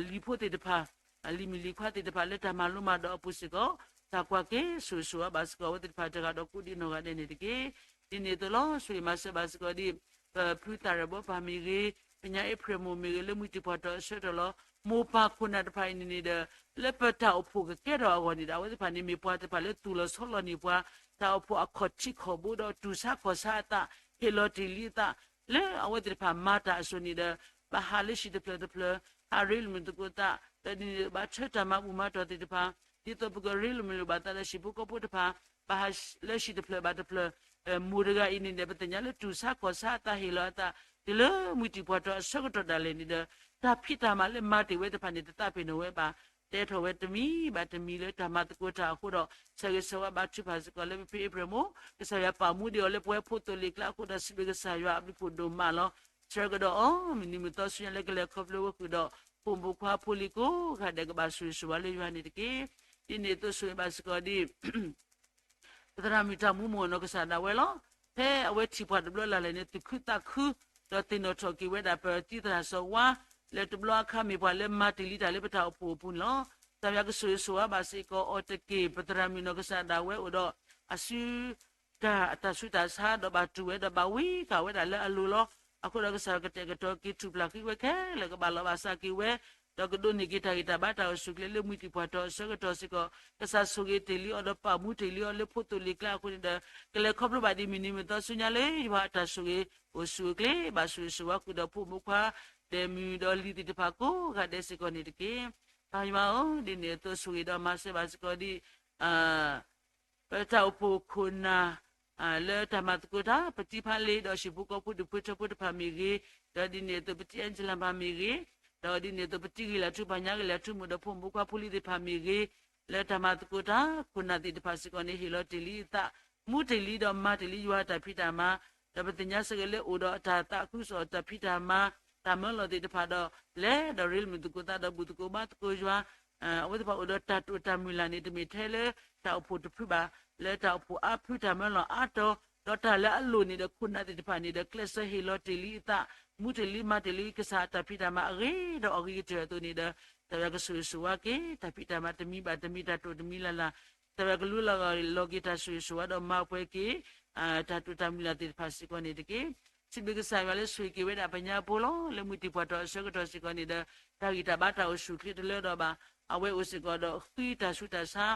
ၤဖိသ့ၣ်တဖၣ် လံၤမုၣ်လံၤခွါသ့ၣ်တဖၣ်လၢတၢ်မၤလိမၤဒိးအပူၤစ့ၢ်ကီး ကစၢ်ကွၢ်က့ၤ ဆိၣ်ဂ့ၤဆိၣ်ဝါဘၣ်စ့ၢ်ကီး အဝဲသ့ၣ်တဖၣ်တဂၤဒီးကိးဒံးနီၢ်ဂၤဒဲးန့ၣ်တက့ၢ်. ဒ်န့ၣ်အသိးလီၤ ဆိၣ်ဂ့ၤမၤစၢၤဘၣ်စ့ၢ်ကီးဒံး ပဖုသၣ်ရဲၣ်ဘီပၢ်မ့ၢ်ဂ့ၤ, ပညါအ့ဖြ့ၣ်မိၢ်မ့ၢ်ဂ့ၤ လၢမှံတံၢ်ပှၢ်တီၢ်အဆၢကတီၢ်လီၤ. မိၢ်ပၢ်ခိၣ်နၢ်တဖၣ်အံၤန့ၣ်န့ၣ်ဒီး လၢပတၢ်အိၣ်ဖှိၣ်ကကဲထီၣ်အဂီၢ်န့ၣ်ဒီး အဝဲသ့ၣ်တဖၣ်န့ၣ် မ့ၢ်ပှၤသ့ၣ်တဖၣ်လၢသူၣ်လီၤဆီလီၤန့ၢ်ပှၤ တၢ်အိၣ်ဖှိၣ်အခီၣ်ထံးခီၣ်ဘိဒီးတူၢ်ဆါခီၣ်ဆါအသး ဟ့ၣ်လီၤတ့ၢ်လံအသး လၢအဝဲသ့ၣ်တဖၣ်မၤတၢ်အစိၤန့ၣ်ဒီး ဘၣ်ဟးလၢဟံၣ်တဖျၢၣ်တဖျၢၣ် ဟးရ့လိာ်မုာ်သကိးသး ဒီးဒ်န့ၣ်ဘၣ်ဆၢတၢ်မၤဘူၣ်မၤတီၢ်သ့ၣ်တဖၣ် ဒ်သိးပကရ့လိာ်မုာ်လိာ်ဘၣ်သးဒီးဟံၣ်ဖိဃီဖိတဖၣ် ဘၣ်ဟးလၢဟံၣ်တဖျၢၣ်ဘၣ်တဖျၢၣ် မိၢ်တဂၤအံၤန့ၣ်ဒီး ပသ့ၣ်ညါလၢတူၢ်ဆါခီၣ်ဆါအသးဟ့ၣ်လီၤအသး တုၤလၢမှံတံၢ်ပှၢ်တီၢ်အဆၢကတီၢ်ဒၣ်လဲာ်န့ၣ်ဒီး တၢ်ဖံးတၢ်မၤလၢမၤတ့ၢ်ဝဲတဖၣ်န့ၣ် တသးပ့ၤနီၣ်ဝဲဘၣ် တဲထီၣ်ဝဲတမံၤဘၣ်တမံၤလၢတၢ်မၤသကိးတၢ်အဃိဒီး ဆၢဂ့ၤဆၢဝါဘါထုကဖၣ်စ့ၢ်ကီးလၢပဖံအ့ဖြ့ၣ်မိၢ် ကစၢ်ယွၤပာ်မူဒံးအီၤလၢပဝဲဖိသိၣ်လံၤကျါအဃိဒီး စံးဘျုးကစၢ်ယွၤအဘျုးဖှိၣ်ဒိၣ်မးလီၤ. ဆၢကဒီးအီၤ မုၢ်နံၤမုၢ်သီဆူညါလၢကလဲၤခီဖျိဝဲဃုာ်ဒီး ပိာ်မုၣ်ဖိခွါဖိလံၤကိးဂၤဒဲးကဘၣ်ဆိၣ်ဂ့ၤဆိၣ်ဝါလၢယွၤန့ၣ်တက့ၢ်. ဒ်န့ၣ်အသိးဆိၣ်ဂ့ၤဘၣ်စ့ၢ်ကီးဒ် ပသရၣ်မုၣ်တၢ်မူမိၢ်နီၢ်ကစၢ်ဒၣ်ဝဲလီၤ. ဖဲအဝဲထံၣ်ပှၤတဘျီလၢ်လၢ်န့ၣ် သူၣ်ခုသးခု ဒီးသ့ၣ်နီၣ်ထီၣ်က့ၤဝဲဒၣ်ပတံၤသရၣ်စီၤဝါ လၢတဘျီအခါမ့ၢ်ပှၤလၢမၤတ့ၢ်လံတၢ်လၢပတၢ်အိၣ်ဖှိၣ်အပူၤန့ၣ်လီၤ. ကစၢ်ယွၤကဆိၣ်ဂ့ၤဆိၣ်ဝါဘၣ်စ့ၢ်ကီးအီၤတက့ၢ်. ပသရၣ်မုၣ်နီၢ်ကစၢ်ဒၣ်ဝဲအိၣ်ဒီး အစု တၢ်အတၢ်ဆူးတၢ်ဆါဒီးဘၣ်တူၢ်ဝဲဒီးဘၣ်ဝံဃာ်ဝဲဒၣ်လၢအလိၤလီၤ. အဃိဒီးကစၢ်ယွၤကတဲာ်ကတီၤက့ၤထူၣ်ဖျါဃံဝဲခဲလၢာ်ကဘၣ်လီၤဘၣ်စးက့ၤဝဲ ဒီးကဒိးန့ၢ်က့ၤတၢ်ဂံၢ်တၢ်ဘါတၢ်အိၣ်ဆူၣ်အိၣ်ချ့လၢမှံတံၢ်ပှၢ်တီၢ်အဆၢကတီၢ်စ့ၢ်ကီး ကစၢ်ဆိၣ်ဂ့ၤတ့ၢ်လံအီၤဒီးပာ်မူတ့ၢ်လံအီၤလၢဖိသိၣ်လံၤကျါအဃိန့ၣ်ဒီး ကလဲၤခီဖျိဘၣ်ဒ်မုၢ်နံၤမုၢ်သီဆူညါလၢယွၤအတၢ်ဆိၣ်ဂ့ၤ အိၣ်ဆူၣ်အိၣ်ချ့ ဘၣ်ဆိၣ်ဂ့ၤဆိၣ်ဝါဃုာ်ဒီးဖိမုၣ်ခွါ ဒဲးမုၢ်ဒီးလံၤသ့ၣ်တဖၣ်ကိးဂၤဒဲးစ့ၢ်ကီးန့ၣ်တက့ၢ်. ပၢ်ယွၤဧၢ, ဒ်န့ၣ်အသိးဆိၣ်ဂ့ၤဒီးမၤစၢၤဘၣ်စ့ၢ်ကီးဒ် ပတၢ်အိၣ်ဖှိၣ်ခိၣ်နၢ် လၢတၢ်မၤသကိးတၢ် ပတံၤဖးလ့ၤဒီးဟံၣ်ဖိဃီဖိဒူၣ်ဖိထၢဖိတဖၣ်မ့ၢ်ဂ့ၤ, ဒီးဒ်န့ၣ်အသိး ပတံၤအဲၣ်ကလၤမၤမ့ၢ်ဂ့ၤ, ဒီးဒ်န့ၣ်အသိး ပတံၤဂ့ၤလၢထူ ပှၤညါဂ့ၤလၢထူ မုၣ်ဒီးဖိမုၣ်ဖိခွါဖိလံၤသ့ၣ်တဖၣ်မ့ၢ်ဂ့ၤ, လၢတၢ်မၤသကိးတၢ် ခိၣ်နၢ်သ့ၣ်တဖၣ်စ့ၢ်ကီးန့ၣ် ဟ့ၣ်လီၤတ့ၢ်လံအသး မူတ့ၢ်လံဒီးမၤတ့ၢ်လံယွၤအတၢ်ဖံးတၢ်မၤ, ဒီးပသ့ၣ်ညါစ့ၢ်ကီးလၢအိၣ်ဒီးတၢ်သးခုကစီၣ်တၢ်ဖံးတၢ်မၤ, တၢ်မၢလီၤသ့ၣ်တဖၣ်ဒီး လဲၤဒီးရ့လိာ်မုာ်သကိးသးဒီး ဘူၣ်သကိးဘါသကိးယွၤ အဝဲသ့ၣ်တဖၣ်အိၣ်ဒီးတၢ်တိာ်တၢ်မုၢ်လၢ်န့ၣ် တမ့ၢ်ထဲလၢတၢ်အိၣ်ဖှိၣ်တဖုဘၣ်, လၢတၢ်အိၣ်ဖှိၣ်အါဖုတၢ်မၢလီၤအါတီၤ, ဒီးတၢ်လၢအလိၣ်န့ၣ်ဒီးခိၣ်နၢ်သ့ၣ်တဖၣ်န့ၣ်ဒီး ကျဲးစၢးဟ့ၣ်လီၤတ့ၢ်လံအသး, မူတ့ၢ်လံမၤတ့ၢ်လံကစၢ်အတၢ်ဖံးတၢ်မၤအဂ့ၤဒီးအဂ့ၤကတၢၢ်အသိးန့ၣ်ဒီး တၢ်ဝဲကဆိၣ်ဂ့ၤဆိၣ်ဝါက့ၤ တၢ်ဖံးတၢ်မၤတမံၤဘၣ်တမံၤ တၢ်တိာ်တမံၤလၢ်လၢ်, တၢ်ဝဲကလူလီၤဂာ်လိာ်က့ၤတၢ်ဆိၣ်ဂ့ၤဆိၣ်ဝါဒီးမၤပှဲၤက့ၤ တၢ်တိာ်တၢ်မုၢ်လၢ်သ့ၣ်တဖၣ်စ့ၢ်ကီးန့ၣ်တက့ၢ်. စံးဘျုးကစၢ်ယွၤလၢဆိၣ်ဂ့ၤက့ၤဝဲဒၣ်ပညါဖိလီၤ. လၢမုၢ်တံၤပှၢ်ထီၣ်အဆၢကတီၢ်စ့ၢ်ကီးန့ၣ်ဒီး တၢ်ဂံၢ်တၢ်ဘါတၢ်အိၣ်ဆူၣ်အိၣ်ချ့တလၢဒီးဘၣ်. အဝဲအိၣ်စ့ၢ်ကီးဒီးဃံတၢ်ဆူးတၢ်ဆါ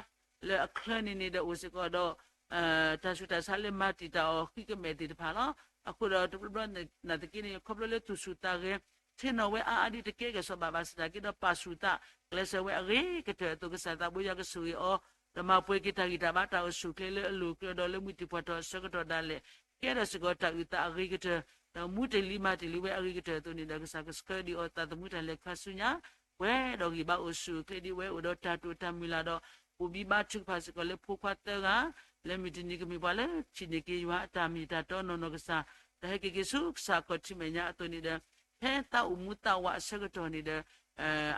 လၢအချၢန့ၣ်န့ၣ်ဒီးအိၣ်စ့ၢ်ကီးဒီး တၢ်ဆူးတၢ်ဆါလၢမၤတံာ်တာ်အီၤဃံကမဲာ်သ့ၣ်တဖၣ်လီၤ. အဃိဒီးတဘျီဘျီနာ်သက့န့ၣ် ခီဖျိလၢသူၣ်ဆူၣ်သးဂဲၤ ဆ့ၣ်နီၤဝဲအါအါဒ်တကဲကဲၣ်ဆိးဘၣ်ဘၣ်ဆၣ်သနာ်က့ဒီး ပာ်ဆူၣ်သး ကျဲးစၢးဝဲအဂ့ၤကတၢၢ်အသိး ကစၢ်သးဘိယွၤကဆိၣ်ဂ့ၤအီၤ ဒီးမၤပှဲၤက့ၤတၢ်ဂံၢ်တၢ်ဘါတၢ်အိၣ်ဆူၣ်အိၣ်ချ့လၢအလိၤကျၢၤဒီးလၢမုၢ်တံၤပှၢ်ထီၣ်အဆၢကတီၢ်ဒၣ်လဲာ် ကဲထီၣ်စ့ၢ်ကီးတၢ်အုၣ်သးအဂ့ၤကတၢၢ်, ဒီးမူတ့ၢ်လံမၤတ့ၢ်လံဝဲအဂ့ၤကတၢၢ်အသိးန့ၣ်ဒီး ကစၢ်ကဆှၢဒံးအီၤသးသမူတၢ်လဲၤခါဆူညါ ပှဲၤဒီးဂံၢ်ဘါအိၣ်ဆူၣ်အိၣ်ချ့ဒံးဝဲအိၣ်ဒီးတၢ်တိာ်တၢ်မုၢ်လၢ်ဒီး အိၣ်ဘံၣ်ဘါထုကဖၣ်စ့ၢ်ကီးလၢဖိခွါသၢဂၤ လၢမုၢ်တနံၤကမ့ၢ်ပှၤလၢထံၣ်န့ၢ်က့ၤယွၤအတၢ်မ့ၢ်တၢ်တီနီၢ်နီၢ်ကစၢ်, ဒီးဟဲက့ၤက့ၤဆူကစၢ်အခီၣ်ထံးမဲာ်ညါအသိးန့ၣ်ဒီး ဖဲသးအိၣ်မူသးဝးအဆၢကတီၢ်န့ၣ်ဒီး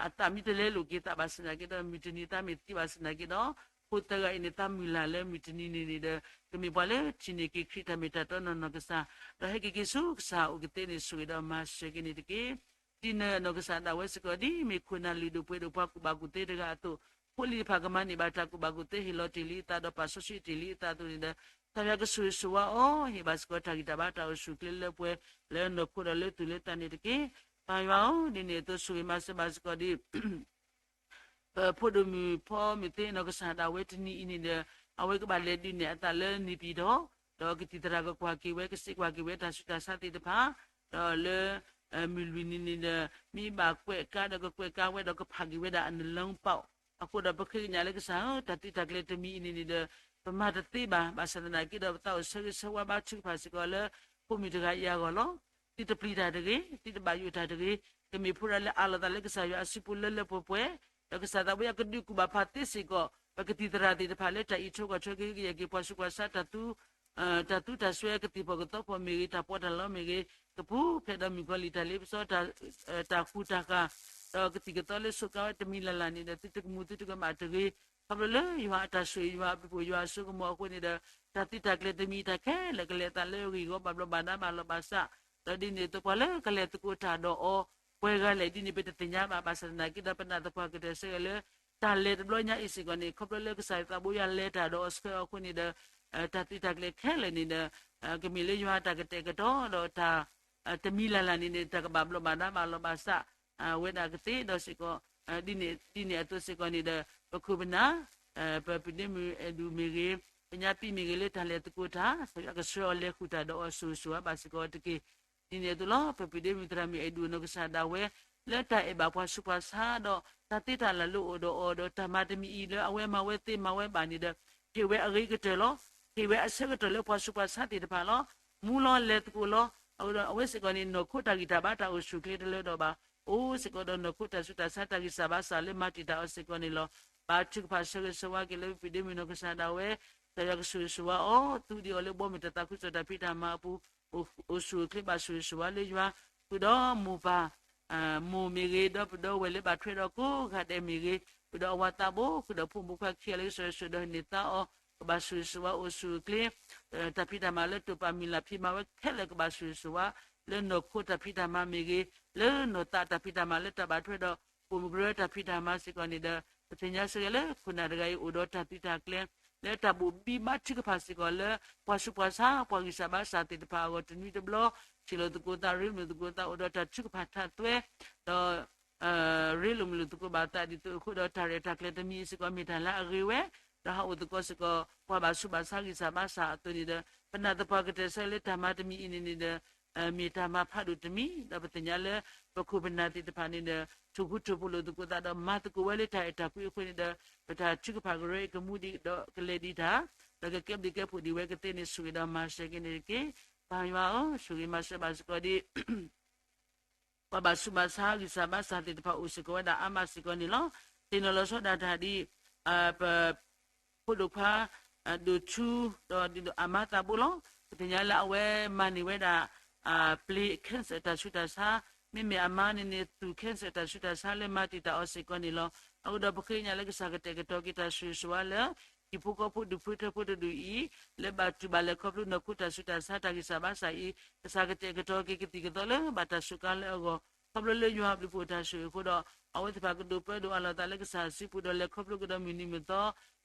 အသးမ့ၢ်တလဲလိာ်က့ၤသးဘၣ်ဆၣ်သနာ်က့ဒီး မုၢ်တနံၤသးမ့ၢ်သံဘၣ်ဆၣ်သနာ်က့ဒီး ဖိသၢဂၤအံၤန့ၣ် သးမုၢ်လၢ်လၢမုၢ်တနံၤန့ၣ်န့ၣ်ဒီး ကမ့ၢ်ပှၤလၢထံၣ်န့ၢ်က့ၤခရံာ်တၢ်မ့ၢ်တၢ်တီနီၢ်နီၢ်ကစၢ်, ဒီးဟဲက့ၤက့ၤဆူကစၢ်အအိၣ်ကသ့န့ၣ် ဆိၣ်ဂ့ၤဒီးမၤစၢၤက့ၤန့ၣ်တက့ၢ်. ဒ်န့ၣ်အသိးကစၢ်ဒၣ်ဝဲစ့ၢ်ကီး ဒ်မ့ၢ်ခိၣ်နၢ်လုၢ်ဒိၣ်ပှ့ၤဒိၣ်ပှၤကူၣ်ဘၣ်ကူၣ်သ့တဂၤအသိး, ဖိလံၤတဖၣ်ကမၤန့ၢ်ဘၣ်တၢ်ကူၣ်ဘၣ်ကူၣ်သ့ ဟ့ၣ်လီၤတ့ၢ်လံအသးဒီးပာ်စီဆှံတ့ၢ်လံအသးအသိးန့ၣ်ဒီး ကစၢ်ယွၤကဆိၣ်ဂ့ၤဆိၣ်ဝါအီၤ ဟ့ၣ်ဘၣ်စ့ၢ်ကီးတၢ်ဂံၢ်တၢ်ဘါတၢ်အိၣ်ဆူၣ်အိၣ်ချ့လၢပှဲၤ လၢနီၢ်ခိဒီးလၢသူၣ်လၢသးန့ၣ်တက့ၢ်. ပၢ်ယွၤဧၢ, ဒ်န့ၣ်အသိးဆိၣ်ဂ့ၤမၤစၢၤဘၣ်စ့ၢ်ကီးဒ် ပဖိဒိၣ်မုၣ်ဖီမုၢ်သ့နီၢ်ကစၢ်ဒၣ်ဝဲတနံၤအံၤန့ၣ်ဒီး အဝဲကဘၣ်လဲၤဒုးနဲၣ်အသးလၢနံၣ်ပံၤဒီး, ဒီးကသံၣ်သရၣ်ကကွၢ်က့ၤဝဲ ကစံးကွၢ်က့ၤဝဲတၢ်ဆူးတၢ်ဆါသ့ၣ်တဖၣ်, ဒီးလၢ မုၢ်လွံၢ်နံၤန့ၣ်ဒီး မ့ၢ်ဘၣ်ကွဲးကါဒီးကကွဲးကါဝဲဒီးကဖးက့ၤဝဲဒၣ်အန လၢပီး, အဃိဒီးပဃ့ကညးလၢကစၢ်ဧၢ, တၢ်သုးတၢ်ကျဲၤတမံၤအံၤန့ၣ်န့ၣ်ဒီး ပမၤတသ့ဘၣ်, ဘၣ်ဆၣ်သနာ်က့ဒီး ပသးအိၣ်ဆၢဂ့ၤဆၢဝါဘါထုကဖၣ်စ့ၢ်ကီးလၢ ဖိမုၣ်တဂၤအံၤအဂီၢ်လီၤ. သုတပျံၤတၢ်တဂ့ၤ, သုတဘၣ်ယိၣ်တၢ်တဂ့ၤ, ကမ့ၢ်ဖိဒၣ်လၢအးလီၤသးလၢကစၢ်ယွၤအစုပူၤလၢလၢပှဲၤပှဲၤ, ဒီးကစၢ်သးဘိယွၤကဒုးကူၣ်ဘၣ်ဖးသ့စ့ၢ်ကီး ပကသံၣ်သရၣ်သ့ၣ်တဖၣ်လၢတၢ်အံးထွဲကွၢ်ထွဲက့ၤ ကယဲၢ်က့ၤပှၤဆူးပှၤဆါ တၢ်သူတၢ်စွဲကသံၣ်ဖီၣ်ကသီဖီၣ်မ့ၢ်ဂ့ၤ, တၢ်ပီးတၢ်လီမ့ၢ်ဂ့ၤ, ကပူၤဖျဲးဒီးမုၣ်ကီၤလံၢ်တၢ်လ့ပစီ တၢ်ဃူတၢ်ဃာ်, ဒီးကသံၣ်ကသီလၢဆိးကါဝဲတမံၤလၢ်လၢ်န့ၣ်ဒီး သုတကမူၤသုတကမၣ်တဂ့ၤ, ခီဖျိလၢယွၤအတၢ်ဆိၣ်ဂ့ၤ ယွၤအဘျုးအဖှိၣ် ယွၤအစိကမီၤအဃိန့ၣ်ဒီး တၢ်သုးတၢ်ကျဲၤတမံၤတၢ်ခဲလၢာ်ကလဲၤအသးလၢအဂ့ၢ်အဂီၢ် ဘၣ်ဘျီးဘၣ်ဒါဘၣ်လီၤဘၣ်စး, ဒီးဒ်န့ၣ်အသိးပှၤလၢကလဲၤသကိးတၢ်ဒီးအီၤ ပှဲၤဂၤလဲၣ်ဒ်န့ၣ် ပတသ့ၣ်ညါဘၣ်, ဘၣ်ဆၣ်သနာ်က့ဒီး ပနာ်သပှၢ်ကတၢၢ်ဆၢဂ့ၤလၢ တၢ်လဲၤတဘျီညါအံၤစ့ၢ်ကီးန့ၣ် ခီဖျိလၢကစၢ်ယွၤသးဘိယွၤလဲၤတၢ်ဒီးအီၤဆှၢအီၤအဃိန့ၣ်ဒီး တၢ်သုးတၢ်ကျဲၤခဲလၢာ်န့ၣ်ဒီး ကမ့ၢ်လၢယွၤတၢ်ကတဲာ်ကတီၤဒီးတၢ် တမံၤလၢ်လၢ်န့ၣ်န့ၣ် တၢ်ကဘၣ်ဘျီးဘၣ်ဒါဘၣ်လီၤဘၣ်စး ဝဲဒၣ်ကသ့ဒီးစ့ၢ်ကီး ဒ်န့ၣ်အသိးစ့ၢ်ကီးန့ၣ်ဒီး ပခိၣ်ပနၢ် ပပုၢ်ဒ့မုၣ်အဲၣ်ဒူးမ့ၢ်ဂ့ၤ, ပညါပံမ့ၢ်ဂ့ၤလၢတၢ်လဲၤသကိးတၢ် ကဆှၢအီၤလဲၤဃုာ်တၢ်ဒီးအီၤ ဆိၣ်ဂ့ၤဆိၣ်ဝါဘၣ်စ့ၢ်ကီးတက့ၢ်. ဒ်န့ၣ်အသိးလီၤ ပပုၢ်ဒ့မုၣ်သရၣ်မုၣ်အဲၣ်ဒူးနီၢ်ကစၢ်ဒၣ်ဝဲ လၢတၢ်အဲၣ်ဘၣ်ပှၤဆူးပှၤဆါဒီး တၢ်သ့တၢ်လၢ်လၢအိၣ်ဒီးအီၤဒီး တၢ်မၤတမံၤအံၤလၢအဝဲမၤဝဲသ့မၤဝဲဘၣ်န့ၣ်ဒီး ဟ့ၣ်ဝဲအဂ့ၤကတၢၢ်လီၤ. ဟ့ၣ်ဝဲအဆၢကတီၢ်လၢပှၤဆူးပှၤဆါသ့ၣ်တဖၣ်လီၤ. မူလီၤလဲၤသကိးလီၤ. အဝဲစ့ၢ်ကီးန့ၣ် နီၢ်ခိတၢ်ဂံၢ်တၢ်ဘါတၢ်အိၣ်ဆူၣ်ချ့တလၢဒီးဘၣ်. အိၣ်စ့ၢ်ကီးဒီးနီၢ်ခိတၢ်ဆူးတၢ်ဆါတၢ်ဂံၢ်စၢ်ဘါစၢ်လၢမၤတံာ်တာ်အီၤစ့ၢ်ကီးန့ၣ်လီၤ. ဘါထုကဖၣ်ဆၢဂ့ၤဆၢဝါက့ၤလၢပပုၢ်ဒ့မုၣ်နီၢ်ကစၢ်ဒၣ်ဝဲ ကစၢ်ယွၤကဆိၣ်ဂ့ၤဆိၣ်ဝါအီၤ သူဒံးအီၤလၢဘီမုၢ်တၢ်သးခုကစီၣ်တၢ်ဖံးတၢ်မၤအပူၤ အိၣ်ဆူၣ်အိၣ်ချ့ဘၣ်ဆိၣ်ဂ့ၤဆိၣ်ဝါလၢယွၤ ဃုာ်ဒီးမိၢ်ပၢ် မိၢ်မ့ၢ်ဂ့ၤ ဒီပုၢ်ဒီဝဲၢ်လၢဘၣ်ထွဲဒီးကိးဂၤဒဲးမ့ၢ်ဂ့ၤ, ဃုာ်ဒီးအဝၤသးဘိ ဃုာ်ဒီးဖိမုၣ်ဖိခွါခံဂၤလၢကစၢ်ယွၤဆိၣ်ဒီးန့ၢ်သါအီၤ ကဘၣ်ဆိၣ်ဂ့ၤဆိၣ်ဝါအိၣ်ဆူၣ်အိၣ်ချ့ တၢ်ဖံးတၢ်မၤလၢတိာ်ပာ်မုၢ်လၢ်ဖံးမၤဝဲခဲလၢာ်ကဘၣ်ဆိၣ်ဂ့ၤဆိၣ်ဝါ လၢနီၢ်ခိတၢ်ဖံးတၢ်မၤမ့ၢ်ဂ့ၤ, လၢနီၢ်သးတၢ်ဖံးတၢ်မၤလၢတၢ်ဘၣ်ထွဲဒီး ပိာ်မုၣ်ကရၢတၢ်ဖံးတၢ်မၤစ့ၢ်ကီးန့ၣ်ဒီး ပသ့ၣ်ညါစ့ၢ်ကီးလၢခိၣ်နၢ်တဂၤအံၤအိၣ်ဒီးတၢ်သုးတၢ်ကျဲၤ လၢတၢ်ဘိၣ်ဘံၣ်ဘါထုကဖၣ်စ့ၢ်ကီးလၢ ပှၤဆူးပှၤဆါ ပှၤဂံၢ်စၢ်ဘါစၢ်သ့ၣ်တဖၣ်အဂီၢ်တနွံတဘျီ ထံၣ်လိာ်သကိးသး ရ့လိာ်သကိးသး အိၣ်ဒီးတၢ်ထုကဖၣ်ထးသွဲ ဒီး ရ့လိာ်မုာ်လိာ်သကိးဘၣ်သးဒ်သိးအဃိဒီး တၢ်ရဲၣ်တၢ်ကျဲၤတမံၤအံၤစ့ၢ်ကီး မ့ၢ်တၢ်လၢအဂ့ၤဝဲ, ဒီးဟးအိၣ်သကိးစ့ၢ်ကီး ပှၤဘၣ်ဆူးဘၣ်ဆါဂံၢ်စၢ်ဘါစၢ်အသိးန့ၣ်ဒီး ပနာ်သပှၢ်ကတၢၢ်ဆၢလၢတၢ်မၤတမံၤအံၤန့ၣ်န့ၣ်ဒီး မ့ၢ်တၢ်မၤဖးဒိၣ်တမံၤ ဒီးပသ့ၣ်ညါလၢ ပခိၣ်ပနၢ်သ့ၣ်တဖၣ်န့ၣ်ဒီး ထိၣ်ဃူထိၣ်ဖိးလိာ်သကိးသးဒီး မၤသကိးဝဲလၢတၢ်အဲၣ်တၢ်ကွံအဃိန့ၣ်ဒီး ပတၢ်ထုကဖၣ်ကရၢအံၤကမူဒံးဒီးကလဲၤဒံးတၢ် ဒီးကကဲဘျုးကဲဖှိၣ်ဒံးဝဲကသ့န့ၣ် ဆိၣ်ဂ့ၤဒီးမၤစၢၤက့ၤန့ၣ်တက့ၢ်. ပၢ်ယွၤဧၢ, ဆိၣ်ဂ့ၤမၤစၢၤဘၣ်စ့ၢ်ကီးဒ် ပှၤဘၣ်ဆူးဘၣ်ဆါဂံၢ်စၢ်ဘါစၢ်သ့ၣ်တဖၣ်အိၣ်စ့ၢ်ကီးဝဲဒၣ်အါမးစ့ၢ်ကီးန့ၣ်လီၤ. သ့ၣ်နီၣ်လီၤဆီဒၣ်တၢ်ဒ် ပ ဖိဒိၣ်ခွါ ဒိၣ်ထူ ဒီးဒ်သိးအမါသးဘိလီၤ. ပသ့ၣ်ညါလၢအဝဲမၤန့ၢ်ဝဲဒၣ် ပျ့ၤ cancer တၢ်ဆူးတၢ်ဆါ, မ့မ့ၢ်အမါန့ၣ်န့ၣ် သူၣ် cancer တၢ်ဆူးတၢ်ဆါလၢမၤတံာ်တာ်အီၤစ့ၢ်ကီးန့ၣ်လီၤ. အဃိဒီးပဃ့ကညးလၢကစၢ်ကတဲာ်ကတီၤက့ၤတၢ်ဆိၣ်ဂ့ၤဆိၣ်ဝါလၢ ဟံၣ်ဖိဃီဖိဒူၣ်ဖိထၢဖိတဒူၣ်အံၤ လၢဘၣ်တူၢ်ဘၣ်လဲၤခီဖျိနီၢ်ခိတၢ်ဆူးတၢ်ဆါတၢ်ဂံၢ်စၢ်ဘါစၢ်အံၤ ကစၢ်ကတဲာ်ကတီၤက့ၤကသံၣ်ကသီလၢဘၣ်တၢ်စူးကါလၢအဂီၢ် ခီဖျိလၢယွၤအဘျုးအဖှိၣ်တၢ်ဆိၣ်ဂ့ၤအဃိဒီး အဝဲသ့ၣ်တဖၣ်ကဒိးပၢဒိးအးလီၤအသးလၢကစၢ်စုပူၤဒီးလဲၤခီဖျိကဒီးမုၢ်နံၤမုၢ်သီ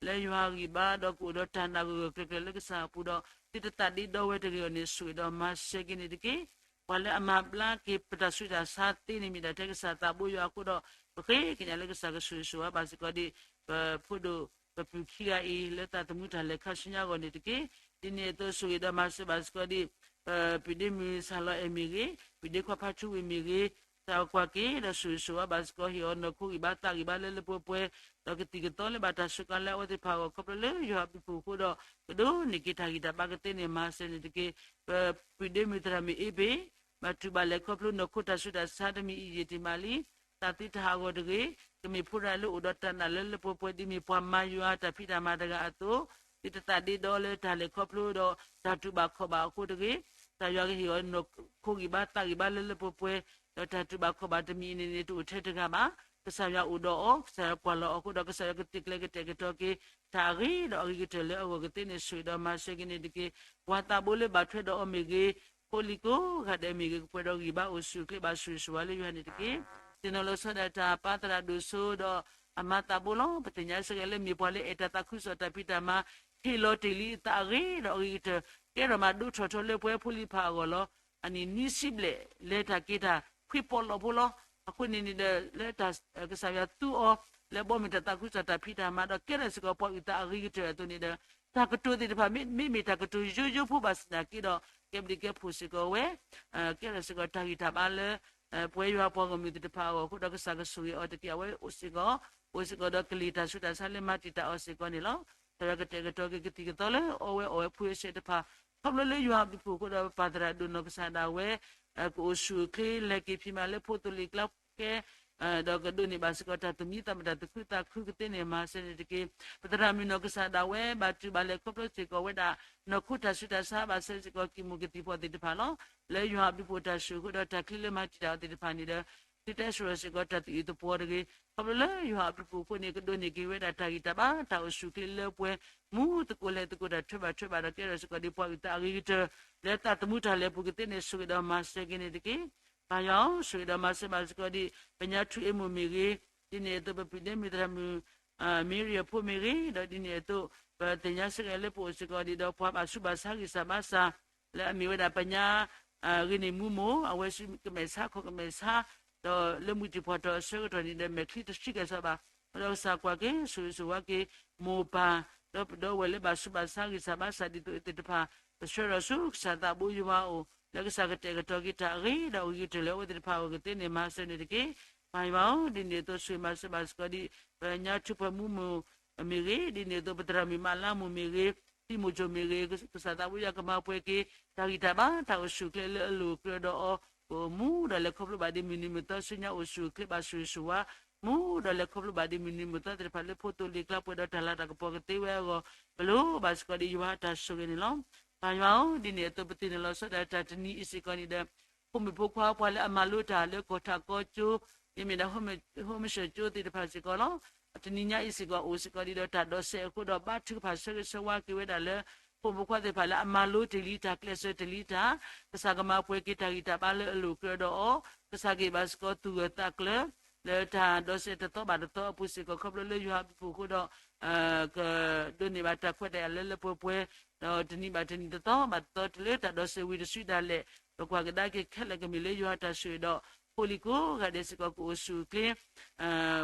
လၢယွၤဂံၢ်ဘါဒီးကအိၣ်ဒီးတၢ်နာ်ဂၢၢ်ဂၢၢ်ကျၢၤကျၢၤလၢကစၢ်အပူၤဒီး သုတသးဒ့ဒီဝဲတဂ့ၤအီၤန့ၣ် ဆိၣ်ဂ့ၤဒီးမၤစၢၤက့ၤန့ၣ်တက့ၢ်. ပှၤလၢအမၤဘျါက့ၤပတၢ်ဆူးတၢ်ဆါသ့န့ၣ်မ့ၢ်ဒၣ်ထဲကစၢ်သးဘိယွၤအဃိဒီး ပဃ့ကညးလၢကစၢ်ကဆိၣ်ဂ့ၤဆိၣ်ဝါဘၣ်စ့ၢ်ကီးဒံး ပဖိဒိၣ်ပပုၢ်ခံဂၤအံၤ လၢသးသမူတၢ်လဲၤခါဆူညါအဂီၢ်န့ၣ်တက့ၢ်. ဒ်န့ၣ်အသိးဆိၣ်ဂ့ၤဒီးမၤစၢၤဘၣ်စ့ၢ်ကီးဒံး ပပုၢ်ဒ့မုၣ်စၢ်လီၤအဲၣ်မ့ၢ်ဂ့ၤ, ပုၢ်ဒ့ခွါဖါထူဝ့ၢ်မ့ၢ်ဂ့ၤ, သးကွၢ်က့ၤဒီးဆိၣ်ဂ့ၤဆိၣ်ဝါဘၣ်စ့ၢ်ကီး ဟ့ၣ်အီၤနီၢ်ခိဂံၢ်ဘါသးဂံၢ်ဘါလၢလၢပှဲၤပှဲၤ ဒီးကသံၣ်ကသီလၢဘၣ်တၢ်စူးကါလၢအဝဲသ့ၣ်တဖၣ်အဂီၢ် ခီဖျိလၢယွၤအဘျုးအဖှိၣ်အဃိဒီး ကဒိးန့ၢ်က့ၤတၢ်ဂံၢ်တၢ်ဘါကသ့န့ၣ် မၤစၢၤန့ၣ်တက့ၢ်. ပပုၢ်ဒ့မုၣ်သရၣ်မုၣ်အ့ဘ့ၣ် ဘၣ်တူၢ်ဘၣ်လဲၤခီဖျိနီၢ်ခိတၢ်ဆူးတၢ်ဆါတမံၤအံၤယံာ်တံၢ်မးလံ သးသုတဟးဂီၤတဂ့ၤ, ကမ့ၢ်ဖိတဂၤလၢအိၣ်ဒီးတၢ်နာ်လၢလၢပှဲၤပှဲၤ ဒ်မ့ၢ်ပှၤမၤယွၤတၢ်ဖံးတၢ်မၤတဂၤအသိး, သုတသးဒ့ဒီလၢတၢ်လဲၤခီဖျိဒီးတၢ်တူၢ်ဘၣ်ခီၣ်ဘၣ်အဃိတဂ့ၤ, ကစၢ်ယွၤကဟ့ၣ်အီၤနီၢ်ခိဂံၢ်ဘါသးဂံၢ်ဘါလၢလၢပှဲၤပှဲၤ, ဒီးတၢ်တူၢ်ဘၣ်ခီၣ်ဘၣ်တမံၤအံၤန့ၣ်န့ၣ် တအိၣ်ထဲတဂၤဘၣ်. ကစၢ်ယွၤအိၣ်ဒီးအီၤ, ကစၢ်ယွၤကွၢ်လီၤအီၤအဃိဒီး ကစၢ်ယွၤကသ့ၣ်ကျဲကတဲာ်ကတီၤက့ၤ တၢ်အဂ့ၤဒီးအဂ့ၤကတၢၢ်လၢအဂီၢ်ကသ့န့ၣ် ဆိၣ်ဂ့ၤဒီးမၤစၢၤက့ၤန့ၣ်တက့ၢ်. ပှၤသးဘိလၢဘၣ်ထွဲဒီးအီၤမ့ၢ်ဂ့ၤ, ဖိလံၤကိးဂၤဒဲးမ့ၢ်ဂ့ၤ, ကပှဲၤဒီးဂံၢ်ဘါအိၣ်ဆူၣ်အိၣ်ချ့ဘၣ်ဆိၣ်ဂ့ၤဆိၣ်ဝါလၢယွၤန့ၣ်တက့ၢ်. သ့ၣ်နီၣ်လီၤဆီဒၣ်တၢ်ပၢ်သရၣ်ဒိၣ်စိဒီးအမါသးဘိလီၤ. ပသ့ၣ်ညါစ့ၢ်ကီးလၢမ့ၢ်ပှၤလၢအဲၣ်တၢ်သးခုကစီၣ်တၢ်ဖံးတၢ်မၤ ဟ့ၣ်လီၤတ့ၢ်လံအသးအဂ့ၤဒီးအဂ့ၤကတၢၢ် ကဲထီၣ်မးဒိၣ်ထီၣ်ထီလၢပဝဲဖိလံၤတဖၣ်အဂီၢ်လီၤ. အနံၣ်နွံဆံဘျဲၣ် လဲၤတၢ်က့ၤတၢ် ဖှံပီးလီၢ်ဖိလီၤ. အဃိန့ၣ်န့ၣ်ဒီး လၢတၢ်ကစၢ်ယွၤသူအီၤ လၢဘီမုၢ်တၢ်သးခုကစီၣ်တၢ်ဖံးတၢ်မၤဒီး ကဲထီၣ်စ့ၢ်ကီးပှၤအုၣ်သးအဂ့ၤကတၢၢ်အသိးန့ၣ်ဒီး တၢ်ကတိၤသ့ၣ်တဖၣ် မ့မ့ၢ်တၢ်ကတိၤယိယိဖိဘၣ်ဆၣ်သနာ်က့ဒီး ကဲဘျုးကဲဖှိၣ်စ့ၢ်ကီးဝဲ ကဲထီၣ်စ့ၢ်ကီးတၢ်ဂံၢ်တၢ်ဘါလၢ ပဝဲယွၤပှၤဂီၢ်မုၢ်သ့ၣ်တဖၣ်အဂီၢ်အဃိဒီး ကစၢ်ကဆိၣ်ဂ့ၤအီၤတက့ၢ်. အဝဲအိၣ်စ့ၢ်ကီး အိၣ်စ့ၢ်ကီးဒီးကလံၤတၢ်ဆူးတၢ်ဆါလၢမၤတံာ်တာ်အီၤစ့ၢ်ကီးန့ၣ်လီၤ. ကစၢ်ယွၤကတဲာ်ကတီၤက့ၤကသံၣ်ကသီလၢအီဝဲအီၣ်ဝဲဖိအဆဲးတဖၣ် ခီဖျိလၢယွၤအဘျုးအဖှိၣ်အဃိဒီး ပၢ်သရၣ်ဒိၣ်နီၢ်ကစၢ်ဒၣ်ဝဲ ကအိၣ်ဆူၣ်အိၣ်ချ့လဲၤက့ၤဖံးမၤလၢဖိသိလ့ၣ်ကျါကဲ ဒီးကဒိးန့ၢ်ဘၣ်စ့ၢ်ကီးတၢ်သမံသမိးတၢ်သးခုသးခုကသ့န့ၣ် မၤစၢၤန့ၣ်တက့ၢ်. ပသရၣ်မုၣ်နီၢ်ကစၢ်ဒၣ်ဝဲ ဘၣ်တူၢ်ဘၣ်လဲၤခီဖျိစ့ၢ်ကီးဝဲဒၣ် နီၢ်ခိတၢ်ဆူးတၢ်ဆါ ဘၣ်ဆၢစ့ၢ်ကီးကံၢ်မူၣ်ကသံၣ်ဖီၣ်သ့ၣ်တဖၣ်လီၤ. လၢယွၤအဘျုးအဖှိၣ်တၢ်ဆိၣ်အဃိဒီး တၢ်ချံလၢမၤတံာ်တာ်အီၤသ့ၣ်တဖၣ်န့ၣ်ဒီး သုတအဲၣ်ဆိးလီၤစ့ၢ်ကီးတၢ်သူၣ်အုးသပှီၤတဂ့ၤ. ခီဖျိလၢယွၤအဘျုးအဖှိၣ်အဃိန့ၣ် ကဒိးန့ၢ်က့ၤဝဲဒၣ်တၢ်ဂံၢ်တၢ်ဘါ တၢ်အိၣ်ဆူၣ်အိၣ်ချ့လၢပှဲၤ မူသကိးလဲၤသကိးတၢ်ထွဲဘၣ်ထွဲဘၣ်ဒီး ကဲထီၣ်စ့ၢ်ကီးဒ်ပှၤအုၣ်သးအဂ့ၤကတၢၢ် လၢသးသမူတၢ်လဲၤပူၤကသ့န့ၣ် ဆိၣ်ဂ့ၤဒီးမၤစၢၤက့ၤန့ၣ်တက့ၢ်. ပၢ်ယွၤဧၢ, ဆိၣ်ဂ့ၤဒီးမၤစၢၤဘၣ်စ့ၢ်ကီးဒ် ပညါထူအ့မူၣ်မ့ၢ်ဂ့ၤ, ဒ်န့ၣ်အသိးပပုၢ်ဒ့မုၣ်သရၣ်မုၣ် မ့ရံအဖိမ့ၢ်ဂ့ၤ, ဒီးဒ်န့ၣ်အသိး ပသ့ၣ်ညါစ့ၢ်ကီးလၢပအိၣ်စ့ၢ်ကီးဒ်ဒီးပှၤဘၣ်ဆူးဘၣ်ဆါဂံၢ်စၢ်ဘါစၢ် လၢအမ့ၢ်ဝဲဒၣ်ပညါ ဂ့ၤန့ၢ်မူမိၢ် အဝဲဆူကမဲာ်ဆါခီၣ်ကမဲာ်ဆါ, ဒီးလၢမုၢ်တံၢ်ဖီၣ်ထီၣ်အဆၢကတီၢ်န့ၣ်ဒီး မဲာ်ချံတဆှံကဲၣ်ဆိးဘၣ်, ဒီးကစၢ်ကွၢ်က့ၤ ဆိၣ်ဂ့ၤဆိၣ်ဝါက့ၤ မိၢ်ပၢ် ဒီးပဒီပုၢ်ဝဲၢ်လၢဘၣ်ဆူးဘၣ်ဆါဂံၢ်စၢ်ဘါစၢ်ဒ်သိးအံၤသ့ၣ်တဖၣ်, ပဆှၢထီၣ်ဆူကစၢ်သးဘိယွၤအအိၣ် လၢကစၢ်ကတဲာ်ကတီၤက့ၤတၢ်အဂ့ၤဒီးအဂ့ၤကတၢၢ်လၢအဝဲသ့ၣ်တဖၣ်အဂီၢ်ကသ့န့ၣ် မၤစၢၤန့ၣ်တက့ၢ်. ပၢ်ယွၤဧၢ, ဒ်န့ၣ်အသိးဆိၣ်ဂ့ၤမၤစၢၤဘၣ်စ့ၢ်ကီးဒ် ပညါထူဖၢမူမိၢ်မ့ၢ်ဂ့ၤ, ဒ်န့ၣ်အသိးပသရၣ်မုၣ်မးလါမိၢ်မ့ၢ်ဂ့ၤ, ဖံမိၢ်စိၤမ့ၢ်ဂ့ၤ, ကစၢ်သးဘိယွၤကမၤပှဲၤက့ၤ တၢ်ဂံၢ်တၢ်ဘါ တၢ်အိၣ်ဆူၣ်အိၣ်ချ့လၢအလိၤအကြၢးဒီးအီၤ, ကအိၣ်မူဒီးလဲၤခီဖျိဘၣ်ဒ်မုၢ်နံၤမုၢ်သီဆူညါအိၣ်ဆူၣ်အိၣ်ချ့ဘၣ်ဆိၣ်ဂ့ၤဆိၣ်ဝါ, မူဒီးလဲၤခီဖျိဘၣ်ဒ်မုၢ်နံၤမုၢ်သီသ့ၣ်တဖၣ်လၢဖိသိလ့ၣ်ကျါပှဲၤဒီးတၢ်လၤတၢ်ကပီၤကသ့ဝဲအဂီၢ်, ပလိၣ်ဘၣ်စ့ၢ်ကီးဒ်ယွၤအတၢ်ဆိၣ်ဂ့ၤန့ၣ်လီၤ. ပၢ်ယွၤဧၢ, ဒ်န့ၣ်အသိးပသ့ၣ်နီၣ်လီၤဆီဒၣ်တၢ်တနံၤအံၤစ့ၢ်ကီးန့ၣ်ဒီး ဖိမုၣ်ဖိခွါပှၤလၢအမၤလိတၢ်လၢကီၢ်ထးကီကၠိ, မ့မ့ၢ်ဒၣ် ဟိမၡၢၣ်ကၠိသ့ၣ်တဖၣ်စ့ၢ်ကီးလီၤ. တနံၤညါအံၤစ့ၢ်ကီးအိၣ်စ့ၢ်ကီးဒ်ဒီးတၢ်ဒိးစဲးအဃိဒီး ဘါထုကဖၣ်ဆၢဂ့ၤဆၢဝါက့ၤဝဲဒၣ်လၢ ဖိမုၣ်ဖိခွါသ့ၣ်တဖၣ်လၢအမၤလိတ့ၢ်လံတၢ် ကျဲးစၢးတ့ၢ်လံတၢ်, ကစၢ်ကမၤပှဲၤက့ၤတၢ်ဂံၢ်တၢ်ဘါလၢအလိၤကြၢးဒီးအီၤ, ကစၢ်ကဟ့ၣ်ဘၣ်စ့ၢ်ကီးသူၣ်ဂၢၢ်သးကျၢၤ လၢတၢ်ဒိးစဲးတသီဘၣ်တသီအပူၤစ့ၢ်ကီး ခီဖျိလၢယွၤအဘျုးအဖှိၣ်အဃိဒီး ကဒိးန့ၢ်ဘၣ်တၢ်ခွဲးတၢ်ယာ်လၢလၢပှဲၤပှဲၤ, ဒီးတနံၤဘၣ်တနံၤတသီဘၣ်တသီတုၤလၢတၢ်ဒိးစဲးဝံၤတစုဒၣ်လဲာ်, ပကွၢ်ကဒါက့ၤခဲလၢာ်ကမ့ၢ်လၢယွၤအတၢ်ဆိၣ်ဂ့ၤဒီး ဖိလံၤကိးဂၤဒဲးစ့ၢ်ကီးကအိၣ်ဆူၣ်အိၣ်ချ့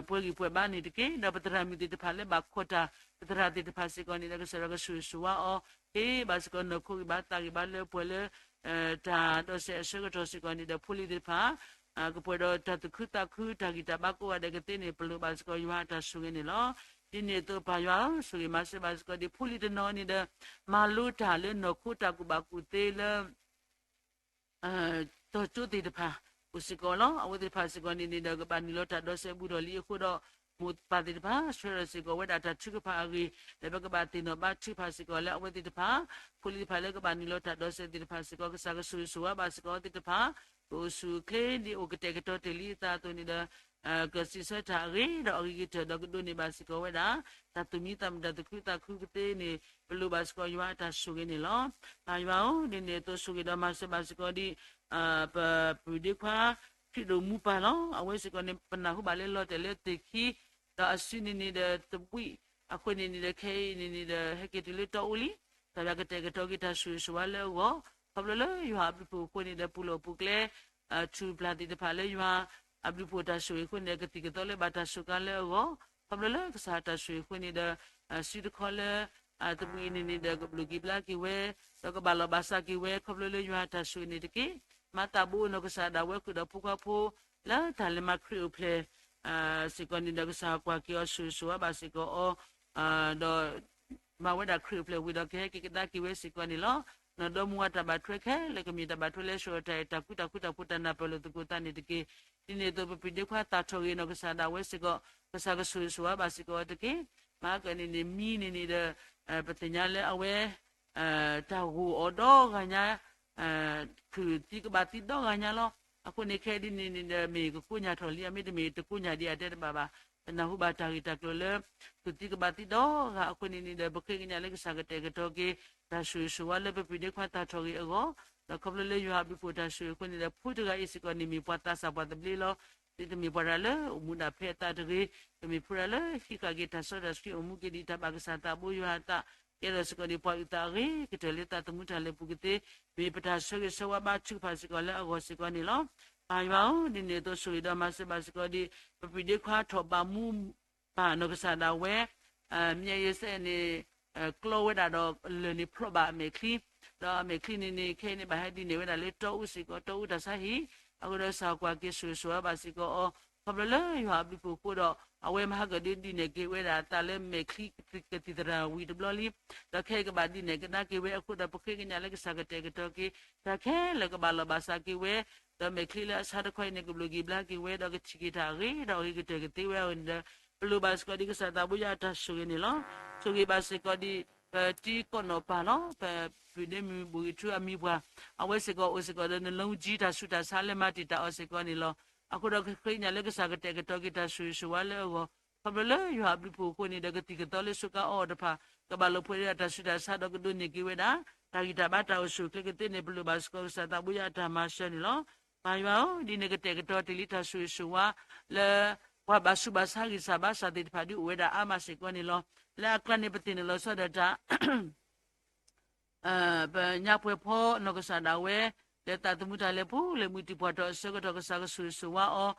ပှဲၤဂံၢ်ပှဲၤဘါန့ၣ်တက့ၢ်. ဒီးပသရၣ်မုၣ်သ့ၣ်တဖၣ်လၢဘၣ်ခိးတၢ် ပသရၣ်သ့ၣ်တဖၣ်စ့ၢ်ကီးန့ၣ်ဒီး ကစၢ်ယွၤကဆိၣ်ဂ့ၤဆိၣ်ဝါအီၤ, ဟ့ၣ်ဘၣ်စ့ၢ်ကီးနီၢ်ခိဂံၢ်ဘါသးဂံၢ်ဘါလၢပှဲၤလၢ တၢ်ဒိးစဲးအဆၢကတီၢ်စ့ၢ်ကီးန့ၣ်ဒီး ဖိလံၤသ့ၣ်တဖၣ် ကပှဲၤဒီးတၢ်သူၣ်ခုသးခု တၢ်ဂံၢ်တၢ်ဘါကိးဂၤဒဲးကသ့န့ၣ် ပလိၣ်ဘၣ်စ့ၢ်ကီးယွၤအတၢ်ဆိၣ်ဂ့ၤန့ၣ်လီၤ. ဒ်န့ၣ်အသိးပၢ်ယွၤဧၢ, ဆိၣ်ဂ့ၤမၤစၢၤဘၣ်စ့ၢ်ကီးဒ်ဖိလံၤတနီၤန့ၣ်ဒီး မၤလိတၢ်လၢနီၢ်ခိတၢ်ကူၣ်ဘၣ်ကူၣ်သ့လၢ တီၤကၠိသ့ၣ်တဖၣ် အိၣ်စ့ၢ်ကီးလီၤ. အဝဲသ့ၣ်တဖၣ်စ့ၢ်ကီးန့ၣ်န့ၣ်ဒီး ကဘၣ်နုာ်လီၤတၢ်ဒိးစဲးဘူးထီၣ်လံအဃိဒီး မိၢ်ပၢ်သ့ၣ်တဖၣ် ဆှၢထီၣ်စ့ၢ်ကီးဝဲဒၣ်တၢ်ထုကဖၣ်အဂ့ၢ် လၢပကဘၣ်သ့ၣ်နီၣ်ဘါထုကဖၣ်စ့ၢ်ကီးလၢအဝဲသ့ၣ်တဖၣ်, ဖိလံၤသ့ၣ်တဖၣ်လၢကဘၣ်နုာ်လီၤတၢ်ဒိးစဲးသ့ၣ်တဖၣ်စ့ၢ်ကီး ကစၢ်ကဆိၣ်ဂ့ၤဆိၣ်ဝါဘၣ်စ့ၢ်ကီးအဝဲသ့ၣ်တဖၣ်, ကအိၣ်ဆူၣ်အိၣ်ချ့ဒ်အိၣ်ကတဲာ်ကတီၤတ့ၢ်လံအသးအသိးန့ၣ်ဒီး ကစံးဆၢတၢ်အဂ့ၤဒီးအဂ့ၤကတၢၢ်ဒီးကဒိးန့ၢ်ဘၣ်စ့ၢ်ကီးဝဲဒၣ် တၢ်သူၣ်မံသးမုာ်တၢ်သူၣ်ခုသးခုကသ့န့ၣ် ပလိၣ်ဘၣ်စ့ၢ်ကီးယွၤအတၢ်ဆိၣ်ဂ့ၤန့ၣ်လီၤ. ပၢ်ယွၤဧၢ, ဒ်န့ၣ်အသိးဆိၣ်ဂ့ၤဒီးမၤစၢၤဘၣ်စ့ၢ်ကီးဒ် ပပုၢ်ဒ့ခွါ ခရံာ်ဒိၣ်မူပၢ်လီၤ. အဝဲစ့ၢ်ကီးန့ၣ် ပနၢ်ဟူဘၣ်လၢလီၤတဲာ်လၢသ့ၣ်ခံ ဒီးအစုန့ၣ်န့ၣ်ဒီးသဘှံး အဃိန့ၣ်န့ၣ်ဒီးခဲအံၤန့ၣ်န့ၣ်ဒီး ဟဲက့ၤတုၤလၢတီအူလံ. တၢ်ဘၣ်ကတဲာ်ကတီၤက့ၤတၢ်ဆိၣ်ဂ့ၤဆိၣ်ဝါလၢအဂီၢ်, ခီဖျိလၢယွၤအဘျုးအဖှိၣ်အဃိန့ၣ်ဒီး ပူၤလီၢ်ပူၤကျဲ ထူၣ်ပျၢ်သ့ၣ်တဖၣ်လၢယွၤအဘျုးအဖှိၣ်တၢ်ဆိၣ်ဂ့ၤအဃိန့ၣ်ဒီး ကသံၣ်ကသီလၢဘၣ်တၢ်စူးကါလၢအဂီၢ်, ခီဖျိလၢကစၢ်တၢ်ဆိၣ်ဂ့ၤအဃိန့ၣ်ဒီး စုတခီလၢ သဘှံးအံၤန့ၣ်န့ၣ်ဒီး ကဘျုးက့ၤဘျါက့ၤဝဲ, ဒီးကဘၣ်လီၤဘၣ်စးက့ၤဝဲ ခီဖျိလၢယွၤတၢ်ဆိၣ်ဂ့ၤန့ၣ်တက့ၢ်. မၤသးဘိအနီၢ်ကစၢ်ဒၣ်ဝဲဃုာ်ဒီးဖိခွါဖိ လၢတၢ်လဲၤမၤခရံာ်အိၣ်ဖျဲၣ် စ့ၢ်ကီးန့ၣ်ဒီး ကစၢ်ကွၢ်က့ၤအီၤဆိၣ်ဂ့ၤဆိၣ်ဝါဘၣ်စ့ၢ်ကီးအီၤ ဒီး မၤဝဲဒၣ်ခရံာ်အိၣ်ဖျဲၣ်ဝံၤဒီးကဟဲက့ၤကဒါက့ၤဝဲစ့ၢ်ကီးန့ၣ်လီၤ. နီၢ်ဒီမါဝၤတၢ်ဘၣ်ထွဲခဲလၢာ် ကမ့ၢ်တၢ်ဘၣ်ထွဲလၢဆှၢတၢ်အဲၣ်တၢ်ကွံတၢ်ဃူတၢ်ဖိးတၢ်နၢ်ပၢၢ်လိာ်သကိးသးန့ၣ်တက့ၢ်. ဒ်န့ၣ်အသိးပပုၢ်ဒ့ခွါသးထီၣ်ဂ့ၤနီၢ်ကစၢ်ဒၣ်ဝဲစ့ၢ်ကီး ကစၢ်ကဆိၣ်ဂ့ၤဆိၣ်ဝါဘၣ်စ့ၢ်ကီးအီၤတက့ၢ်. မၤကန့ၣ်န့ၣ်မံန့ၣ်န့ၣ်ဒီး ပသ့ၣ်ညါလၢအဝဲ တၢ်ဂိၢ်အီၤဒီဂၤညါ ခုၣ်သံကဘၣ်သံဒီဂၤညါလီၤ. အဃိန့ၣ်ခဲဒ်န့ၣ်န့ၣ်ဒီး မ့ၢ်ကကိးညၣ်ထီၣ်လံ အမ့တမ့ၢ်တကိးညၣ်ဒံးအတဲတဘၣ်ဘၣ်. ပနၢ်ဟူဘၣ်တၢ်ဂ့ၢ်တၢ်ကျိၤလၢ ခုၣ်သံကဘၣ်သံဒီဂၤအဃိန့ၣ်န့ၣ်ဒီး ပဃ့ကညးလၢကစၢ်ကတဲာ်ကတီၤက့ၤ တၢ်ဆိၣ်ဂ့ၤဆိၣ်ဝါလၢပပုၢ်ဒ့ခွါသးထီၣ်ဂ့ၤအဂီၢ်, ဒီးခီဖျိလၢယွၤအဘျုးအဖှိၣ်တၢ်ဆိၣ်ဂ့ၤအဃိန့ၣ်ဒီး ဖိတဂၤအံၤစ့ၢ်ကီးန့ၣ်မ့ၢ်ပှၤသးစၢ်ပှၤသဘျ့လီၤ. တမ့ၢ်ပှၤတဂၤလၢအိၣ်မူဒၣ်ဖဲအသးတဂ့ၤ, ကမ့ၢ်ဖိတဂၤလၢဟံးဃာ်က့ၤတၢ်စီတၢ်ဆှံအိၣ်မူက့ၤဒံးတၢ်ဘၣ်ကစၢ်သးဘိယွၤအသး, ကဲထီၣ်စ့ၢ်ကီးဒံးပှၤအုၣ်သးအဂ့ၤကတၢၢ်လၢသးသမူတၢ်လၢပူၤကသ့, မ့ၢ်ပတၢ်ဆၢဂ့ၤဆၢဝါဘါထုကဖၣ်စ့ၢ်ကီးလၢအဂီၢ်စ့ၢ်ကီးန့ၣ်လီၤ. ပၢ်ယွၤဧၢ, ဒ်န့ၣ်အသိးဆိၣ်ဂ့ၤဒီးမၤစၢၤဘၣ်စ့ၢ်ကီးဒံး ပပုၢ်ဒ့ခွါထီၣ်ဘးမူ ပၢ်နီၢ်ကစၢ်ဒၣ်ဝဲ မ့ၢ်ယဲစဲန့ၣ် ကျီဝဲဒၣ်ဒီးလၢၢ်န့ၣ်ဖျိးဘၣ်အမဲာ်ချံ, ဒီးအမဲာ်ချံန့ၣ်န့ၣ် ခဲအံၤန့ၣ်ဘၣ်ဟဲဒ်န့ၣ်ဝဲဒၣ်လၢတီအူစ့ၢ်ကီး တီအူတၢ်ဆါဟံၣ်, အဃိဒီးကစၢ်ကွၢ်က့ၤဆိၣ်ဂ့ၤဆိၣ်ဝါဘၣ်စ့ၢ်ကီးအီၤ, ခီဖျိလၢယွၤအဘျုးအဖှိၣ်အဃိဒီး အဝဲမၤဟးဂီၤဒုးဒ်န့ၣ်က့ၤဝဲဒၣ်အသးလၢမဲာ်ချံကသံၣ်သရၣ်ဝံၤတဘျီလံ, ဒီးခဲအံၤကဘၣ်ဒ်န့ၣ်ကဒါက့ၤဝဲအဃိဒီး ပဃ့ကညးလၢကစၢ်ကတဲာ်ကတီၤက့ၤ တၢ်ခဲလၢာ်ကဘၣ်လီၤဘၣ်စးက့ၤဝဲ, ဒီးမဲာ်ချံလၢအဆါတခီအံၤန့ၣ် ကဘျုးက့ၤဘျါက့ၤဝဲ ဒီးကထံၣ်က့ၤတၢ်အဂ့ၤဒီးအဂ့ၤကတၢၢ်ကသ့ဝဲအဂီၢ်န့ၣ်ဒီး ပလိၣ်ဘၣ်စ့ၢ်ကီးဒ်ကစၢ်သးဘိယွၤအတၢ်ဆိၣ်ဂ့ၤန့ၣ်လီၤ. ဆိၣ်ဂ့ၤဘၣ်စ့ၢ်ကီးဒ် ပတံၤကိးနီၢ်ပၢ်လီၤ. ပပုၢ်ဒ့မုၣ်ဘိၣ်ဂ့ၤထူအမံၤပှၢ်, အဝဲစ့ၢ်ကီးအိၣ်စ့ၢ်ကီးဒီး နလီမူကၠံတၢ်ဆူးတၢ်ဆါလၢမၤတံာ်တာ်အီၤစ့ၢ်ကီးန့ၣ်လီၤ. အဃိဒီးကဃ့ကညးလၢကစၢ်ကတဲာ်ကတီၤက့ၤတၢ်ဆိၣ်ဂ့ၤဆိၣ်ဝါလၢအဂီၢ်, ခီဖျိလၢယွၤအဘျုးအဖှိၣ်အဃိန့ၣ်ဒီး ကသံၣ်ကသီလၢစူးကါအီၤအီၤတဖၣ် ကဘၣ်လိာ်ဖိးဒၣ်တၢ်ဆူးတၢ်ဆါဒီးကဒိးန့ၢ်က့ၤဝဲဒၣ် တၢ်ဂံၢ်တၢ်ဘါတၢ်အိၣ်ဆူၣ်အိၣ်ချ့ကသ့န့ၣ် ပလိၣ်ဘၣ်စ့ၢ်ကီးကစၢ်သးဘိယွၤအတၢ်မၤစၢၤန့ၣ်လီၤ. ပၢ်ယွၤဧၢ, ဒ်န့ၣ်ကတဲာ်ကတီၤတ့ၢ်လံတၢ်ဆိၣ်ဂ့ၤဆိၣ်ဝါ လၢ ပှၤဘၣ်ဆူးဘၣ်ဆါဂံၢ်စၢ်ဘါစၢ်သ့ၣ်တဖၣ်ဒုးအိၣ်ဝဲဒၣ်အါမးစ့ၢ်ကီးန့ၣ်လီၤ. လၢအကျါန့ၣ်ပသ့ၣ်န့ၣ်လီၤဆီဒၣ်တၢ် ပညါပှဲၤဖီနီၢ်ကစၢ်ဒၣ်ဝဲ လၢသးသမူတၢ်လဲၤပူၤလဲၤမုၢ်တံၢ်ပှၤတီၢ်အဆၢကတီၢ် ကစၢ်ကဆိၣ်ဂ့ၤဆိၣ်ဝါ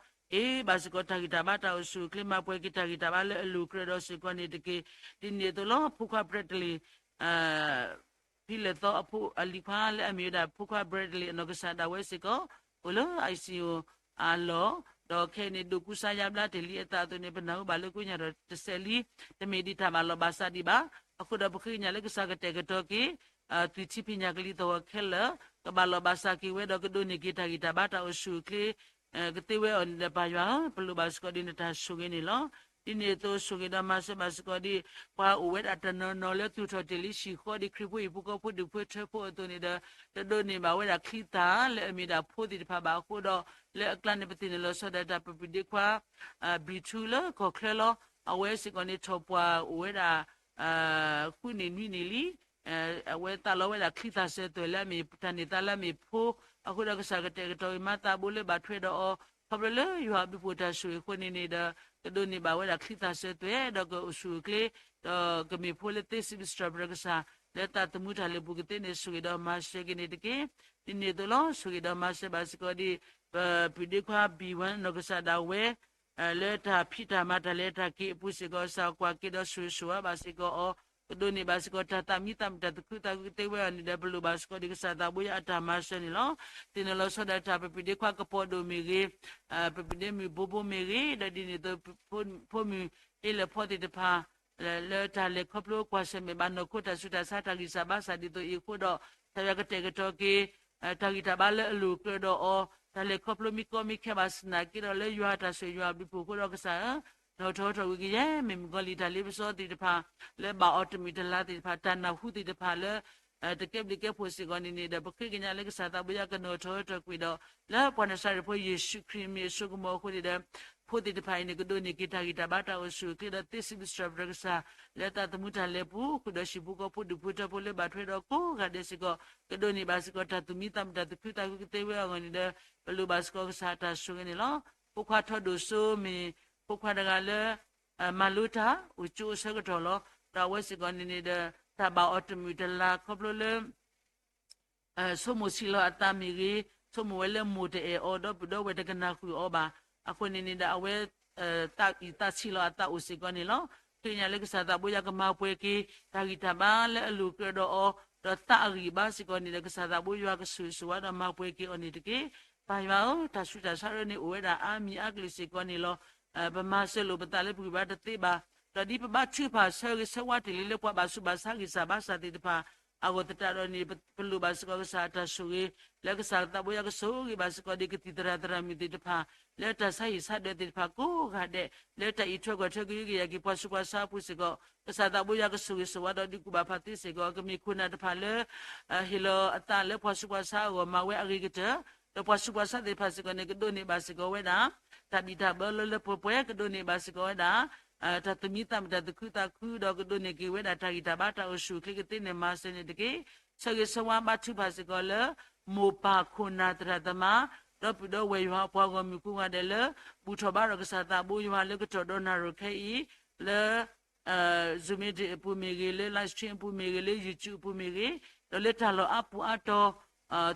အီၤ, အ့ၣ်ဘၣ်စ့ၢ်ကီးတၢ်ဂံၢ်တၢ်ဘါတၢ်အိၣ်ဆူၣ်အိၣ်ချ့ မၤပှဲၤက့ၤတၢ်ဂံၢ်တၢ်ဘါလၢအလိၤကြၢးဒီးစ့ၢ်ကီးန့ၣ်တက့ၢ်. ဒ်န့ၣ်အသိးလီၤ ဖိခွါ Bradley ဖံလဲၤသီအဖိအလံၤခွါလၢအမ့ၢ်ဝဲဒၣ်ဖိခွါ Bradley အနီၢ်ကစၢ်ဒၣ်ဝဲစ့ၢ်ကီး အိၣ်လၢ I C U အလီၢ်, ဒီးခဲအံၤန့ၣ် ဒိးကူစါယါဘျါတ့ၢ်လံအသးအသိးန့ၣ် ပနၢ်ဟူဘၣ်လၢကိညၣ်ထီၣ်တစဲးလံ, တမ့ၢ်ဒ်တၢ်ဘၣ်လီၤဘၣ်စးဒံးဘၣ်. အဃိဒီးပဃ့ကညးလၢကစၢ်ကတဲာ်ကတီၤက့ၤ သွံၣ်ထံဖံးညၣ်ကလံၤသဝီခဲလၢာ် ကဘၣ်လီၤဘၣ်စးက့ၤဝဲဒီးကဒိးန့ၢ်က့ၤတၢ်ဂံၢ်တၢ်ဘါတၢ်အိၣ်ဆူၣ်အိၣ်ချ့ ကသ့ဝဲအီၤန့ၣ်ဒီး ပၢ်ယွၤဧၢ, ပလိၣ်ဘၣ်စ့ၢ်ကီးဒ်နတၢ်ဆိၣ်ဂ့ၤန့ၣ်လီၤ. ဒ်န့ၣ်အသိးဆိၣ်ဂ့ၤဒီးမၤစၢၤဘၣ်စ့ၢ်ကီးဒ် ပှၤအိၣ်ဝဲဒၣ်တနီၤနီၤလၢသူၣ်ထီၣ်တ့ၢ်လံဟံၣ်ဃီဒ်ခရံာ်ဖိဟံၣ်ဖိဃီဖိဒူၣ်ဖိထၢဖိအသိးန့ၣ်ဒီး တဒိးန့ၢ်ဘၣ်ဝဲဒၣ်ချံသၣ်လၢအမ့ၢ်ဒၣ်ဖိသ့ၣ်တဖၣ်ဘၣ်အဃိဒီး လၢအကျါန့ၣ်ပသ့ၣ်န့ၣ်လီၤဆီဒၣ်တၢ် ပပုၢ်ဒ့ခွါ ဘံၣ်ထူလၢကီၢ်ချၢလီၤ. အဝဲစ့ၢ်ကီးန့ၣ်ထီၣ်ပှၢ်အိၣ်ဝဲဒၣ် ဃုနံၣ်နွံနံၣ်လံ. အဝဲသးလီဝဲဒၣ်ချံသၣ်စၢၤသွဲၣ်လၢအမ့ၢ်တၢ်န့ၢ်သါလၢအမ့ၢ်ဖိ, အဃိဒီးကစၢ်ကတဲာ်ကတီၤက့ၤမၤသးဘိလၢဘၣ်ထွဲဒီးအီၤ ခီဖျိလၢယွၤအဘျုးအဖှိၣ်တၢ်ဆိၣ်ဂ့ၤအဃိန့ၣ်န့ၣ်ဒီး ကဒိးန့ၢ်ဘၣ်ဝဲဒၣ်ချံသၣ်စၢၤသွဲၣ် ဒီးကအိၣ်ဆူၣ်အိၣ်ချ့ ဒီးကမ့ၢ်ဖိလၢသ့စံးဘျုးစံးထီၣ်ပတြၢၤကစၢ် လၢသးသမူတၢ်လၢပူၤကသ့န့ၣ် ဆိၣ်ဂ့ၤဒီးမၤစၢၤက့ၤန့ၣ်တက့ၢ်. ဒ်န့ၣ်အသိးလီၤ ဆိၣ်ဂ့ၤဒီးမၤစၢၤဘၣ်စ့ၢ်ကီးဒ် ပပုၢ်ဒ့ခွါ ဘံၣ်ဝၣ် နီၢ်ကစၢ်ဒၣ်ဝဲ လၢတၢ်ဖံးတၢ်မၤတၢ်လဲၤတၢ်က့ၤအပူၤစ့ၢ်ကီး ကစၢ်ကွၢ်က့ၤဒီးဆိၣ်ဂ့ၤဆိၣ်ဝါဘၣ်စ့ၢ်ကီးအီၤ, ကဒိးန့ၢ်ဘၣ်စ့ၢ်ကီးတၢ်သးမံသးမုာ်တၢ်သူၣ်ခုသးခုကသ့ဝဲအီၤန့ၣ်ဒီး ပလိၣ်ဘၣ်စ့ၢ်ကီးဒ်ကစၢ်သးဘိယွၤအတၢ်မၤစၢၤန့ၣ်လီၤ. သ့ၣ်နီၣ်လီၤဆီဒၣ်တၢ် ပပုၢ်ဒ့ခွါကပီၤဒိၣ်မ့ၢ်ဂ့ၤ, ပပုၢ်ဒ့မုၣ်ဘိဘိမ့ၢ်ဂ့ၤ, ဒီးဒ်န့ၣ်အသိး ဖိမုၣ်ဟ့လၢၢ်ဖီသ့ၣ်တဖၣ် လၢတၢ်လဲၤခီဖျိကွၢ်ဆၢၣ်မဲာ်ဘၣ်နီၢ်ခိတၢ်ဆူးတၢ်ဆါ တၢ်ဂံၢ်စၢ်ဘါစၢ်ဒ်သိးအံၤအဃိဒီး ကစၢ်ယွၤကတဲာ်ကတီၤက့ၤ တၢ်ဂံၢ်တၢ်ဘါလၢအလိၤကြၢးဒီးအီၤ, တၢ်လဲၤခီဖျိမ့ၢ်ကီမ့ၢ်ခဲဘၣ်ဆၣ်သနာ်က့ဒီး လၢယွၤတၢ်ဆိၣ်ယွၤအဘျုးအဖှိၣ်အဃိဒီးကစၢ်ဧၢ, နီၣ်ထီၣ်ထီၣ်ဝံၤကယဲၢ် မ့ၢ်မုၣ်ကီၤလံၢ်တၢ်လ့ပစီသ့ၣ်တဖၣ် လၢဘၣ်အီၤတမုာ်တလၤသ့ၣ်တဖၣ် တၢ်နၢ်ဟူသ့ၣ်တဖၣ်လၢ တကဲဘျုးကဲဖှိၣ်စ့ၢ်ကီးန့ၣ်န့ၣ်ဒီး ပဃ့ကညးလၢကစၢ်သးဘိယွၤကနီၣ်ထီၣ်ထီၣ်ကွံာ်ဒီး လၢပှၤနၤစၤရ့းဖိယ့ၣ်ၡူးခရံာ်မ့ၢ်အစိကမီၤအဃိန့ၣ်ဒီး ဖိသ့ၣ်တဖၣ်အံၤန့ၣ် ကဒိးန့ၢ်က့ၤတၢ်ဂံၢ်တၢ်ဘါတၢ်အိၣ်ဆူၣ်အိၣ်ချ့ဒီးသ့စံးဘျုးစံးထီၣ်ပတြၢၤကစၢ် လၢတၢ်သမူတၢ်လဲၤပူၤ ဃုာ်ဒီးဟံၣ်ဖိဃီဖိဒူၣ်ဖိထၢဖိလၢဘၣ်ထွဲဒီးကိးဂၤဒဲးစ့ၢ်ကီး ကဒိးန့ၢ်ဘၣ်စ့ၢ်ကီး တၢ်သူၣ်မံသးမုာ်တၢ်သူၣ်ခုသးခုကသ့ဝဲအဂီၢ်န့ၣ်ဒီး ပလိၣ်ဘၣ်စ့ၢ်ကီးကစၢ်အတၢ်ဆိၣ်ဂ့ၤန့ၣ်လီၤ. ဖိခွါထီဒိၣ်စိမ့ၢ် ဖိခွါတဂၤလၢ မၤလိတၢ်အိၣ်ကၠိအဆၢကတီၢ်လီၤ. ဒီးအဝဲစ့ၢ်ကီးန့ၣ်န့ၣ်ဒီး တၢ်ဘၣ်အီၤတမုာ်တလၤခီဖျိလၢ ဆိကမိၣ်ဆံးလီၤအသးမ့ၢ်ဂ့ၤ, ဆိကမိၣ်ဝဲလၢမိၢ်တအဲၣ်အီၤ ဒီပုၢ်ဒီဝဲၢ်တကနၣ်ဃုာ်အီၤဘၣ်. အဃိန့ၣ်န့ၣ်ဒီး အဝဲ သးအုၣ်သးဆံးလီၤအသးအိၣ်စ့ၢ်ကီးန့ၣ်လီၤ. ဃ့ကညးလၢကစၢ်သးဘိယွၤကမၤပှဲၤက့ၤ တၢ်ဂံၢ်တၢ်ဘါလၢအလိၤကြၢးဒီးအီၤ, ဒီးသးအဂံၢ်ဘါစ့ၢ်ကီးန့ၣ်ဒီး ကစၢ်သးဘိယွၤကဆိၣ်ဂ့ၤဆိၣ်ဝါဒီးမၤပှဲၤက့ၤအီၤန့ၣ်တက့ၢ်. ပၢ်ယွၤဧၢ, တၢ်ဆူးတၢ်ဆါရၢန့ၣ်အိၣ်ဝဲဒၣ်အါမံၤအါကလုာ်စ့ၢ်ကီးန့ၣ်လီၤ. ပမၤစၢၤလိာ်ပသးလၢပဂံၢ်ဘါတသ့ဘၣ်. ဒီးဒ်ပဘါထုကဖၣ်ဆၢဂ့ၤဆၢဝါတ့ၢ်လံလၢပှၤဘၣ်ဆူးဘၣ်ဆါဂံၢ်စၢ်ဘါစၢ်သ့ၣ်တဖၣ် အဂီၢ်သတးဒီးန့ၣ် ပလိၣ်ဘၣ်စ့ၢ်ကီးကစၢ်အတၢ်ဆိၣ်ဂ့ၤ လၢကစၢ်သးဘိယွၤကဆိၣ်ဂ့ၤဘၣ်စ့ၢ်ကီးဒ်ကသံၣ်သရၣ်သရၣ်မုၣ်သ့ၣ်တဖၣ် လၢတၢ်ဆါဟံၣ်ဆါဒၢးသ့ၣ်တဖၣ်ကိးဂၤဒဲး လၢတၢ်အံးထွဲကွၢ်ထွဲကဟုကယာ်က့ၤပှၤဆူးပှၤဆါအပူၤစ့ၢ်ကီး ကစၢ်သးဘိယွၤကဆိၣ်ဂ့ၤဆိၣ်ဝါဒီးဒုးကူၣ်ဘၣ်ဖးသ့စ့ၢ်ကီး ကမ့ၢ်ခိၣ်နၢ်တဖၣ်လၢ ဟ့ၣ်လီၤအသးလၢပှၤဆူးပှၤဆါအဂီၢ် မၤဝဲအဂ့ၤကတၢၢ်, ဒီးပှၤဆူးပှၤဆါသ့ၣ်တဖၣ်စ့ၢ်ကီးန့ၣ် ကဒိးန့ၢ်ဘၣ်စ့ၢ်ကီးဝဲဒၣ် တၢ်ဘံၣ်တၢ်ဘၢလၢလၢပှဲၤပှဲၤ ကဒိးန့ၢ်ဘၣ်စ့ၢ်ကီးဝဲဒၣ် တၢ်သူၣ်မံသးမုာ်တၢ်သူၣ်ခုသးခု ဒီးကဒိးန့ၢ်က့ၤဝဲဒၣ်တၢ်ဂံၢ်တၢ်ဘါတၢ်အိၣ်ဆူၣ်အိၣ်ချ့ကသ့န့ၣ် မၤစၢၤန့ၣ်တက့ၢ်. ဆၢဂ့ၤဆၢဝါဘါထုကဖၣ်စ့ၢ်ကီးလၢ မိၢ်ပၢ်ခိၣ်နၢ်သရၣ်သမါ ဒီပုၢ်ဒီဝဲၢ်ယွၤအပှၤဂီၢ်မုၢ်ကိးဂၤဒဲးလၢ ဘူၣ်ထီၣ်ဘါထီၣ်ကစၢ်သးဘိယွၤလၢကတီၢ်ဒီနၣ်ရံၣ်ခဲအံၤ လၢ Zoom meeting အပူၤမ့ၢ်ဂ့ၤ, လၢ live stream အပူၤမ့ၢ်ဂ့ၤ, လၢ YouTube အပူၤမ့ၢ်ဂ့ၤ, ဒီးလၢတၢ်လီၢ်အါပူၤအါတီၤ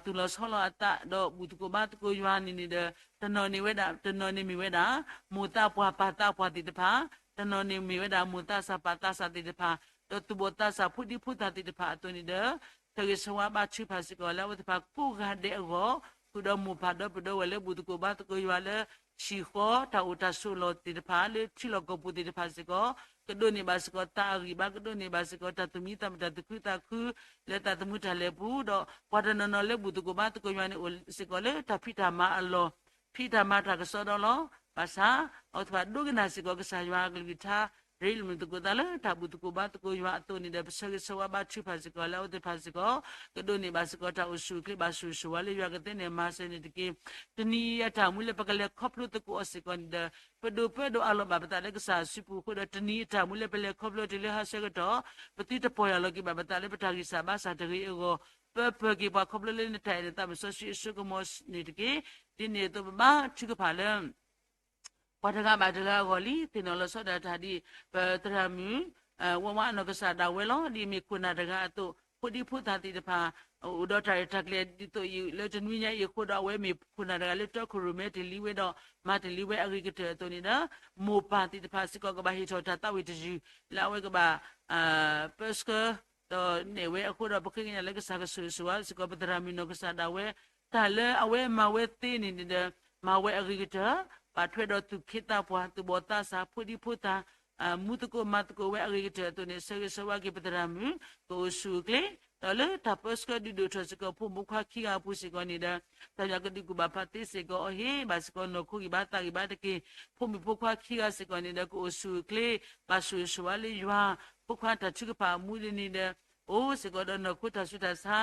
သူၣ်လီၤဆီလီၤအသး ဒီးဘူၣ်သကိးဘါသကိးယွၤန့ၣ်န့ၣ်ဒီး တနီၤန့ၣ်ဝဲဒၣ် တနီၤန့ၣ်မ့ၢ်ဝဲဒၣ် မိၢ်သးပှၢ်ပၢ်သးပှၢ်သ့ၣ်တဖၣ်, တနီၤန့ၣ်မ့ၢ်ဝဲဒၣ် မိၢ်သးစၢ်ပၢ်သးစၢ်သ့ၣ်တဖၣ်, ဒီးသူၣ်ဘီၣ်သးစၢ်ဖိဒံဖိသၣ်သ့ၣ်တဖၣ်အသိးန့ၣ်ဒီး ဆၢဂ့ၤဆၢဝါဘါထုကဖၣ်စ့ၢ်ကီးလၢအဝဲသ့ၣ်တဖၣ်ကိးဂၤဒဲးအဂီၢ်, ဃုာ်ဒီးမိၢ်ပၢ်ဒီပုၢ်ဒီဝဲၢ်လၢဘူၣ်သကိးဘါသကိးယွၤလၢ ဟံၣ်ဃီတၢ်အိၣ်တၢ်ဆိးလီၢ်သ့ၣ်တဖၣ် လၢထံလီၢ်ကီၢ်ပူၤသ့ၣ်တဖၣ်စ့ၢ်ကီး, ကဒိးန့ၢ်ဘၣ်စ့ၢ်ကီးသးအဂံၢ်ဘါ, ကဒိးန့ၢ်ဘၣ်စ့ၢ်ကီးတၢ်သူၣ်မံသးမုာ်တၢ်သူၣ်ခုသးခု လၢသးသမူတၢ်လဲၤပူၤ, ဒီးပှၤတနီၤနီၤလၢဘူၣ်သကိးဘါသကိးယွၤန့ၣ် အိၣ်စ့ၢ်ကီးလၢတၢ်ဖံးတၢ်မၤအလီၢ်, ဖံးတၢ်မၤတၢ်ကစီဒီလီၤ. ဘၣ်ဆၣ် အဝဲသ့ၣ်တဖၣ်ဒိကနၣ်စ့ၢ်ကီးကစၢ်ယွၤအကလုၢ်ကထါ ရ့လိာ်မုာ်သကိးသးလၢတၢ်ဘူၣ်သကိးဘါသကိးယွၤအသိးန့ၣ်ဒီး ပဆၢဂ့ၤဆၢဝါဘါထုကဖၣ်စ့ၢ်ကီးလၢအဝဲသ့ၣ်တဖၣ်စ့ၢ်ကီး ကဒိးန့ၢ်ဘၣ်စ့ၢ်ကီးတၢ်အိၣ်ဆူၣ်အိၣ်ချ့ ဘၣ်ဆိၣ်ဂ့ၤဆိၣ်ဝါလၢယွၤကသ့န့ၣ် မၤစၢၤန့ၣ်တက့ၢ်. တနံၤအံၤအတၢ်အိၣ်မူလၢပကလဲၤခီဖျိသကိးအီၤစ့ၢ်ကီးန့ၣ်ဒီး ပဒိးပၢဒိးအးလီၤဘၣ်ပသးလၢကစၢ်အစုပူၤအဃိဒီး တနံၤအတၢ်အိၣ်မူလၢပလဲၤခီဖျိတုၤလၢဟါဆၢကတီၢ် ပသုတပီၢ်ယၢ်လီၤက့ၤဘၣ်ပသးလၢပတၢ်ဂံၢ်စၢ်ဘါစၢ်တဂ့ၤအဂီၢ်, ပၢပၢၤက့ၤပှၤခီဖျိလၢနတၢ်အဲၣ်နသးမုၢ်စီဆှံအစိကမီၤန့ၣ်တက့ၢ်. ဒ်န့ၣ်အသိးပဘါထုကဖၣ်လၢ ပှၤတဂၤဘၣ်တဂၤအဂီၢ်လံ သ့ၣ်နီၣ်လီၤဆီဒၣ်တၢ်ဒ် ပသရၣ်မုၣ် ဝါဝါအနီၢ်ကစၢ်ဒၣ်ဝဲလီၤ. ဒ်အမ့ၢ်ခိၣ်နၢ်တဂၤအသိး ဖိဒံဖိသၣ်သ့ၣ်တဖၣ် အိၣ်ဒီးတၢ်ရဲၣ်တၢ်ကျဲၤဒ်သိးအံၤလၢတနွံညါအံၤအဃိဒီး အဝဲမ့ၢ်ခိၣ်နၢ်တဂၤလၢတၢ်ခိၣ်ရိၣ်မဲတ့ၢ်လံဝဲဒီး မၤတ့ၢ်လံဝဲအဂ့ၤကတၢၢ်အသိးန့ၣ်ဒီး မိၢ်ပၢ်သ့ၣ်တဖၣ်စ့ၢ်ကီးကဘၣ်ဟ့ၣ်ထီၣ်တၢ်သးဝံၣ်တယုၢ် လၢအဝဲကဘၣ် ပၢဆှၢ ဒီးနဲၣ်ဝဲအဃိဒီး ပဃ့ကညးလၢကစၢ်ကဆိၣ်ဂ့ၤဆိၣ်ဝါစ့ၢ်ကီး ပသရၣ်မုၣ်နီၢ်ကစၢ်ဒၣ်ဝဲ တၢ်လၢအဝဲမၤဝဲသ့န့ၣ်န့ၣ်ဒီး မၤဝဲအဂ့ၤကတၢၢ် ဘၣ်ထွဲဒီးသူၣ်က့သးပှၢ် သူၣ်ဘီၣ်သးစၢ် ဖိဒံဖိသၣ် မူသကိးမၤသကိးဝဲအဂ့ၤကတၢၢ်အသိးန့ၣ် ဆၢဂ့ၤဆၢဝါက့ၤပသရၣ်မုၣ် ကအိၣ်ဆူၣ်အိၣ်ချ့ ဒီးလၢတၢ်ပၢဆှၢဒုးဒိၣ်ထီၣ်စ့ၢ်ကီး ဖိမုၣ်ဖိခွါခံဂၤအပူၤစ့ၢ်ကီးန့ၣ်ဒီး တၢ်ယွၤကဒုးကူၣ်ဘၣ်ဖးသ့စ့ၢ်ကီး အီၤဟ့ၣ်ဘၣ်စ့ၢ်ကီးနီၢ်ခိဂံၢ်ဘါသးဂံၢ်ဘါတက့ၢ်. ဖိမုၣ်ဖိခွါခံဂၤစ့ၢ်ကီးန့ၣ်ဒီး ကအိၣ်ဆူၣ်အိၣ်ချ့ ဘၣ်ဆိၣ်ဂ့ၤဆိၣ်ဝါလၢယွၤ ဖိခွါတၢ်ထုကဖၣ်အမူဒ်န့ၣ်ဒီး အိၣ်စ့ၢ်ကီးဒီးနီၢ်ခိတၢ်ဆူးတၢ်ဆါ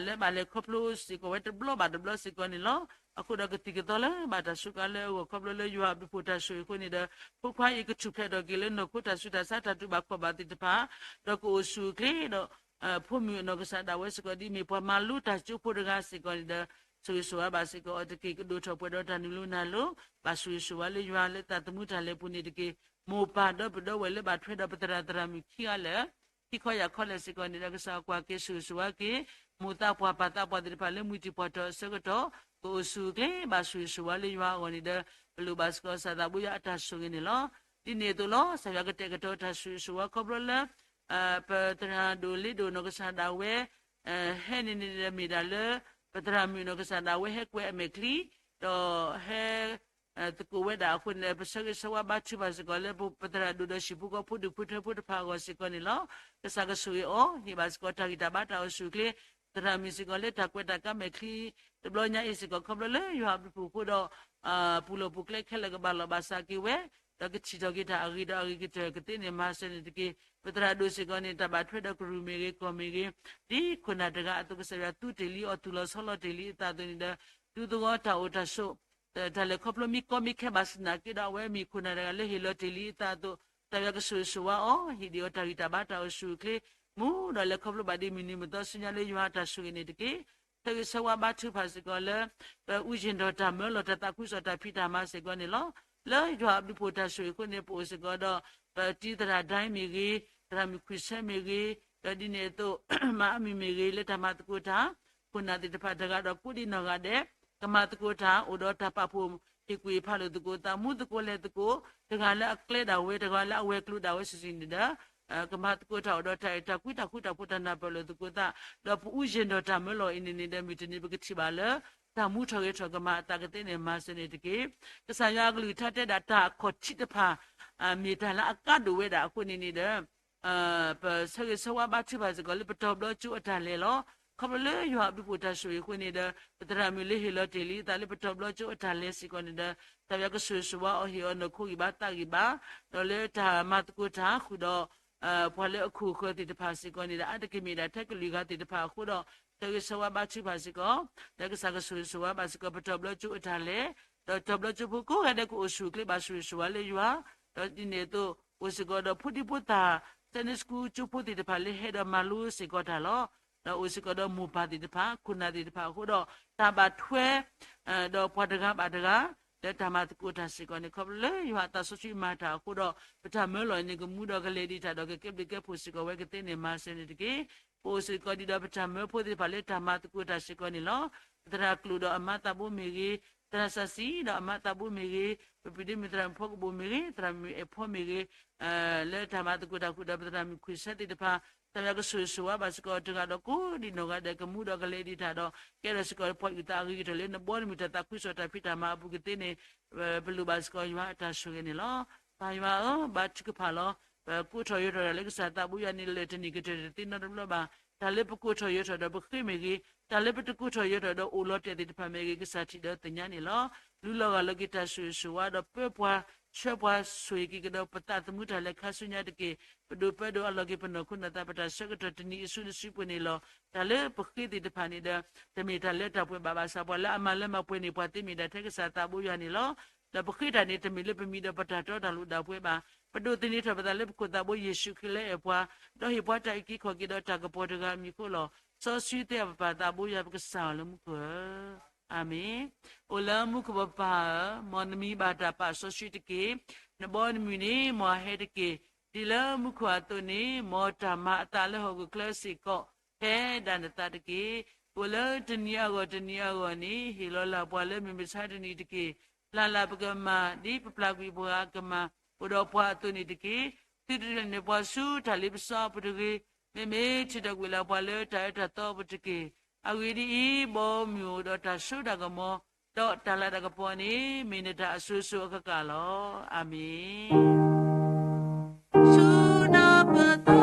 လၢဘၣ်လဲၤခီဖျိစ့ၢ်ကီးဝဲတဘျီဘၣ်တဘျီစ့ၢ်ကီးန့ၣ်လီၤ. အဃိဒီးကသံၣ်ကသီလၢဘၣ်တၢ်စူးကါလၢအဂီၢ်ခီဖျိလၢယွၤအဘျုးဖှိၣ်တၢ်ဆိၣ်ဂ့ၤအဃိန့ၣ်ဒီး ဖိခွါအံၤကထူၣ်ဖျဲးထီၣ်က့ၤလၢနီၢ်ခိတၢ်ဆူးတၢ်ဆါတၢ်တူၢ်ဘၣ်ခီၣ်ဘၣ်သ့ၣ်တဖၣ် ဒီးကအိၣ်ဆူၣ်အိၣ်ချ့ဒီး ဖိမုၣ်အနီၢ်ကစၢ်ဒၣ်ဝဲစ့ၢ်ကီး ဒ်မ့ၢ်ပှၤမၤလိတၢ်ကၠိဖိတဂၤစ့ၢ်ကီးန့ၣ်ဒီး ဆိၣ်ဂ့ၤဆိၣ်ဝါဘၣ်စ့ၢ်ကီးအီၤတက့ၢ်. ကဒိၣ်ထီၣ်ပှဲၤဒီးတၢ်နုာ်လီၤနုာ်လီၤ ဘၣ်ဆိၣ်ဂ့ၤဆိၣ်ဝါလၢယွၤလၢသးသမူတၢ်လဲၤပူၤန့ၣ်တက့ၢ်. မိၢ်ပၢ်ဒီပုၢ်ဒီဝဲၢ်လၢဘၣ်ထွဲဒီးပသရၣ်သရၣ်မုၣ်ခံဂၤလၢာ် ခံခီယၢ်ခီလဲၣ်စ့ၢ်ကီးန့ၣ်ဒီး ကစၢ်ကွၢ်က့ၤဆိၣ်ဂ့ၤဆိၣ်ဝါက့ၤ မိၢ်သးပှၢ်ပၢ်သးပှၢ်သ့ၣ်တဖၣ်လၢမှံတံၢ်ပှၢ်တီၢ်အဆၢကတီၢ် ကအိၣ်ဆူၣ်အိၣ်ချ့ ဘၣ်ဆိၣ်ဂ့ၤဆိၣ်ဝါလၢယွၤအဂီၢ်န့ၣ်ဒီး ပလိၣ်ဘၣ်စ့ၢ်ကီးကစၢ်သးဘိယွၤအတၢ်ဆိၣ်ဂ့ၤန့ၣ်လီၤ. ဒ်န့ၣ်အသိးလီၤ ကစၢ်ယွၤကတဲာ်ကတီၤတၢ်ဆိၣ်ဂ့ၤဆိၣ်ဝါခီဖျိလၢ ပသရၣ်ဒိၣ်လ့ဒိၣ်နီၢ်ကစၢ်ဒၣ်ဝဲ ဟဲန့ၣ်န့ၣ်ဒီးမ့ၢ်ဒၣ်လၢ ပသရၣ်မုၣ်နီၢ်ကစၢ်ဒၣ်ဝဲဟဲကွဲးအမဲာ်ချံ ဒီးဟဲ သကိးဝဲဒၣ်အဃိန့ၣ်ဒီး ပဆၢဂ့ၤဆၢဝါဘါထုကဖၣ်စ့ၢ်ကီးလၢပသရၣ်ဒိၣ်ဒီးဟံၣ်ဖိဃီဖိဒူၣ်ဖိထၢဖိတဖၣ်အဂီၢ်စ့ၢ်ကီးန့ၣ်လီၤ. ကစၢ်ကဆိၣ်ဂ့ၤအီၤ ဟ့ၣ်ဘၣ်စ့ၢ်ကီးတၢ်ဂံၢ်တၢ်ဘါတၢ်အိၣ်ဆူၣ်အိၣ်ချ့ သရၣ်မုၣ်စ့ၢ်ကီးလၢတၢ်ကွဲးတၢ်ကါမဲာ်ချံ တဘျီညါအံၤစ့ၢ်ကီး ခီဖျိလၢယွၤအဘျုးအဖှိၣ်အဃိဒီး ပူၤလီၢ်ပူၤကျဲခဲလၢာ်ကဘၣ်လီၢ်ဘၣ်စးက့ၤဝဲ ဒီးကထံၣ်ထီၣ်က့ၤတၢ်အဂ့ၤဒီးအဂ့ၤကတၢၢ်ကသ့န့ၣ် မၤစၢၤန့ၣ်တက့ၢ်. ပသရၣ်ဒိၣ်စ့ၢ်ကီးန့ၣ် တၢ်ဘၣ်ထွဲဒီးကရူၢ်မ့ၢ်ဂ့ၤ ကီၢ်မ့ၢ်ဂ့ၤ, ဒ်ခိၣ်နၢ်တဂၤအသိး ကစၢ်ယွၤသူတ့ၢ်လံအီၤ သူၣ်လီၤဆီလီၤတ့ၢ်လံအသးအသိးန့ၣ်ဒီး ဒူသဝီတၢ်အိၣ်တၢ်ဆိး တၢ်လဲၤခီဖျိမ့ၢ်ကီမ့ၢ်ခဲဘၣ်ဆၣ်သနာ်က့ဒီး အဝဲမ့ၢ်ခိၣ်နၢ်တဂၤလၢဟ့ၣ်လီၤတ့ၢ်လံအသးအသိး တၢ်ယွၤကဆိၣ်ဂ့ၤဆိၣ်ဝါအီၤ ဟ့ၣ်ဒံးအီၤတၢ်ဂံၢ်တၢ်ဘါတၢ်အိၣ်ဆူၣ်အိၣ်ချ့ မူဒီးလဲၤခီဖျိဘၣ်ဒ်မုၢ်နံၤမုၢ်သီဆူညါလၢယွၤအတၢ်ဆိၣ်ဂ့ၤန့ၣ်တက့ၢ်. ဆၢဂ့ၤဆၢဝါဘါထုကဖၣ်စ့ၢ်ကီးလၢ ပအူယ့ၣ်ဒီးတၢ်မၢလီၤ တၢ်သးခုကစီၣ်တၢ်ဖံးတၢ်မၤစ့ၢ်ကီးန့ၣ်လီၤ. လၢယွၤအဘျုးဖှိၣ်တၢ်ဆိၣ်ဂ့ၤအဃိန့ၣ် ပအိၣ်စ့ၢ်ကီးဒီး ပတံၤသရၣ်ဒိၣ်မ့ၢ်ဂ့ၤ, သရၣ်မုၣ်ခွံဆၢမ့ၢ်ဂ့ၤ, ဒီးဒ်န့ၣ်အသိး မၤအမုၢ်မ့ၢ်ဂ့ၤ လၢတၢ်မၤသကိးတၢ် ခိၣ်နၢ်သ့ၣ်တဖၣ်တဂၤဒီးကိးဒံနီၢ်ဂၤဒဲး ကမၤသကိးတၢ် အိၣ်ဒီးတၢ်ပာ်ဖှိၣ်ဟ့ၣ်ကူၣ်ဟ့ၣ်ဖးလိာ်သကိးသး မူသကိးလဲၤသကိး တဂၤလၢအကျဲဒၣ်ဝဲ တဂၤလၢအဝဲၤကျိၤဒၣ်ဝဲစုာ်စုာ်န့ၣ်ဒီး ကမၤသကိးတၢ်အိၣ်ဒီးတၢ်အဲၣ်တၢ်ကွံ တၢ်ဃူတၢ်ဖိး တၢ်နၢ်ပၢၢ်လိာ်သကိးသး ဒီးပအူယ့ၣ်ဒီးတၢ်မၢလီၤအံၤန့ၣ်န့ၣ်ဒီး မုၢ်တနံၤပကထံၣ်ဘၣ်လၢ တၢ်မူထီၣ်ဂဲၤထီၣ်ကမၤအသးကသ့န့ၣ် မၤစၢၤန့ၣ်တက့ၢ်. ကစၢ်ယွၤအကလုၢ်ကထါတဲဒၣ်တၢ်အခီၣ်ထံးတဖၣ် မ့ၢ်တၢ်လၢအကါဒိၣ်ဝဲဒၣ်အဃိန့ၣ်န့ၣ်ဒီး ပဆၢဂ့ၤဆၢဝါဘါထုကဖၣ်စ့ၢ်ကီးလၢပတီၤဘျီကၠိအတၢ်လဲၤလီၤ. ခီဖျိလၢယွၤအဘျုးဖှိၣ်တၢ်ဆိၣ်ဂ့ၤအဃိန့ၣ်ဒီး ပသရၣ်မုၣ်လၢဟ့ၣ်လီၤတ့ၢ်လံအသးလၢပတီၤဘျီကၠိအတၢ်လဲၤစ့ၢ်ကီးန့ၣ်ဒီး တၢ်ယွၤကဆိၣ်ဂ့ၤဆိၣ်ဝါအီၤ ဟ့ၣ်အီၤနီၢ်ခိဂံၢ်ဘါသးဂံၢ်ဘါ ဒီးလၢတၢ်မၤသကိးတၢ်ဃုာ်ဒီး ပှၤလၢအခိၣ်ဃၢၤသ့ၣ်တဖၣ်စ့ၢ်ကီးန့ၣ်ဒီး အါတက့ၢ်မ့ၢ်ဒၣ်ထဲကလုာ်ဂၤသ့ၣ်တဖၣ်အဃိဒီး ဆၢဂ့ၤဆၢဝါဘါထုကဖၣ်စ့ၢ်ကီး လၢကစၢ်ကဆိၣ်ဂ့ၤဆိၣ်ဝါဘၣ်စ့ၢ်ကီး ပတီၤဘျီကၠိအတၢ်လဲၤ ဒီးတီၤဘျီကၠိဖိကိးဂၤဒဲး ကအိၣ်ဆူၣ်အိၣ်ချ့ဘၣ်ဆိၣ်ဂ့ၤဆိၣ်ဝါလၢယွၤ ဒီးဒ်န့ၣ်အသိး အိၣ်စ့ၢ်ကီးဒီးဖိဒံဖိသၣ် Sunday School ကၠိဖိသ့ၣ်တဖၣ်လၢဟဲဒီးမၤလိစ့ၢ်ကီးတၢ်လီၤ. ဒီးအိၣ်စ့ၢ်ကီးဒီးမိၢ်ပၢ်သ့ၣ်တဖၣ် ခိၣ်နၢ်သ့ၣ်တဖၣ်အဃိဒီး တၢ်ဘၣ်ထွဲ ဒီးပှၤတဂၤဘၣ်တဂၤ လၢတၢ်မၤသကိးတၢ်စ့ၢ်ကီးန့ၣ် ခီဖျိလၢယွၤအသးစီဆှံမၤတၢ်အဃိဒီး ပတၢ်မၢလီၤအံၤန့ၣ် ကမူဒီးကလဲၤဒံးတၢ်ဒီး ကကဲဘျုးကဲဖှိၣ်စ့ၢ်ကီးဝဲကသ့န့ၣ် မၤစၢၤန့ၣ်တက့ၢ်. ပအိၣ်စ့ၢ်ကီးဒံးဒီးပတၢ်မၢဖိသ့ၣ်တဖၣ်လၢတၢ်မၤသကိးတၢ်စ့ၢ်ကီးန့ၣ်လီၤ. ပသရၣ်ကျိာ်ဒီးအမါသးဘိမ့ၢ်ဂ့ၤ, သရၣ်စၢ်စံဒီးအမါသးဘိမ့ၢ်ဂ့ၤ, ပပှၤဒ့မုၣ်သရၣ်မုၣ်ဖိကဘိၣ်မ့ၢ်ဂ့ၤ, သရၣ်မုၣ်အဲၣ်ဖီမ့ၢ်ဂ့ၤ, လၢတၢ်မၤသကိးတၢ်ဃုာ်ဒီးပသရၣ်မုၣ်ခွံဆၢသ့ၣ်တဖၣ် တၢ်ယွၤကဆိၣ်ဂ့ၤဆိၣ်ဝါဘၣ်စ့ၢ်ကီးတဂၤဒီးကိးဒံးနီၢ်ဂၤဒဲး ကမူဒီးကလဲၤဒံးတၢ်ဒီး ကဲထီၣ်စ့ၢ်ကီးပှၤအုၣ်သးအဂ့ၤကတၢၢ်လၢနဘီနမုၢ်တၢ်သးခုကစီၣ်တၢ်ဖံးတၢ်မၤအပူၤကသ့န့ၣ် ပလိၣ်ဘၣ်စ့ၢ်ကီးယွၤအတၢ်ဆိၣ်ဂ့ၤန့ၣ်လီၤ. ပၢ်ယွၤဧၢ, ဘါထုကဖၣ်လီၤ. ပကိးထီၣ်ယၢၤထီၣ်တၢ်လၢကစၢ်သးဘိယွၤန့ၣ် လၢာ်တနံၤကတၢၢ်တသ့နီတဘျီဘၣ်. တၢ်လၢပကိးထီၣ်ယၢၤထီၣ်ဒီးပဃ့မ့ၢ်ဂ့ၤ, တၢ်လၢပတကိးထီၣ်ယၢၤထီၣ်ဒီးအိၣ်လီၤတဲာ်သ့ၣ်တဖၣ်မ့ၢ်ဂ့ၤ, ကစၢ်ထံၣ်ဒီးသ့ၣ်ညါန့ၣ်လီၤ. လူလီၤဂာ်လီၤက့ၤတၢ်ဆိၣ်ဂ့ၤဆိၣ်ဝါဒီးပၢပှၤ ဆှၢပှၤဆိၣ်ဂ့ၤက့ၤကဒီးပသးသမူတၢ်လဲၤခါဆူညါတက့ၢ်. ပဒိးပၢဒိးအလီၢ်က့ၤပနီၢ်ခိနီၢ်သး ပတၢ်ဆၢကတီၢ်တနံၤအံၤဆူနစုပူၤန့ၣ်လီၤ. တၢ်လၢပဃ့သ့ၣ်တဖၣ်န့ၣ်ဒီး တမ့ၢ်တၢ်လၢတၢ်ပှဲၤဘၣ်ဘၣ်ဆၣ် ပှၤလၢအမၤလၢမၤပှဲၤန့ၢ်ပှၤသ့မ့ၢ်ဒၣ်ထဲကစၢ်သးဘိယွၤန့ၣ်လီၤ. ဒီးပဃ့တၢ်န့ၣ် တမ့ၢ်လၢပမံၤဒီးပတၢ်တီတၢ်လိၣ်ဒၣ်ပှဲၤဘၣ်. ပဒိးသန့ၤထီၣ်ပသးလၢပခိၣ်သးဘိယ့ၣ်ၡူးခရံာ်လၢအဲၣ်ပှၤ, ဒီးဟ့ၣ်ပှၤတၢ်အုၣ်က့ၤခီၣ်က့ၤဒီးတၢ်ကပီၤတဂၤအမံၤအဃိလီၤ. စီဆှံသ့ၣ်ဧၢ ပပၢ်သးဘိယွၤ ပကစၢ်အီၤလၢမူခိၣ်ဧၢ, အၤမ့ၣ်. အိၣ်လၢမူခိၣ်ပပၢ်ဧၢ, မ်နမံၤဘၣ်တၢ်ပာ်စီဆှံတက့ၢ်. နဘီနမုၢ်န့ၣ် မ်အဟဲတက့ၢ်. ဒ်လၢမူခိၣ်အသိးန့ၣ် မ်တၢ်မၤအသးလၢဟီၣ်ခိၣ်ချၢစ့ၢ်ကီး ဖဲဒၣ်နသးတက့ၢ်. အိၣ်လၢတနံၤအဂီၢ်တနံၤအဂီၢ်န့ၣ် ဟ့ၣ်လီၤလၢ်ပှၤလၢမုၢ်မဆါတနံၤတက့ၢ်. ပျၢ်လၢ်ပကမၤ ဒ်ပပျၢ်ကွံာ်ပှၤအကမၤ အိၣ်ဒီးပှၤအသိးန့ၣ်တက့ၢ်. သုတလဲၤနုာ်ပှၤဆူတၢ်လ့ပစီအပူၤတဂ့ၤ. မ့မ့ၢ်ထုးထီၣ်ကွံာ်လၢ်ပှၤလၢတၢ်အၢတၢ်သီအပူၤတက့ၢ်. အဂ့ၢ်ဒ်အံၤ, ဘီမုၢ်အိၣ်ဒီးတၢ်စိတၢ်ကမီၤ, ဒီးတၢ်လၤတၢ်ကပီၤန့ၣ် မ့ၢ်နတၢ်အစိၤစိၤအဃၣ်ဃၣ်လီၤ. အၤမ့ၣ်. ဆူနပသီ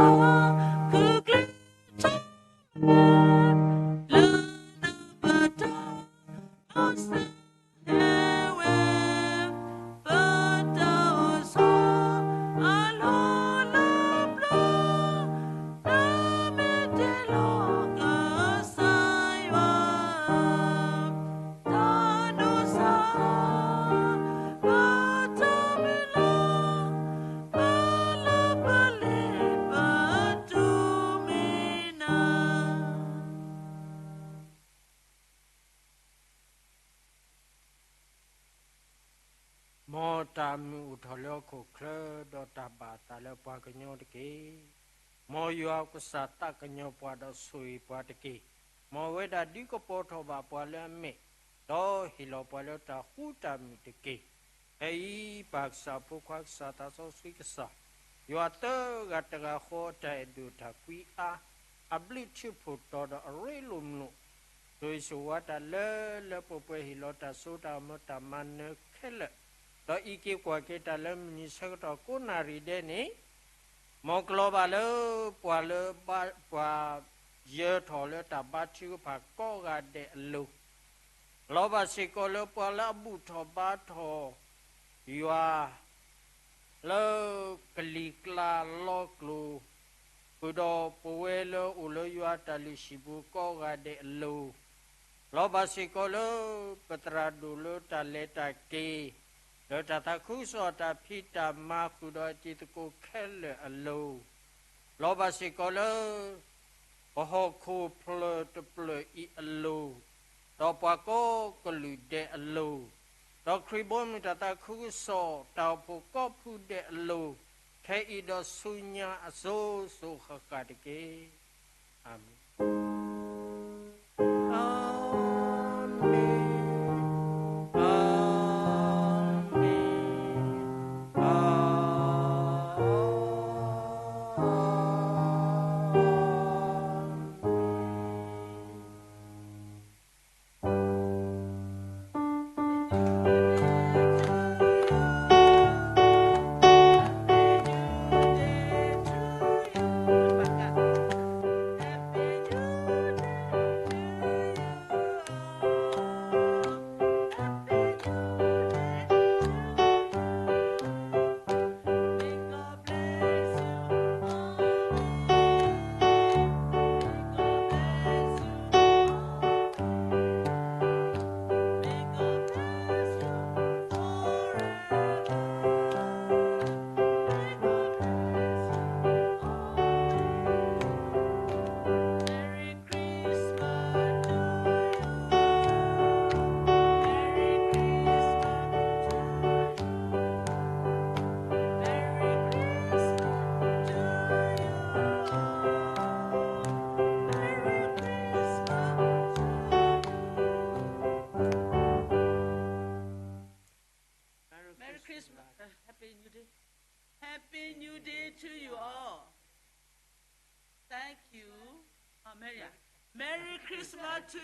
ခုချ့ထီၣ် လၢနပတီၢ် လီၤစၢၤ ဟဲဝဲ ပတၢ်အိၣ်ဆိး အလီၢ်လၢပျၢၤ နမ့ၢ်တ့ၢ်လီၤကစၢ်ယွၤ တၢ်ဒိၣ်စၢ် ပတၢ်မုၢ်လၢ် ပလၢပလ့ၢ် ပတုၤမ့ၢ်နၤ မ်တၢ်မုာ်အိၣ်ထီၣ်လၢဟီၣ်ခိၣ်ချၢ ဒီးတၢ်ဘၣ်အသးလၢပှၤကညီတက့ၢ်. မ်ယွၤကစၢ်သးကညီၤပှၤဒီးဆိၣ်ဂ့ၤပှၤတက့ၢ်. မ်အဝဲဒၣ်ဒုးကပီၤထီၣ်ဘၣ်ပှၤလၢအမဲာ်, ဒီးဟ့ၣ်လီၤပှၤလၢတၢ်ဃူတၢ်မုာ်တက့ၢ်. ဖဲအံၤ ပၢ်ကစၢ်ဖိခွါကစၢ်သးစီဆှံကစၢ်, ယွၤသၢဂၤတဂၤဃီအတၢ်အဲၣ်ဒိၣ်တၢ်ကွံအါ, အဘျုးထံဖှိၣ်တီၤဒီးအရ့လိာ်မုာ်လိာ် ဆိၣ်ဂ့ၤဆိၣ်ဝါတၢ်လၢလၢပှဲၤပှဲၤ ဟ့ၣ်လီၤတၢ်စိတၢ်ကမီၤတၢ်မၤနၢၤခဲလၢာ်, ဒီးအံးက့ၤကွၢ်က့ၤတၢ်လၢမုၢ်နံၤဆၢကတီၢ်ကိးနၣ်ရံၣ်ဒဲးန့ၣ်, မ်ကျီၤဘၣ်လၢပှၤလၢဘါပှၤယၢၤထီၣ်လၢတၢ်ဘါထုကဖၣ်ကိးဂၤဒဲးအလိၤ, လီၤဘၣ်စ့ၢ်ကီးလၢပှၤလၢအဘူၣ်ထီၣ်ဘါထီၣ်ယွၤ လၢကလံၤကျါလီၢ်ကျိၤ, ဃုာ်ဒီးပဝဲလၢအိၣ်လၢယွၤတၢ်လုၢ်ဟံၣ်ပူၤကိးဂၤဒဲးအလိၤ, လီၤဘၣ်စ့ၢ်ကီးလၢပသရၣ်ဒိၣ်လၢတၢ်လဲၤတၢ်က့ၤ, လၢတၢ်သးခုကစီၣ်တၢ်ဖံးတၢ်မၤဃုာ်ဒီးတံၤသကိးခဲလၢာ်အလိၤ, လီၤဘၣ်စ့ၢ်ကီးလၢ ပဟီၣ်ခိၣ်ဖျၢၣ်တဖျၢၣ်အံၤအလိၤ, ဒီးပှၤကိးကလုာ်ဒဲးအလိၤ, ဒီးခရံာ်ဘီမုၢ်တၢ်သးခုကစီၣ်တၢ်အိၣ်ဖှိၣ်ကိးဖုဒဲးအလိၤ, ခဲအံၤဒီးဆူညါအစိၤစိၤဃၣ်ဃၣ်တက့ၢ်. အၤမ့ၣ်. အၤမ့ၣ်, အၤမ့ၣ်, အၤမ့ၣ်. Merry Christmas. Uh, Happy New Day. Happy New Day to you all. Thank you. Uh, Merry, Merry Christmas to